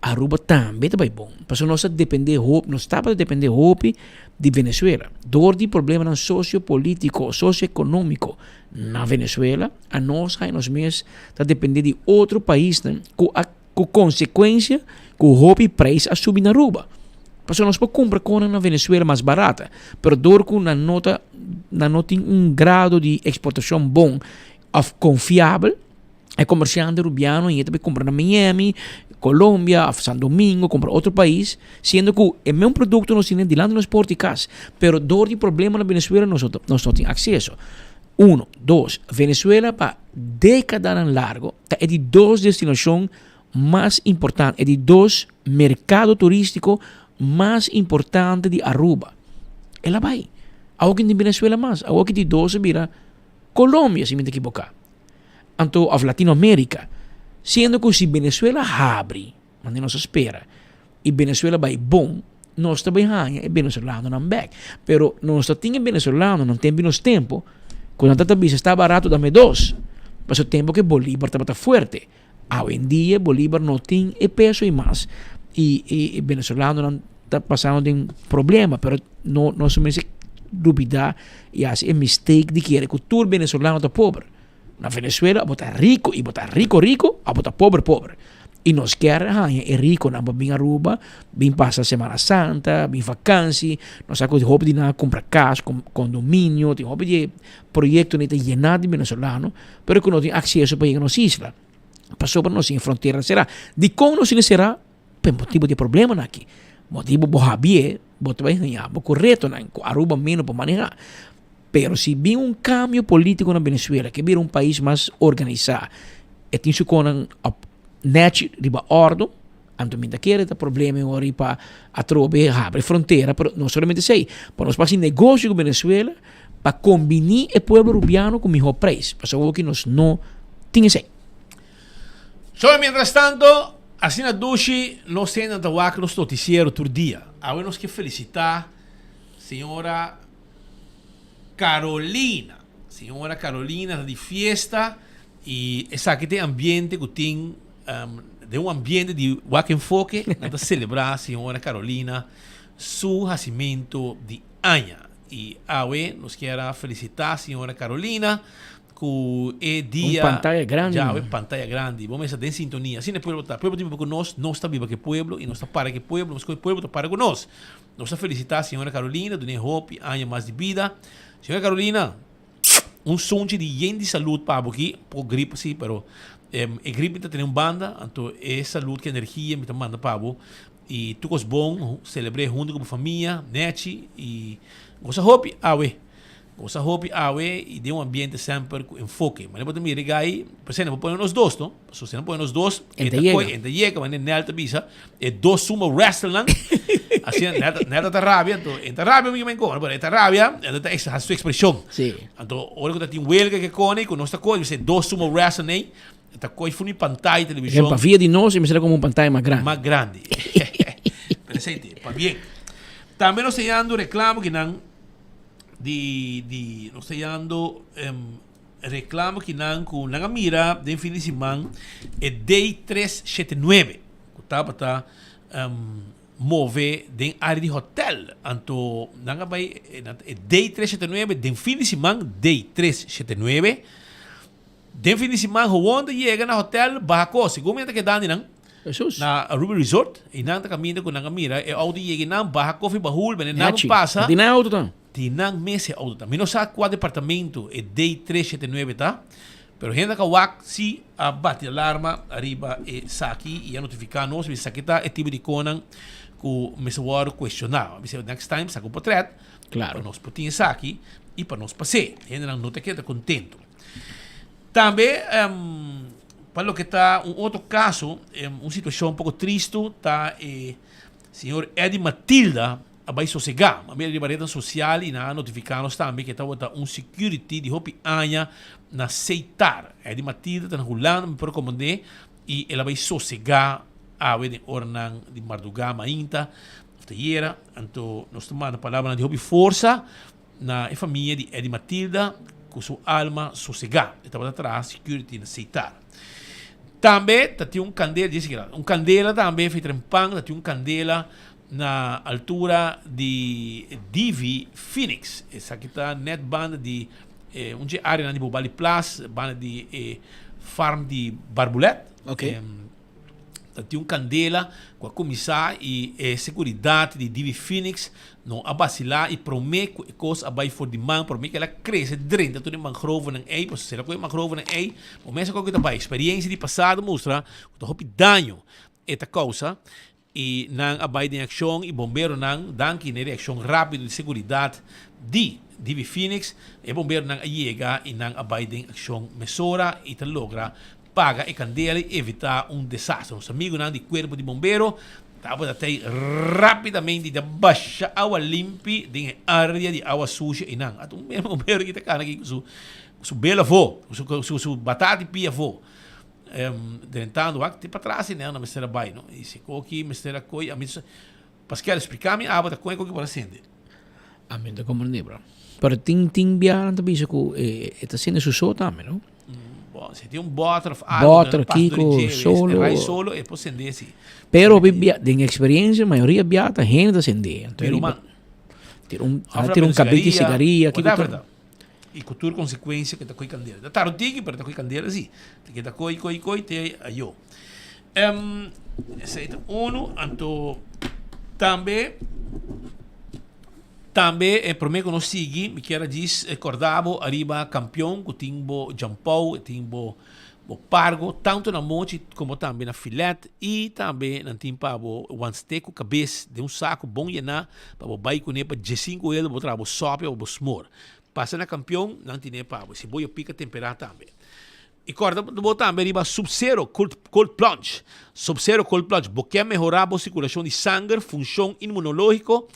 Aruba tambe ta bai bon. Pasobra nos ta depende hopi, nos tabata depende hopi di Venezuela. Dor di problemanan socio-politico, socio-economico na Venezuela, a nos haña nos mes ta depende di otro paisnan ku a ku konsekuensia ku hopi prijs a subi na Aruba. Pasobra nos por kumpra konan na Venezuela mas barata, pero dor ku nan no ta nan no tin un grado di eksportashon bon òf konfiabel, e komersiante rubiano yeta bai kumpra na Miami, Colombia òf San Domingo, kumpra otro pais, siendo ku e meun produkto nos tene dilanti nos porta di kas, pero dor di problema na Venezuela nos nos no tin akseso. Uno. Dos, Venezuela pa dékadanan largo ta e di dos destinashon mas importante, e di dos merkado turístiko mas importante di Aruba. El a bai. Awor ki no tin Venezuela mas. Awor ki di dos a bira Colombia, si mi ta ekiboká. Anto, òf Latinoamérika. Siendo ku si Venezuela habri, manera nos a spera, i Venezuela bai bon, nos ta bai haña e venezolanonan bèk. Pero nos ta tin e venezolanonan tempu di nos tempu ku nan ta bisa sta barato dame dos. Pasobra tempu ku e bolívar tabata fuerte. Awendia bolívar no tin e peso i mas i e venezolanonan ta pasando den problema. Pero no nos mester lubida i hasi e mistake di kere ku tur venezolano ta pober. Na Venezuela bo ta rico y bo ta rico rico of bo ta pober pober. Y nos kier haña e riconan pa bin Aruba, bin pasa Semana Santa, bin vakansi. Nos sa cu hopi di nan a cumpra cas, condominio, tin hopi di e proyectonan ta yena di venezolano, pero cu no tin acceso pa yega nos isla. Pasobra nos tin e frontera cera. Dicon nos tin e cera? Pa e motibo di e problemanan aki. Motibo bo habie, bo ta bay haña bo cu retonan cu Aruba meno por maneha. Pero si bin un cambio politico na Venezuela, ke bira un pais mas organisa, e tin su conan op nechi riba ordo, anto mi ta kere ta problema e ora pa atrobe habri frontera, pero no solamente esey, pa nos por haci negocio cu Venezuela, pa combini e pueblo Rubiano cu miho prijs, pasobra awoki nos no tin esey. So mientras tanto, asina dushi nos hendenan ta wak nos noticiero tur dia. Awe nos ke felicita señora Carolina. Señora Carolina ta di fiesta y esaki ta e ambiente cu tin den un ambiente di wak enfoke nan ta celebra señora Carolina su hacimento di aña. Y awe nos kier a felicita señora Carolina. Ku e dia. Un pantaya grandi. Djawe, pantaya grandi. Bo mester den sintonia. Asina e pueblo ta. Pueblo ta biba ku nos, nos ta biba ku e pueblo i nos ta para ku e pueblo, meskos e pueblo ta para ku nos. Nos ta felisitá señora Carolina, dun'é hopi aña mas di bida. Señora Carolina, un sunchi di yen di salud pa bo aki. Un poko grip si, pero e grip mi ta tene un banda, anto e salud ku energia mi ta manda pa bo. I tur kos bon, selebr'é huntu ku bo famia, nèchi i gosa hopi awe. Gosa hopi awe i den un ambiente semper ku enfoke. Manera bo ta mira e gai, p'esei nan por pone nos dos, no? Pasobra si nan pone nos dos, e ta koi, e ta yega, manera Nel ta bisa, e dos sumo wrestlernan, asina Nel ta, Nel ta rabia, anto e ta rabia mi men kono, pero e ta rabia, anto e ta hasi su ekspreshon. Sí. Anto ora ku ta tin welga ke kone, ku nos ta koi, bisa e dos sumo wrestlernan ei, e ta koi for mi pantaya di televishon. Pa via di nos e mester ta komo un pantaya mas grandi. Mas grandi. Pero esei te, pabien. Tambe nos ta yando reklamo ki nan. di di nos ta yando reclamo kinan cu nan a mira den fin di siman e D 379 cu tabata move den area di hotel anto nan a bay e D 379 den fin di siman D 379 Den fin di siman gewoon ta yega na hotel baha kos. Segun mi nan ta keda di nan na Aruba Resort y nan ta caminda cu nan a mira e auto yega y nan baha koffie bahul bene nan pasa. Di nan e auto ta? Di nan mes e auto ta. Mi no sa cua departamento e D 379 ta, pero hende a wak si a bati alarma ariba e saki y a notifica nos mi esaki ta e tipo di conan cu mester wordo cuestiona. Mi bisa next time saca un potret pa nos por tin esaki y pa nos pase. Hendenan no ta keda contento. Tambe pa loke ta un otro caso, un situacion poco tristo ta e señor Eddy Matilda a bay sosega. A mira riba rednan social y nan a notifica nos tambe ke tabata un security di hopi aña na Seitar. Eddy Matilda ta na Hulanda, mi por recomende, y el a bay sosega awe den oranan di marduga mainta of ta yera. Anto nos ta manda palabranan di hopi forsa Na e famia di Eddie Matilda ku su alma sosegá. E tabata traha security na Seitar. Tambe ta tin un kandela, dje sikiera, un kandela tambe fi trempan ta tin un kandela na altura di Divi Phoenix. Esaki ta net banda di un dje areanan di Bobali Plas, banda di e farm di Barbulet. Ta tin un kandela ku a kuminsá i e seguridat di Divi Phoenix no a basilá i promé ku e kos a bai for di man, promé ku el a krese drenta tur e mangrovenan ei, pasobra si el a kohe e mangrovenan ei, bo mester kohe ku ta bai. Eksperensia di pasado mustra ku ta hopi daño e ta kousa i nan a bai den akshon i bomberonan, danki na e reakshon rápido di seguridat di Divi Phoenix, e bomberonan a yega i nan a bai den akshon mesora i ta logra Paga e kandela i evitá un desaster. Nos amigunan di kuerpo di bombero tabata tei rápidamente i ta basha awa limpi den e área di awa sushi einan. Ata un meme bombero ki ta kana aki ku su ku su bel afó, ku su ku su batata i pia afó. Drentando wak te patras einan nan mester a bai no. I si koki mester a koi ami Paskel splika mi abo ta kon e koki por a sende. Ami no ta komprendé bro. Pero tin tin biaha nan ta bisa ku e ta sende su so tambe no. Bon, si tin un bòter of algo Bòter, kiko, solo. E rai solo e por sende si. Pero hopi bia den experiencia mayoria bia ta hende ta sende. Tira un man. Tira un, tira un kabit di sigaria, kiko ta. I ku tur konsekuensia ku ta koi kandela. Ta tarda un tiki pero ta koi kandela si. Ta keda koi koi koi te ayo. Esei ta unu anto tambe tambe e prome ku nos sigui mi kier a djis korda bo ariba kampion ku tin bo jampou tin bo bo pargo tanto na mochi komo tambe na filet i tambe nan tin pa bo wanste ku kabes den un saku bon yená pa bo bai kuné pa diesinku euro bo traha bo sòpi òf bo smor. Pasa na kampion nan tine pa bo si bo yo pika temperá tambe. I kòrda bo tambe riba Sub-Zero Cold Plunge. Sub-Zero Cold Plunge, bo ke mehorá bo sirkulashon di sanger, funshon inmunológiko,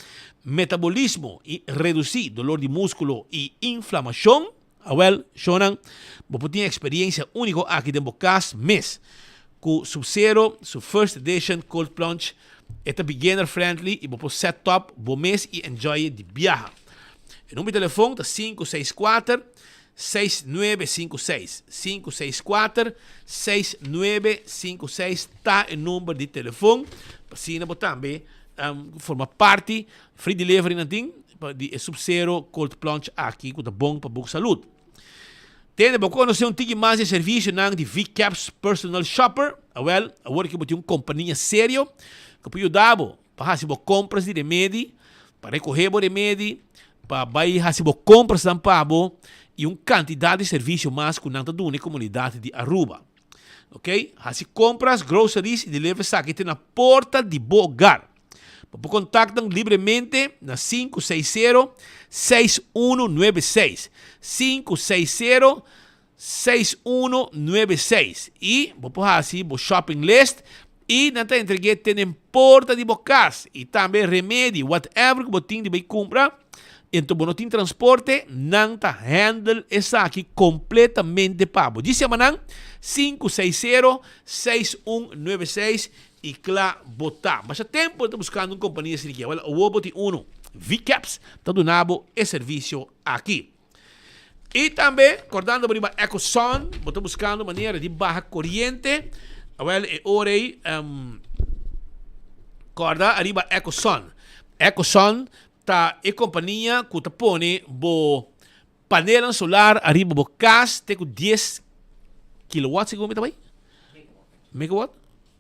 metabolismo i redusí dolor di múskulo i inflamashon? Awèl, shownan, bo por tin e eksperiensia úniko aki den bo kas mes. Ku Sub-Zero su First Edition Cold Plunge, e ta beginner friendly i bo por set up bo mes i enjoy e di biaha. E number di telefon ta 564. 6956. 564 6956 ta e number di telefon pa asina bo tambe forma parti. Free delivery nan tin di e Sub Zero Cold Plunge aki ku ta bon pa bo salud. Tende, bo konosé un tiki mas di e servisionan di VCAPS Personal Shopper? Awèl, awor ki bo tin un kompania serio ku por yuda bo pa hasi bo kompras di remedi, pa rekohé bo remedi, pa bai hasi bo komprasnan pa bo i un kantidat di servisio mas ku nan ta duna e komunidat di Aruba. Ok, hasi kompras, groceries i deliver esaki te na porta di bo hogar. Bo por kontak nan libremente na 560 6196, 560 6196, i bo por hasi bo shopping list i nan ta entreg'é te den porta di bo kas i tambe remedi, whatever ku bo tin di bai kumpra, enton bo no tin transporte, nan ta handle esaki kompletamente pa bo. Djis yama nan 560 6196 I kla bo ta. Masha tempu bo ta buskando un kompania asina ki. Awel awor bo tin unu. VCAPS ta duna bo e servisio aki. I tambe kordando bo riba EcoSun, bo ta buskando manera di baha koriente. Awel e ora ei kòrda ariba EcoSun. EcoSun ta e kompania ku ta pone bo Panelnan solar ariba bo kas te ku dies kilowatt segun mi ta bai? Megawatt?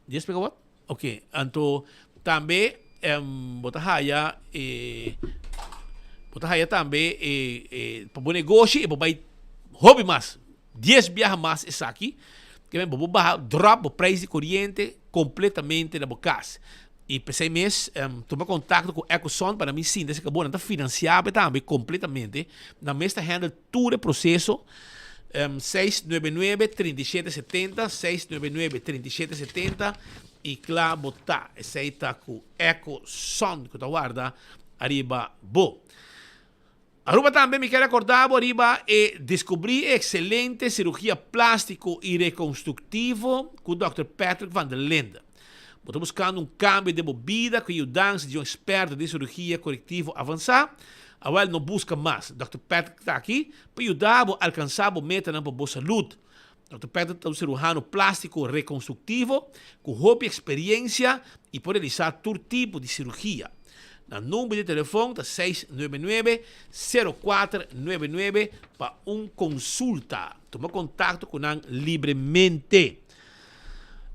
Dies megawatt? Ok, anto tambe bo ta haya e bo ta haya tambe e e pa bo negoshi e bo bai hopi mas, dies biaha mas esaki, ke men bo por baha drop bo prijs di koriente kompletamente na bo kas. I p'esei mes tuma kontakto ku Ecoson pa nan bin sinta esei kabo. Nan ta finansiá bo tambe kompletamente. Nan mes ta handle tur e proseso. 699 3770, 699 3770 i kla bo ta. Esei ta ku Ecoson ku ta warda ariba bo. Aruba tambe mi kier acorda bo riba e descubri e excelente cirugia plastico y reconstructivo cu Dòkter Patrick van der Linde. Bo ta buscando un cambio den bo bida cu e yudansa di un experto den cirugia corectivo avansa? Awel no busca mas. Dòkter Patrick ta aki pa yuda bo alcansa bo metanan pa bo salud. Dòkter Patrick ta un ciruhano plastico reconstructivo cu hopi experiencia y por realisa tur tipo di cirugia. Nan number di telefon ta 699 0499 pa un consulta. Tuma contacto cu nan libremente.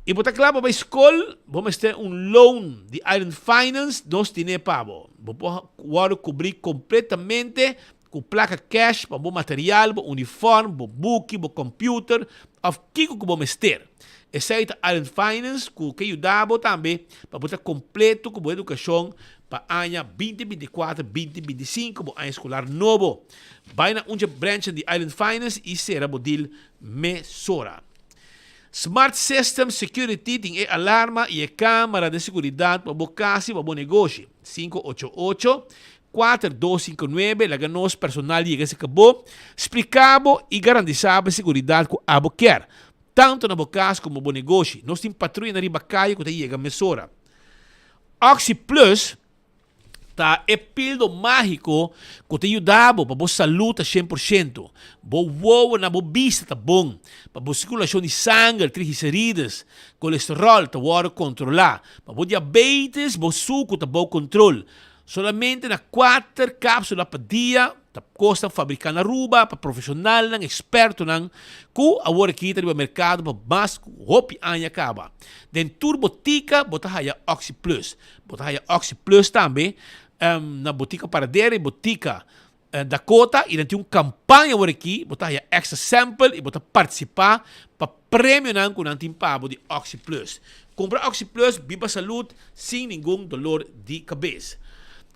Y bo ta cla pa bay scol? Bo mester un loan di Island Finance? Nos tine pa bo. Bo por wordo cubri completamente Ku plaka cash pa bo material, bo uniform, bo buki, bo computer of kiko ku bo mester. Esei ta Island Finance ku ke yuda bo tambe pa bo ta kompleto ku bo edukashon pa aña 2024, 2025, bo aña eskolar nobo. Bai na un dje branchnan di Island Finance i sera bo deal mesora. Smart System Security tin e alarma i e kamera di seguridat pa bo kas i pa bo negoshi. 588 Kuater, dos, sinku, nuebe, Laga nos personal yega serka bo, splika bo i garantisa bo e seguridat ku abo kier, tantu na bo kas komo bo negoshi. Nos tin patruyanan riba kaya ku ta yega mesora. Oxi Plus ta e pildo mágiko ku ta yuda bo pa bo salú ta shen por shento, bo wowo na bo bista ta bon, pa bo sirkulashon di sanger, triglicerides, kolesteròl ta wòrdu kontrolá, pa bo diabetes, bo suku ta bou kontrol. Solamente na kuater kapsula pa dia ta kosnan fabriká na Aruba pa profeshonalnan, ekspertonan ku awor aki ta riba merkado pa mas ku hopi aña kaba. Den tur botika bo ta haya Oxi Plus. Bo ta haya Oxi Plus tambe na botika Paradera y botika Dakota y nan tin un campaña awor aki, bo ta haya extra sample y bo ta participa pa premionan cu nan tin pa bo di Oxi Plus. Cumpra Oxi Plus, biba salud sin ningun dolor di cabes.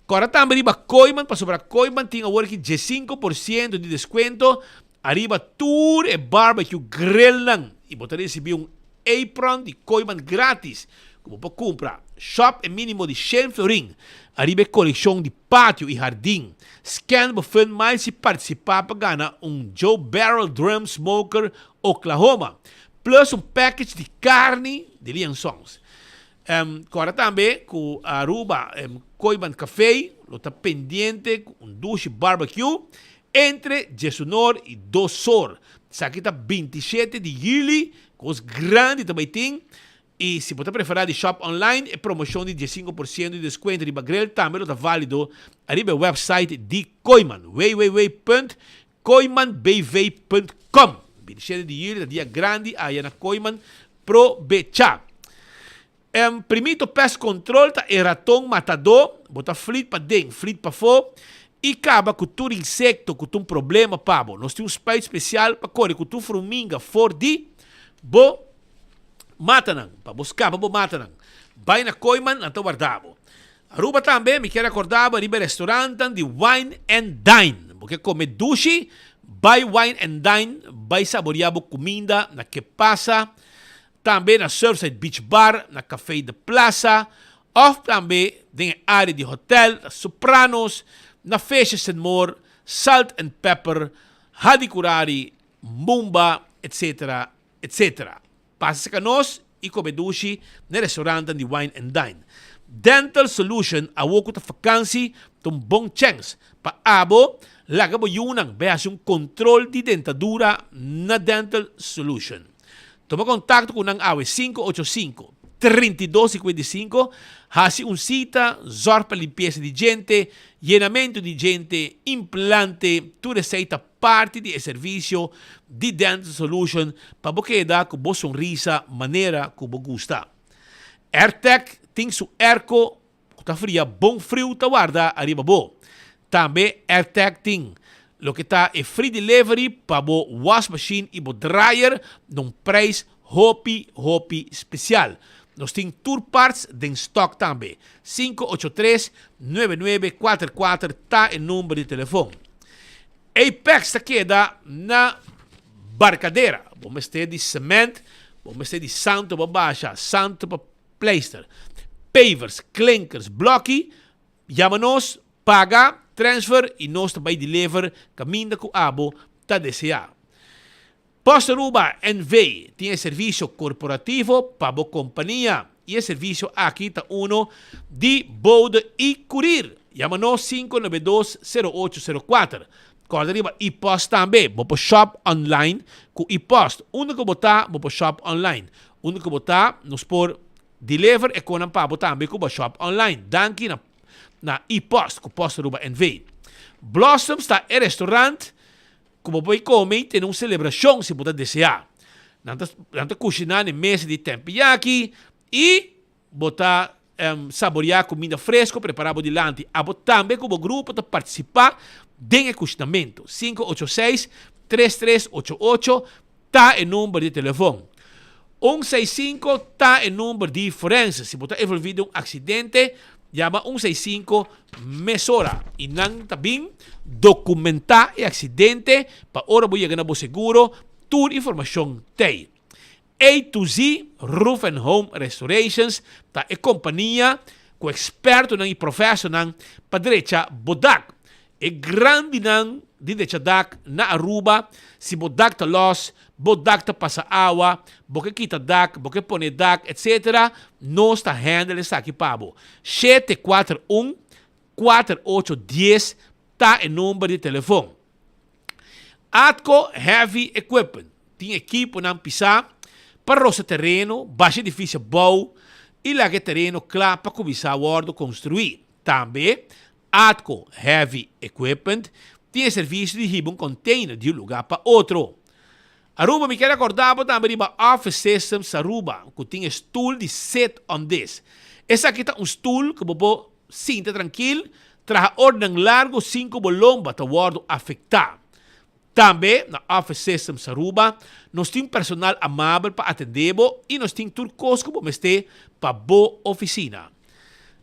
Corda tambe riba Kooiman pasobra Kooiman tin awor aki 15% di descuento ariba tur e barbecue grillnan y bo ta ricibi un apron di Kooiman gratis cu bo por cumpra. Shop e minimo di shen florin ariba e coleccion di patio y hardin. Scan bo Fun Miles y participa pa gana un Joe Barrel Drum Smoker Oklahoma, plus un package di carni di Lian Songs. Corda tambe cu Aruba Kooiman Café lo ta pendiente cu un dushi barbecue entre diesunor y dosor. Esaki ta 27 di juli, cos grandi ta bay tin. I si bo ta preferá di shop online, e promocion di 15% di descuento riba grill tambe lo ta válido ariba e website di Kooiman, www. Kooimanbv.com. 27 di juli ta dia grandi aya na Kooiman. Probecha. Em Primito Pest Control ta e raton matadó, bo ta flit paden, flit pafó i kaba ku tur insekto ku ta un problema pa bo. Nos tin un spuit spesial pa kore ku tur fruminga for di bo matanan, pa bo skapa bo matanan. Bai na Kooiman, nan ta warda bo. Aruba tambe mi kier acorda bo riba e restaurantan di Wine and Dine. Bo ke come dushi? Bai Wine and Dine bai saboria bo cuminda na Ke Pasa, tambe na Surfside Beach Bar, na Café de Plaza, of tambe den e area di hotel na Sopranos, na Fishes and More, Salt and Pepper, Hadicurari, Mumba, etc. Etc. Pasa serka nos i kome dushi na e restaurantan di Wine and Dine. Dental Solution awor ku ta fakansi ta un bon chèns pa abo laga bo yunan bai hasi un kontrol di dentadura na Dental Solution. Tuma kontakto ku nan awe 585 32 55, hasi un sita, zòrg pa limpiesa di djente, yenamentu di djente, implante, tur esei ta Parti di e servisio di Dental Solution pa bo keda ku bo sonrisa manera ku bo gusta. Airtec tin su airco ku ta fria bon friu ta warda ariba bo. Tambe Airtec tin loke ta e free delivery pa bo wash machine i bo dryer na un prijs hopi hopi spesial. Nos tin tur parts den stock tambe. 583 9944 ta e number di telefon. Apex ta keda na Barcadera. Bo mester di cement, bo mester di santo pa basha, santo pa pleister, pavers, klinkers, blokkie, yama nos, paga, transfer y nos ta bay deliver caminda cu abo ta desea. Post Aruba NV tin e servisio korporativo pa bo kompania i e servisio aki ta uno di bode i kurir. Yama nos 592 0804. Kòrda riba e-post tambe. Bo por shop online ku e-post. Unda ku bo ta, bo por shop online. Unda ku bo ta, nos por deliver e konan pa bo tambe ku bo shop online. Danki na na e-post ku Post Aruba NV. Blossoms ta e restaurant Ku bo por kome i tene un selebrashon si bo ta deseá. Nan ta nan ta kushiná na e mesa di tempiyaki i bo ta saboriá kuminda fresko prepará bo dilanti. Abo tambe ku bo grupo ta partisipá den e kushinamentu. 586 3388 ta e number di telefon. Un seis sinku ta e number di forense. Si bo ta envolví den un aksidente, yama un seis sinku mesora i nan ta bin dokumentá e aksidente pa ora bo yega na bo seguro tur informashon t'ei. A to Z Roof and Home Restorations ta e kompania ku ekspertonan i profesornan pa drecha bo dak. E grandinan di drecha dak na Aruba, si bo dak ta los, bo dak ta pasa awa, bo ke kita dak, bo ke pone dak, etc. Nos ta handle esaki pa bo. 741 4810 ta e number di telefon. Atco Heavy Equipment tin ekiponan pisá pa rosa tereno, basha edifisio bou i laga e tereno kla pa kuminsá wòrdu konstruí. Tambe Atco Heavy Equipment tin e servisio di hiba un container di un lugá pa otro. Aruba, mi kier acorda bo tambe riba Office Systems Aruba cu tin e stoel di sit on this. Esaki ta un stoel cu bo por sinta trankil, traha ornan largo sin cu bo lomba ta wordo afecta. Tambe na Office Systems Aruba nos tin personal amabel pa atende bo y nos tin tur cos cu bo mester pa bo oficina.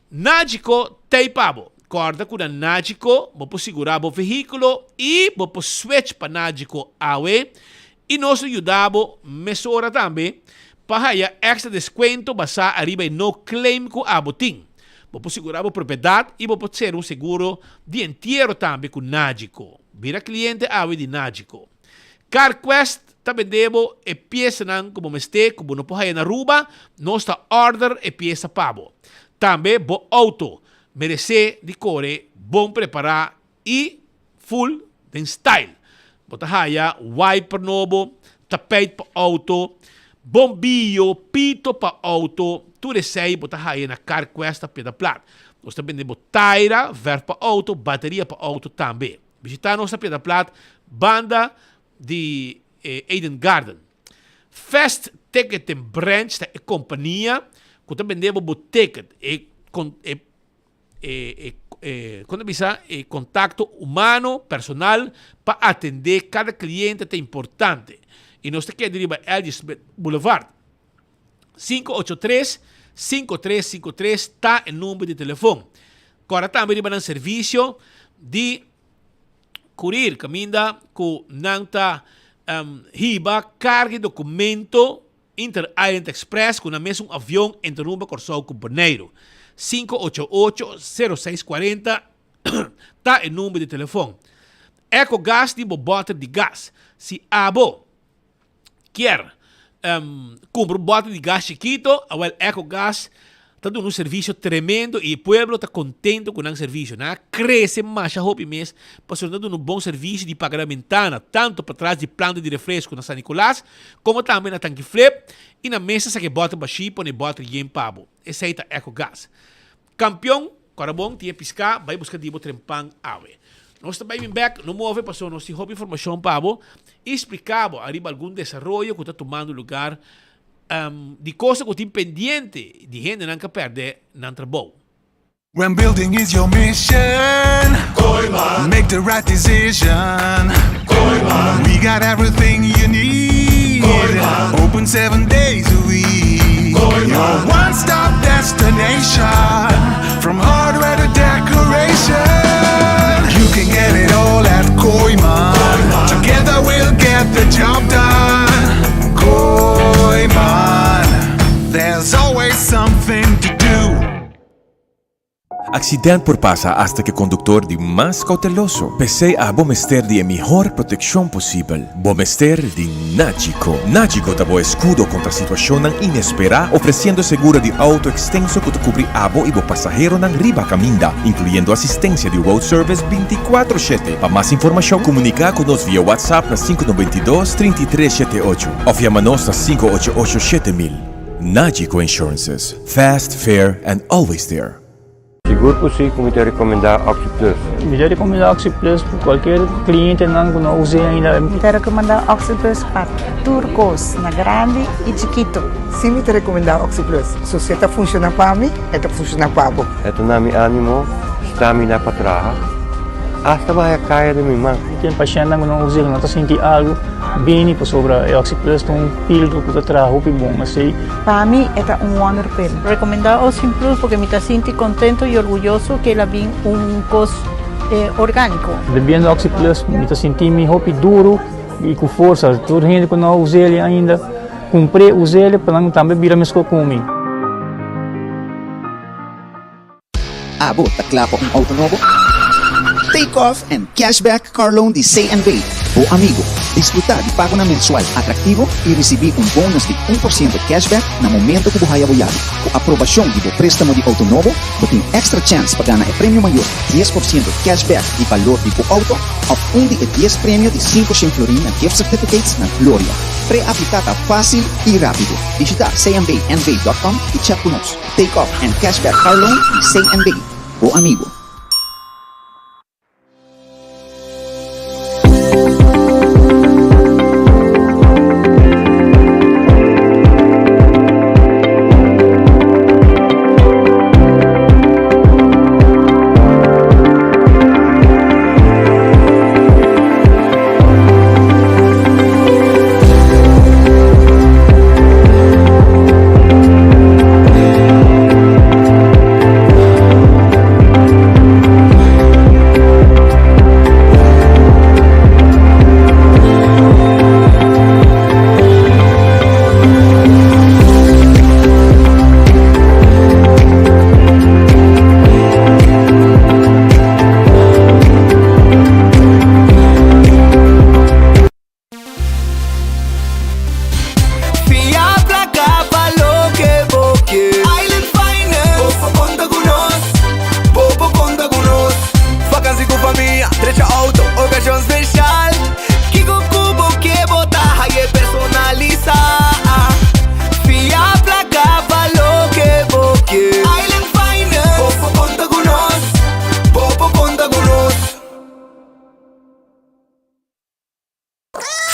Nagico t'ey pa bo. Corda cu na Nagico bo por sigura bo vehiculo y bo por switch pa Nagico awe y nos lo yuda bo mesora tambe pa haya extra descuento basa ariba e no claim cu abo tin. Bo por sigura bo propiedad y bo por cera un seguro di entiero tambe cu Nagico. Bira cliente awe di Nagico. CarQuest ta bende bo e piesanan ku bo mester ku bo no por haya na Aruba, nos ta order e piesa pa bo. Tambe bo auto meresé di kore bon prepará i full den style. Bo ta haya wiper nobo, tapijt pa auto, bombillo, pito pa auto, tur esei bo ta haya na CarQuest ta Piedra Plat. Nos ta bende bo taira, verf pa auto, bateria pa auto tambe. Bishita nos na Piedra Plat. banda di Eden Garden. Fast Ticketing Branch ta e kompania ku ta bende bo bo ticket. E e e e kon ta bisa e kontakto humano, personal pa atendé kada kliente ta importante. I nos ta keda riba LG Smith Boulevard. 583 5353 ta e number di telefon. Kòrda tambe riba nan servisio di kurir kaminda ku nan ta hiba karga di dokumento Inter Island Express ku nan mesun avion entre rumbo Kòrsou ku Boneiru. 588 0640 ta e number di telefon. Ecogas di bo bòter di gas. Si abo kier cumpra un bote di gas chikito, awel Ecogas ta duna un servicio tremendo y e pueblo ta contento cu nan servicio. Nan a crece masha hopi mes pasobra nan ta duna un bon servicio di paga na bentana, tanto patras di planta di refresco na San Nicolas, como tambe na Tanki Flip y nan mes ta saca e bote bashi y pone e bote yen pa bo. Esey ta Ecogas. Campeon, Corabon tin e pisca, bay busca di bo trempan awe. Nos ta bay bin bek, no move pasobra nos tin hopi informacion pa bo y splica bo ariba algun desaroyo cu ta tumando lugar di cosa cu tin pendiente di hendenan cu a perde nan trabou. When building is your mission, Kooyman, make the right decision. Kooyman, we got everything you need. Kooyman, open seven days a week. Kooyman, your one-stop destination, from hardware to decoration. You can get it all at Kooyman. Together we'll get the job done. Kooyman, there's always something to do. Accident por pasa hasta cu e conductor di mas cauteloso. P'esey abo mester di e mihor proteccion posibel. Bo mester di Nagico. Nagico ta bo escudo contra situacionnan inespera, ofreciendo seguro di auto extenso cu ta cubri abo y bo pasaheronan riba caminda, incluyendo asistencia di road service binticuatro shete. Pa mas informacion, comunica cu nos via WhatsApp na 592 33 shete ocho of yama nos na 588 7000. Nagico Insurances. Fast, fair and always there. Sigur ku si ku mi ta rekomendá Oxi Plus. Mi ta rekomendá Oxi Plus pa kualkier klientenan ku no us'é ainda. Mi ta rekomendá Oxi Plus pa tur kos, na grandi i chikitu. Si mi ta rekomendá Oxi Plus. So si e ta funshoná pa mi, e ta funshoná pa bo. E ta na mi ánimo, stamina pa traha, asta bahaya kaya den mi man. Tin pashèntnan ku no us'é ku no ta sinti algu bini pasobra e Oxi Plus ta un pildo ku ta traha hopi bon. Esei. Pa mi e ta un wonder pill. Recomenda Ocean Plus porque mi ta sinti contento y orguyoso que el a bin un cos organico. Bebiendo Oxi Plus mi ta sinti mi hopi duro y cu forsa. Tur hende cu no a us'el ainda cumpr'e us'el pa nan tambe bira mesco cu mi. Abo ta kla pa un auto nobo? Take off and cashback car loan di CNB, bo amigo. Disfruta di pagonan mensual atractivo y ricibi un bonus di 1% cashback na momento cu bo haya bo yabi. Cu aprobacion di bo prestamo di auto nobo, bo tin extra chance pa gana e premio mayor, 10% cashback di balor di bo auto of un di e dies premio di 500 florin na gift certificates na Gloria. Pre-aplica ta facil y rapido. Bishita cnbnv.com y chat cu nos. Take off and cashback car loan di CNB, bo amigo.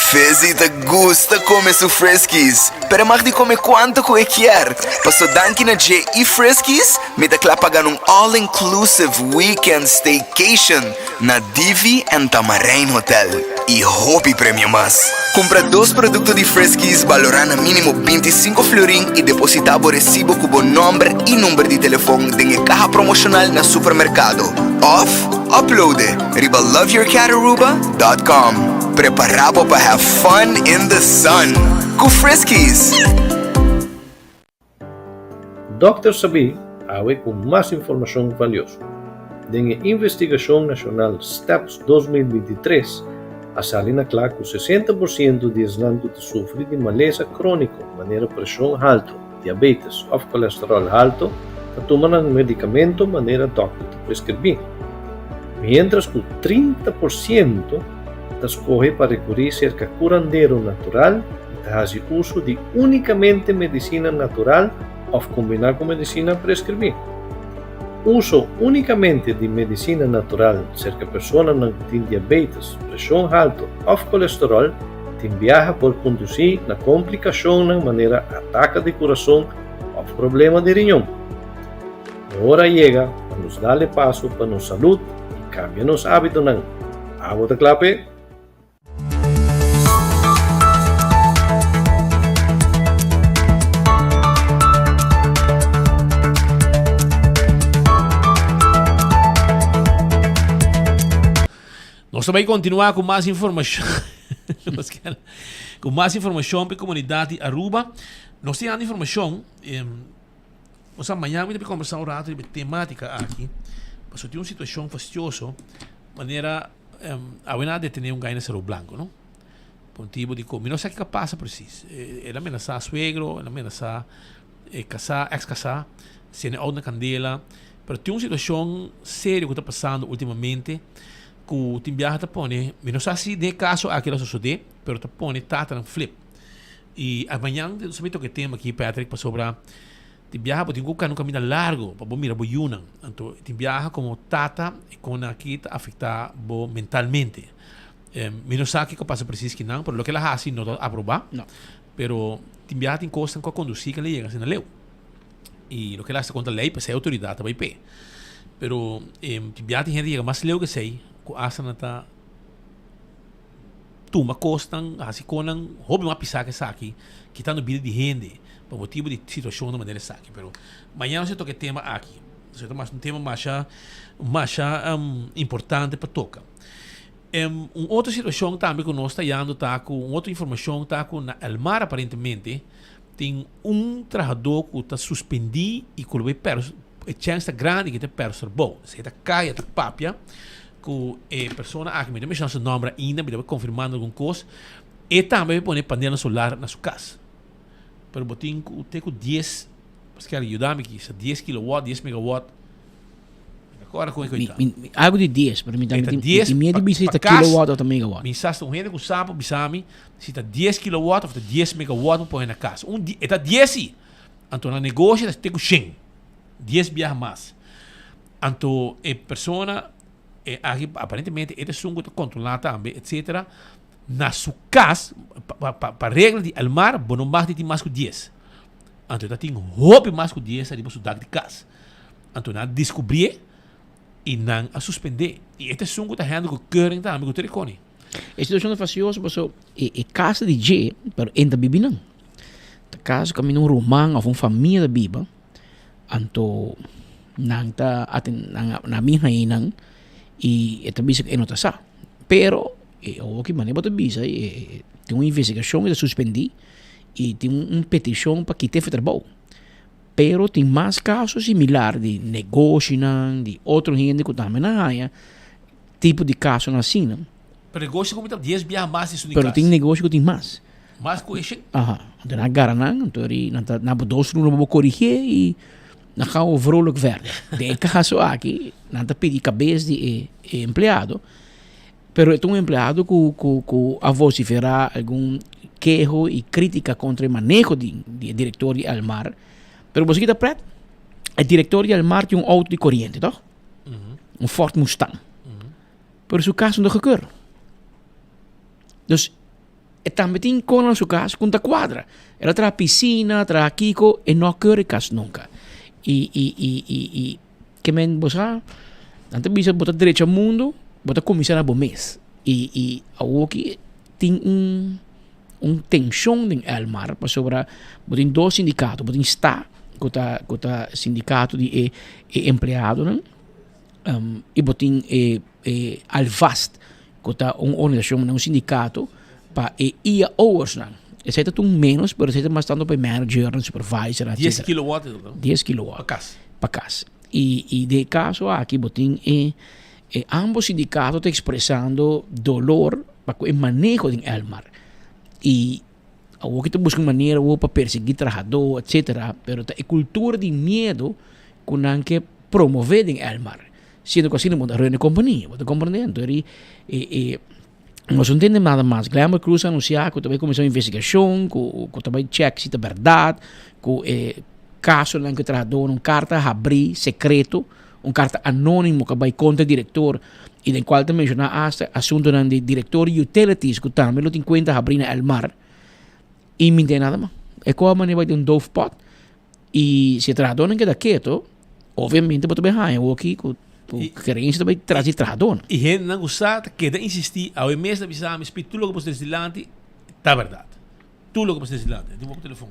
Fizzy ta gusta come su Friskies, pero e mag di come cuanto cu e kier, paso danki na dje y Friskies, mi ta cla pa gana un all inclusive weekend staycation na Divi and Tamarijn Hotel y hopi premio mas. Cumpra dos producto di Friskies balora na minimo 25 florin y deposita bo recibo cu bo nomber y number di telefon den e caha promocional na supermercado of upload e riba loveyourcataruba.com. Prepara bo pa have fun in the sun cu Friskies! Dòkter Sabí awe ku mas informashon valioso. Den e investigashon nashonal Steps 2023 a sali na kla ku 60 por siento di esnan ku ta sufri di malesa króniko manera preshon haltu, diabetes òf kolesteròl haltu ta tuma nan medikamento manera dòkter ta preskribí. Miéntras ku 30 por siento ta skohe pa rekurí serka kurandero natural i ta hasi uso di únikamente medisina natural òf kombiná ku medisina preskribí. Uso únikamente di medisina natural serka personanan ku tin diabetes, preshon haltu òf kolesteròl tin biaha por kondusí na komplikashonnan manera ataka di kurason òf problema di riñon. E ora a yega pa nos dal e paso pa nos salud i kambia nos hábitonan. Abo ta kla p'e? Nos ta bai kontinuá ku mas informashon ku mas informashon pa e komunidat di Aruba. Nos tin informashon. Osea, mañan mi ta bin kombersá un rato riba e temátika aki, pasobra tin un situashon fastioso manera awe nan a detené un gai na Cerro Blanco, no? Pa un tipo di ko, mi no sa kiko a pasa presis. El a menasá suegro, el a menasá e kasá, eks kasá, sende out na kandela, pero tin un situashon serio ku ta pasando ultimamente ku tin biaha ta pone, mi no sa si den e kaso aki lo a sosodé, pero ta pone tatanan flip. Y a mañan nos a bin toca e tema aki Patrick pasobra tin biaha bo tin cu cana un caminda largo pa bo mira bo yunan. Anto tin biaha como tata e con aki ta afecta bo mentalmente. Mi no sa kico pasa precies kinan pero loke el a haci no ta aproba. No. Pero tin biaha tin cosnan cu a conduci cu el a yega asina leu. Y loke el a haci ta contra ley p'esey autoridad ta bay p'e. Pero tin biaha tin hende yega mas leu cu esey cu hasta nan ta. Tuma kosnan, hasi konan hopi mas pisá ku esaki, kitando bida di hende pa motibu di situashon di manera esaki. Pero mañana nos ta toka e tema aki. Nos ta mas un tema masha masha importante pa toka. Un otro situashon tambe ku nos ta yando ta ku un otro informashon ta ku na El Mar aparentemente tin un trahadó ku ta suspendí i ku lo bai pèrs e chèns ta grandi ku e ta pèrs trabou. Esei ta kaya ta papia. Ku e persona aki, mi no menshoná su nòmber ainda, mi ta konfirmando algun kos, e tambe a pone panelnan solar na su kas. Pero bo tin ku te ku dies, paske algu yuda mi aki, sa dies kilowatt, dies megawatt, mi ta kòrda kon e koitá. Mi, mi, algu di dies, pero mi ta, E mi ta tin, dies mi tin miedu pa, di bisa si pa ta kas, kilowatt òf ta megawatt. Mi sa si ta un hende ku sa por bisa mi si ta dies kilowatt òf ta dies megawatt bo pone na kas. Un di, e ta dies si, anto na negoshi ta te ku shen, dies biaha mas. Anto e persona e aki aparentemente e ta esun ku ta kontrolá tambe etcetera na su kas pa pa pa regla di Elmar bo no mag di tin mas ku dies. Anto e ta tin hopi mas ku dies ariba su dak di kas. Anto nan a diskubrié i nan a suspendé. I e ta esun ku ta handle ku keuring tambe ku tur e koni. E situashon ta fastioso paso e e kas ta di dje pero e no ta bibi nan. Ta kas kaminda un ruman òf un famia ta biba. Anto nan ta aten nan a bin haña nan y e ta bisa cu e no ta sa. Pero e oki manera bo ta bisa e tin un investigacion e ta suspendi y tin un peticion pa kita e trabou. Pero tin mas caso similar di negoshinan di otro hende cu tambe nan haña tipo di casonan asina. Pero negoshi cu mi ta dies biaha mas di esun di Pero cas. tin negoshi cu tin mas. Mas cu eshe? Aha. Anto nan a gara nan, anto ri nan ta nan por dos luna bo corige y nan gaan we vrolijk verder. Den e caso aki nan ta pidi cabes di e e empleado, pero e ta un empleado cu cu cu a vocifera algun keho y critica contra e maneho di di e director di Elmar. Pero bo sa kita pret? E director di Elmar tin un auto di coriente toch? Un Ford Mustang. Pero su cas no ta gekeur. Dus. E tambe tin kon na su kas ku ta kuadra. El a traha pisina, traha kiko, e no a keur e kas nunka. I i i i i ke men bo sa, nan ta bisa bo ta drecha mundu, bo ta kuminsá na bo mes. I i awoki tin un un tenshon den Elmar pasobra bo tin dos sindikato, bo tin sta ku ta ku ta sindikato di e e empleadonan i bo tin e e Alvast ku ta un organisashon, un sindikato pa e IAO'ersnan. Esei ta un ménos, pero esei ta mas tantu pa e managernan, supervisornan, Dies etcetera. kilowatt e ta? Dies kilowatt. Pa kas. Pa kas. I i den e kaso aki bo tin e e ambos sindikato ta ekspresando dolor pa ku e maneho den Elmar. I awor ki ta buska un manera awor pa persegui trahadó, etcetera, pero ta e kultura di miedu ku nan ke promové den Elmar. Siendo ku asina bo ta ruina e kompania, bo ta komprendé? Anto e e nos no tende nada mas. Glenbert Croes a anunsiá ku ta bai kuminsá un investigashon, ku ku ta bai chèk si ta bèrdat, ku e kasonan ku e trahadónan, un karta habrí sekreto, un karta anónimo ku a bai kontra e direktor i den kual ta menshoná asta asuntunan di direktor di utilities ku tambe lo tin kuenta habrí na Elmar i mi no tende nada mas. E kos a manera bai den un doofpot. I si e trahadónan keda keto, obviamente bo ta bai haña woki ku gerencia ta bai tras di trahadónan. I hendenan ku sa ta keda insistí, awe mes ta bisa mi, Speed, tur loke bo trese dilanti ta bèrdat. Tur loke bo trese dilanti. Tin bo telefon.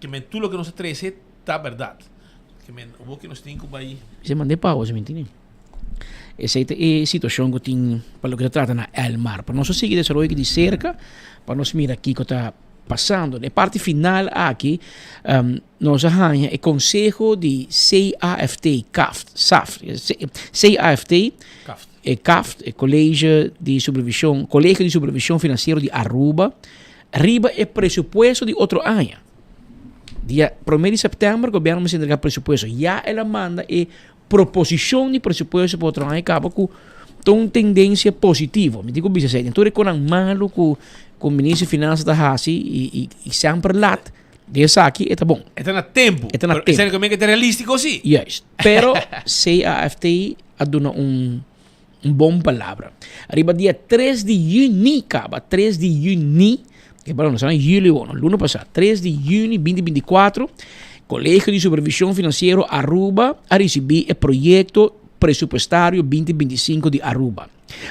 Ke men tur loke nos a trese ta bèrdat. Ke men woki nos tin ku bai. Esei mand'é pausa, mi ntende. Esei ta e situashon ku tin pa loke ta trata na Elmar. Pa nos a sigui desaroyo aki di serka pa nos mira kiko ta pasando. E parti final aki nos a haña e konseho di CAFT, CAFT, SAFT, CAFT, e CAFT, e College di Supervishon, Kolegio di Supervishon Finansiero di Aruba, riba e presupuesto di otro aña. Dia promé di sèptèmber gobièrnu mester entrega presupuesto. Ya el a manda e Proposishon di presupuesto pa otro aña kaba ku ta un tendensia positivo. Mi tin ku bisa esei. Den tur e konan malu ku ku minister di finansa ta hasi i i i semper lat, den esaki e ta bon. E ta na tempu. E ta na tempu. Esei no ke ta realístiko si. Juist. Pero CAFT a duna un un bon palabra. Ariba dia tres di yüni kaba, tres di yüni, ke bueno, nos ta na yüli awor, no, luna pasá, tres di yüni binti binti kuatro, Kolegio di Supervishon Finansiero Aruba a risibí e proyekto presupuestario binti binti sinku di Aruba.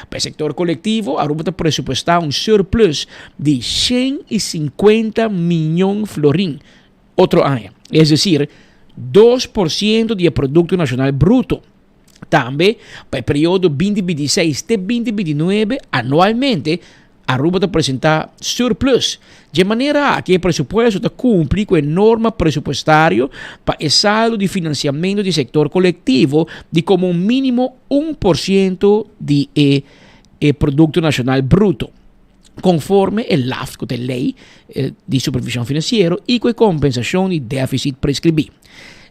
Pa e sektor kolektivo, Aruba ta presupuestá un surplus di shen i sinkuenta miyon florin otro aña, es desir, 2% di e Produkto Nashonal Bruto. Tambe, pa e periodo binti binti i seis te binti binti i nuebe, anualmente Aruba ta presenta surplus. Dje manera aki e presupuesto ta cumpli cu e norma presupuestario pa e saldo di financiamento di sector colectivo di como un minimo un por ciento di e e Producto Nacional Bruto, conforme e LAft cu ta e ley di supervision financiero y cu e compensacion di deficit prescribi.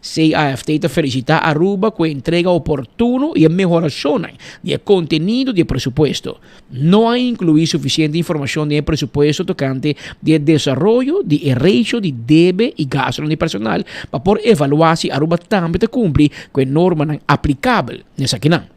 CAFT ta felicita Aruba cu e entrega oportuno y e mehoracionnan di e contenido di e presupuesto. No a inclui suficiente informacion den e presupuesto tocante di e desaroyo di e ratio di debe y gastonan di personal pa por evalua si Aruba tambe ta cumpli cu e normanan aplicabel n'esakinan.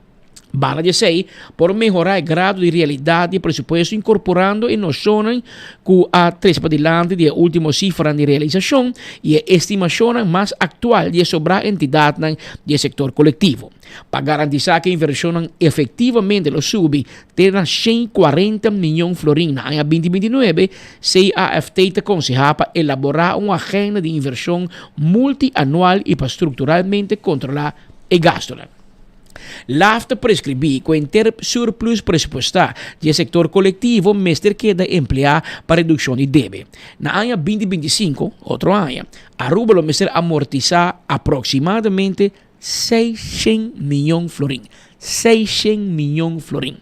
Banda di esei, por mehorá e grado di realidat di e presupuesto inkorporando e noshonnan ku a trese padilanti di e último sifranan di realisashon i e estimashonnan mas aktual di e sobrá entidatnan di e sektor kolektivo. Pa garantisá ku e invershonnan efektivamente lo subi te na 140 mion florin na aña 2029, CAFT ta konsehá pa elaborá un agenda di invershon multianual i pa strukturalmente kontrolá e gastunan. Laf ta preskribí ku henter surplus presupuestá di e sektor kolektivo mester keda empleá pa redukshon di debe. Na aña 2025, otro aña, Aruba lo mester amortisá aproksimadamente 600 mion florin. 600 mion florin.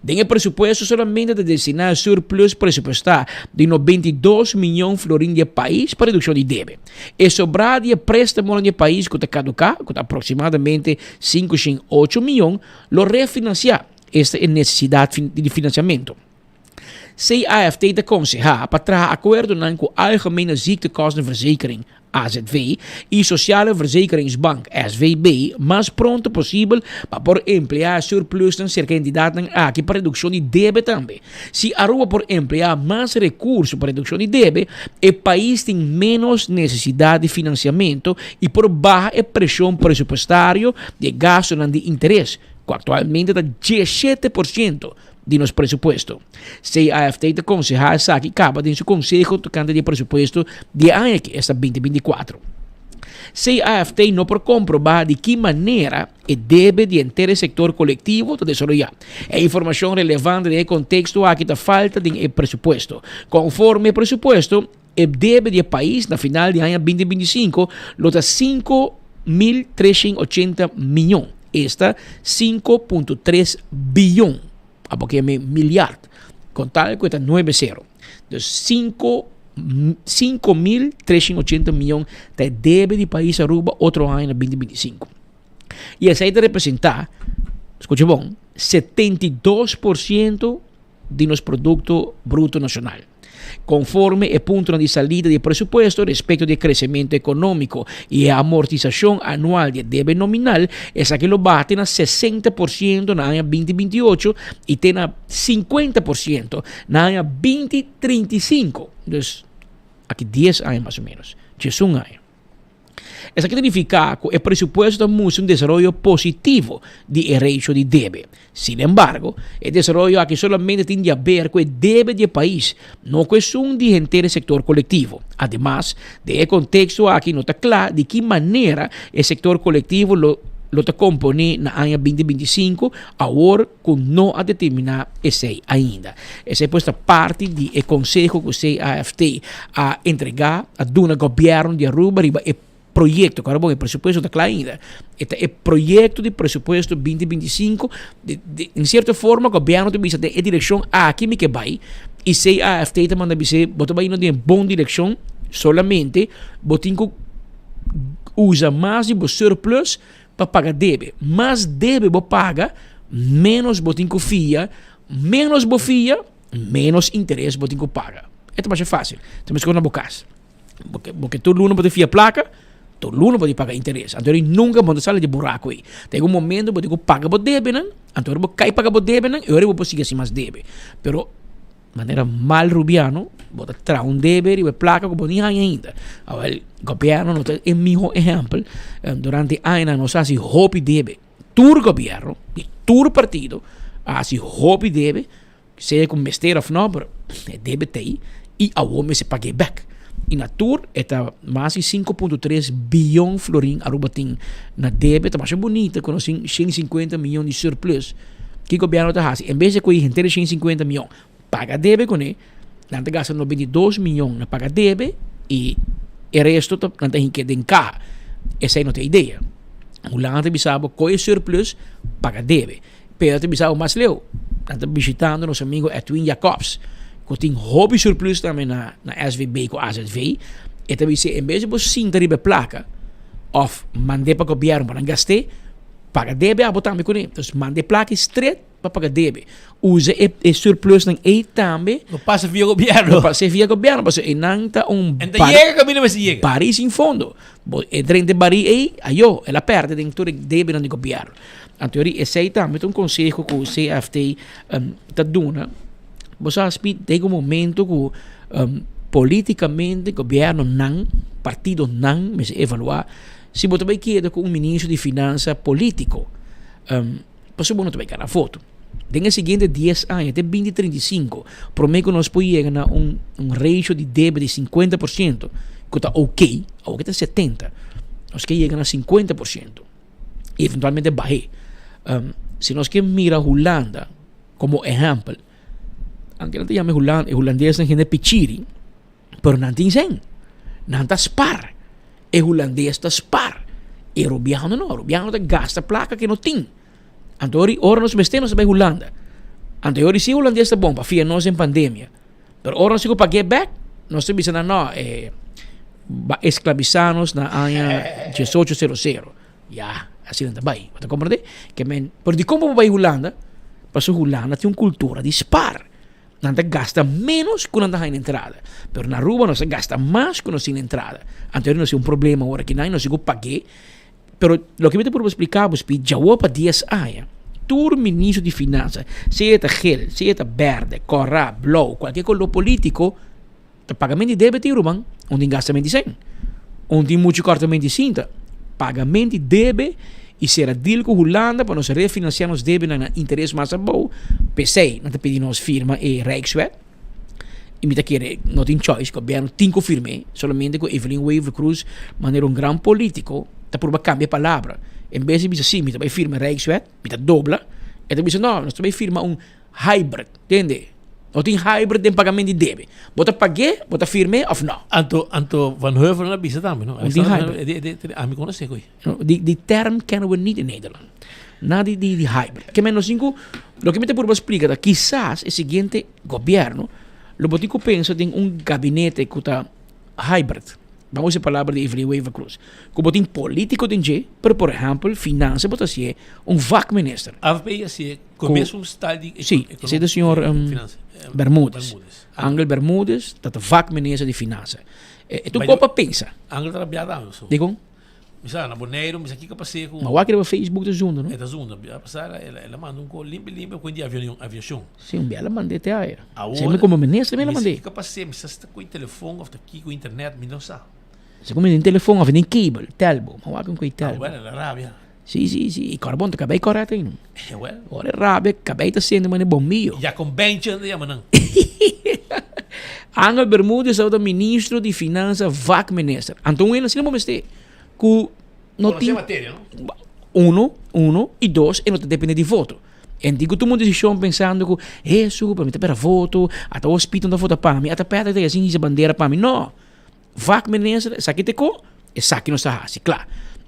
Den e presupuesto solamente ta destiná e surplus presupuestá di 92 mion florin di e pais pa redukshon di debe. E sobrá di e préstamonan di e pais ku ta kaduká, ku ta aproksimadamente 508 mion, lo refinansiá, esta e nesesidat di finansiamentu. CAFT ta konsehá pa traha akuerdonan ku Algemene Ziektekostenverzekering, AZV, y Sociale Verzekeringsbank, SVB, mas pronto posibel pa por emplea e surplusnan cerca e entidadnan aki pa reduccion di debe tambe. Si Aruba por emplea mas recurso pa reduccion di debe, e pais tin menos necesidad di financiamento y por baha e presion presupuestario di e gastonan di interes, cu actualmente ta 17%. Di nos presupuesto. CAFT ta konsehá esaki kaba den su konseho tokante di e presupuesto di e aña aki, esta 2024. CAFT no por komprobá di ki manera e debe di henter e sektor kolektivo ta desaroyá. E informashon relevante den e konteksto aki ta falta den e presupuesto. Konforme e presupuesto, e debe di e pais na final di aña 2025 lo ta 5.380 miyon, esta 5.3 biyon, abo ke me milyard, kon tal ku e ta nuebe sero. Dus 5.380 miyon ta e debe di pais Aruba otro aña na 2025. I esei ta representá, skucha bon, 72% di nos Producto Bruto Nacional. Conforme e puntonan di salida di e presupuesto respecto di e crecemento economico y e amortisacion anual di e debe nominal, esaki lo bati na 60% na aña 2028 y te na 50% na aña 2035, dus aki dies aña mas o menos, diesun aña. Esaki ta nifiká ku e presupuesto ta mustra un desaroyo positivo di e ratio di debe. Sin embargo, e desaroyo aki solamente tin di haber ku e debe di e pais, no ku esun di henter e sektor kolektivo. Ademas, den e konteksto aki no ta kla di ki manera e sektor kolektivo lo lo ta komponé na aña 2025, awor ku no a determiná esei ainda. Esei pues ta parti di e konseho ku CAFT a entregá, a duna gobièrnu di Aruba riba e proyekto. Kòrda bon, e presupuesto ta kla ainda. E ta e proyekto di presupuesto 2025. Di, di, in sierto forma gobièrnu ta bisa den e direkshon aki mi ke bai i CAFT ta manda bis'é bo ta bai den e bon direkshon, solamente bo tin ku usa mas di bo surplus pa paga debe. Mas debe bo paga, menos bo tin ku fia, menos bo fia, menos interes bo tin ku paga. E ta masha fácil. Ta meskos na bo kas. Bo ke, bo ke tur luna bo ta fia plaka, tur luna bo tin paga interes. Anto eri nunka bo no ta sali di buraku ei. Ta yega un momento bo tin ku paga bo debenan, anto ora bo kai paga bo debenan, e ora bo por sigui hasi mas debe. Pero Manera mal rubiano, bo ta traha un debe riba e plaka ku bo ni haña ainda. Awel, gobièrnu no ta e mihó ehèmpel. Durante añanan nos a hasi hopi debe. Tur gobièrnu di tur partido a hasi hopi debe, sea ku mester òf no, pero e debe ta ei i awor mester pag'é bèk. I na tur e ta mas di 5.3 biyon florin Aruba tin na debe. Ta masha bunita ku nos tin 150 miyon di surplus. Ki gobièrnu ta hasi? En bes di kohe henter e 150 miyon paga debe kuné, nan ta gasta 92 miyon na paga debe i e resto ta nan ta hinke den kaha. Esei no ta e idea. Hulanda ta bisa bo kohe e surplus paga debe. Pero ta bisa bo mas leu, nan ta bishitando nos amigo Edwin Jacobs ku tin hopi surplus tambe na na SVB ku AZV. E ta bisa en bes di bo sinta riba e plaka òf mand'é pa gobièrnu pa nan gast'é, Paga debe abo tambe kuné. Entonces manda e plaka stret pa paga debe. Usa e, e surplusnan ei tambe. No pasa via gobierno. No pasa via gobierno, pasobra einan ta un En ta yega kaminda mester yega. Barí sin fondo. Bo e drenta e barí ei, ayo, el a pèrdè den tur e debenan di gobierno. Anto yori esei tambe ta un konseho ku CFT um, ta duna. Bo sa spi den un momento ku um, politikamente gobiernonan, partidonan mester evaluá Si bo ta bai keda ku un ministro di finansa polítiko, pasobra bo no ta bai gana voto. Den e siguiente dies aña, te binti 35, promé ku nos por yega na un un ratio di debe di 50%, ku ta oké, awor ke ta 70, nos ke yega na 50% i eventualmente bah'é. Si nos ke mira Hulanda komo ehèmpel, anke nan ta yama e hulandesnan hende pichiri, Pero nan tin sen. Nan ta spar. E hulandes ta spar. E rubiano no. Rubiano ta gasta plaka ke no tin. Anto ori ora nos mester nos ta bai Hulanda. Anto e ori si hulandes ta bon pa fia nos den pandemia. Pero ora nos tin ku pag'é bek, nos ta bisa nan no, e ba esklabisá nos na aña diesocho sero sero. Ya, asina nan ta bai. Bo ta komprendé? Ke men, pero dikon bo bai Hulanda? Pasobra Hulanda tin un kultura di spar. Nan ta gasta menos ku nan ta haña entrada. Pero na Aruba nos ta gasta mas ku nos tin entrada. Anto nos tin un problema ora ki nan nos tin ku pag'é. Pero loke mi ta purba splika bo spi djawo pa dies aña tur ministro di finansa sea ta gel, sea ta berde, kòrá, blou, kualke koló politiko ta pagamento di debe tin ruman. Un tin gastamento di sèn, un tin muchu kòrtamento di sinta. Pagamento di debe i sera deal ku Hulanda pa nos refinansiá nos debenan na interes mas abou. P'esei nan ta pidi nos firma e Rijkswet. I mi ta kere no tin choice, gobièrnu tin ku firm'é. Solamente ku Evelyn Wever-Croes manera un gran polítiko ta purba kambia palabra. En bes di bisa si mi ta bai firma e Rijkswet, mi ta dobla, e ta bisa no, nos ta bai firma un hybrid, tende? No tin hybrid den pagamento di debe. Bo ta pag'é, bo ta firm'é òf no? Anto, anto Van Heuvelen a bisa tambe, no? Un tin hybrid. Ami konosé koe. No, die, die term kennen we niet in Nederland. Na die, die, die hybrid. Ke men nos tin ku, loke mi ta purba splika ta kisas e siguiente gobièrnu lo bo tin ku pensa den un gabinete ku ta hybrid. Ban usa e palabra di Evelyn Wever-Croes. Ku bo tin polítiko den dje, pero por ehèmpel finansa bo ta hasié un vakminister. Avp a hasié Ku mesun style di Sí, esei ta señor Bermudez. Angel Bermudez ta ta vakminister di finansa. E tur kos pa pensa. Angel ta rabia tambe so. Dikon? Mi sa na Boneiru, mi sa kiko pas'é ku. Ma wak riba Facebook ta zunda no? E ta zunda. Bia pasá el a manda un kos limpi limpi ku di aviashon. Sí, un bia el a mand'é te ayer. Awor. Mi komo minister mi el a mand'é. Mi sa kiko pas'é, mi sa si ta ku e telefon òf ta kiko internet, mi no sa. Si ku mi tin telefon òf tin cable, telbo. Ma wak ku e telbo. Ah, bueno, el a rabia. Sí, sí, sí. I kòrbon ta kabei kòrèt ei. Eh, well. Ora e rabia, kabei ta sende manera bombillo. Ya con bencha nan ta yama nan. Angel Bermudez tabata ministro di Finansa vakminister. Anto un hende asina bo mester ku no Konosé tin materia, no? Uno, uno, i dos, e no ta depende di voto. En tin ku tuma un desishon pensando ku, Hesu, pero mi ta pera voto, ata hospital no ta vota pa mi, ata Patrick ta yasi hisa bandera pa mi. No! Vakminister, esaki ta e ko, esaki nos ta hasi, kla.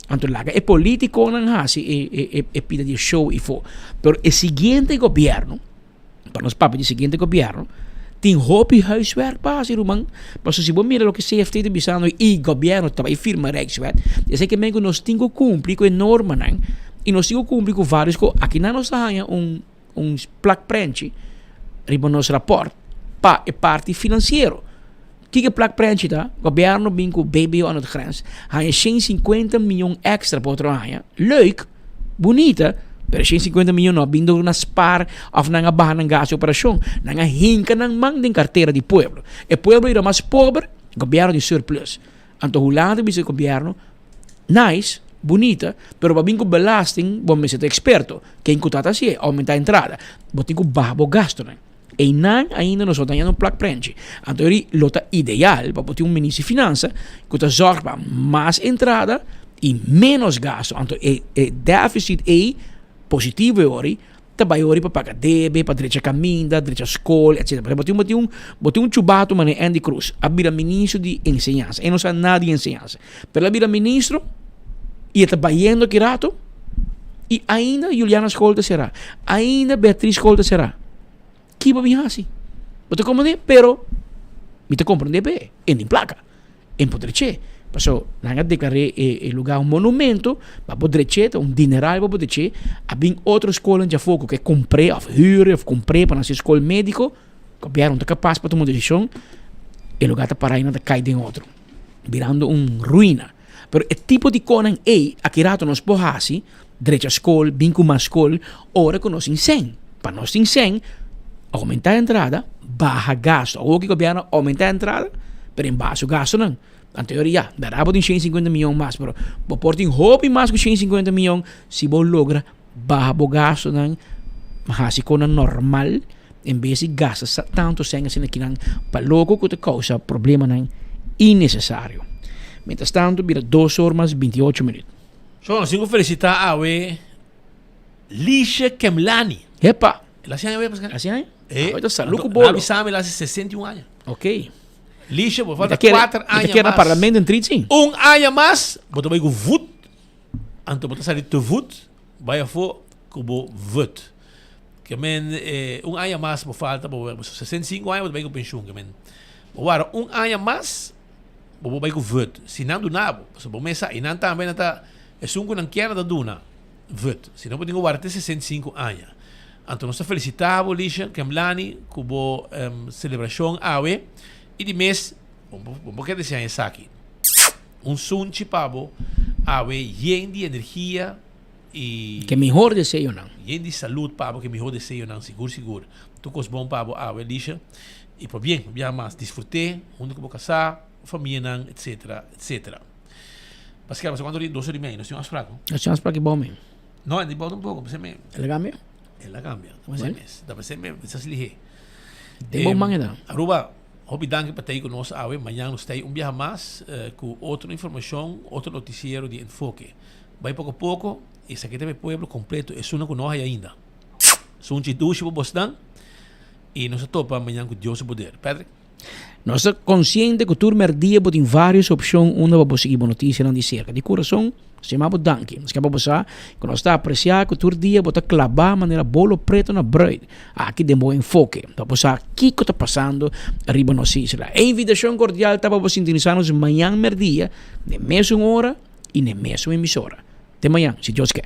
Anto laga e politikonan hasi e, e, e, e pida di e show ifo. Pero e siguiente gobierno, pa nos papia di siguiente gobierno, tin hopi huiswerk pa hasi ruman. Pasobra si bo mira loke CFT ta bisando i gobierno ta bai firma Rijkswet, esei ke men ku nos tin ku kumpli ku e normanan i nos tin ku kumpli ku varios ko. Akinan nos ta haña un un plak prenchi riba nos raport pa e parti finansiero. Kiko e plak prenchi ta? Gobierno bin ku BBO aan het grens haña 150 mion extra pa otro aña. Leuk, bunita, pero 150 mion no a bin dor na spar of nan a baha nan gasto di operashon. Nan a hinka nan man den kartera di pueblo. E pueblo a bira mas pober, gobierno tin surplus. Anto Hulanda bisa e gobierno, nice, bunita, pero pa bin ku belasting bo mester ta eksperto. Ken ku ta ta hasié? Oumentá entrada. Bo tin ku baha bo gastonan. Einan ainda nos no ta hañando un plak prenchi. Anto eri lo ta ideal pa bo tin un minister di finansa ku ta zòrg pa mas entrada i ménos gasto. Anto e e deficit ei positivo e ori ta bai ori pa paga debe, pa drecha kaminda, drecha skol, etcetera. Pasobra bo tin bo tin un bo tin un chubato manera Andy Croes a bira ministro di enseñansa. E no sa nada di enseñansa. Pero el a bira ministro i e ta bayendo ki rato i ainda Juliana School ta será. Ainda Beatriz School ta será. Ki bo bin hasi? Bo ta komprendé? Pero mi ta komprendé p'e. E tin plaka. E por drech'é. Paso nan a deklar'é e lugá un monumento pa por drech'é, ta un dineral pa por drech'é. A bin otro skolnan djafó ku ke kumpr'é òf hür'é òf kumpr'é pa nan hasi skol médiko. Gobièrnu no ta kapas pa tuma un desishon. E lugá ta pará i nan ta kai den otro. Birando un ruina. Pero e tipo di konan ei aki rato nos por hasi, drecha skol, bin ku mas skol, ora ku nos tin sèn. Pa nos tin sèn, oumentá entrada, baha gasto. Awor ki gobièrnu a oumentá entrada, pero en baha su gastonan. Anto e ora ya, bèrdat bo tin 150 mion mas, pero bo por tin hopi mas ku 150 mion si bo logra baha bo gastonan, hasi konan normal, en bes di gasta tantu sèn asina kinan pa loko ku ta kousa problemanan innesesario. Mientras tanto bira dos or mas 28 minüt. So nos tin ku felisitá awe Lisha Kemlani. Epa! El hasi aña awe Pascal? Hasi aña? Eh, Awe ta salú ku bolo. Nan bisa mi el hasi 61 aña. Ok. Lisha, bo falta 4 aña mas. Mi ta kere na parlamento en tritsi. Un aña mas, bo ta bai ku vut. Anto bo ta sali te vut, bai afó ku bo vut. Ke men un aña mas bo falta bo bo 65 aña bo ta bai ku penshun ke men bo wara un aña mas bo por bai ku vut si nan duna bo pasobra bo mes sa i nan tambe nan ta esun ku nan kier nan ta duna vut si no bo tin ku wara te 65 aña. Anto nos ta felicita bo Lisha Kemlani cu bo celebracion awe y di mes bo bo por keda desea esaki. Un sunchi pa bo awe yen di energia y. Ke mihor deseonan. Yen di salud pa bo ke mihor deseonan sigur sigur. Tur cos bon pa bo awe Lisha y pabien un biaha mas disfrute hunto cu bo casa, famianan etc etc. Pascal pasa cuanto dos ora y media nos tin un afspraak no? Nos tin un afspraak y bou mi. No, di bou tampoco, p'esei mi. El a cambia? El a cambia, ta p'esei mes, ta p'esei mes, mi sa si lihé. Den bon man e ta. Aruba, hopi danki pa tei ku nos awe, mañan nos tei un biaha mas ku otro informashon, otro notisiero di Enfoke. Bai poko poko, esaki ta pa e pueblo kompleto, esunnan ku no haya ainda. Sunchi dushi pa bosnan i nos a topa mañan ku Dios su poder. Patrick? Nos ta konsiente ku tur mèrdia bo tin vários opshon unda pa bo sigui bo notisianan di serka. Di kurason, nos ta yama bo danki. Nos ke pa bo sa ku nos ta apresiá ku tur dia bo ta klabá manera bolo pretu na brùit aki den bo enfoke pa bo sa kiko ta pasando riba nos isla. E invitashon kordial ta pa bo sintonisá nos mañan mèrdia n'e mesun ora i n'e mesun emisora. Te mañan, si Dios ke.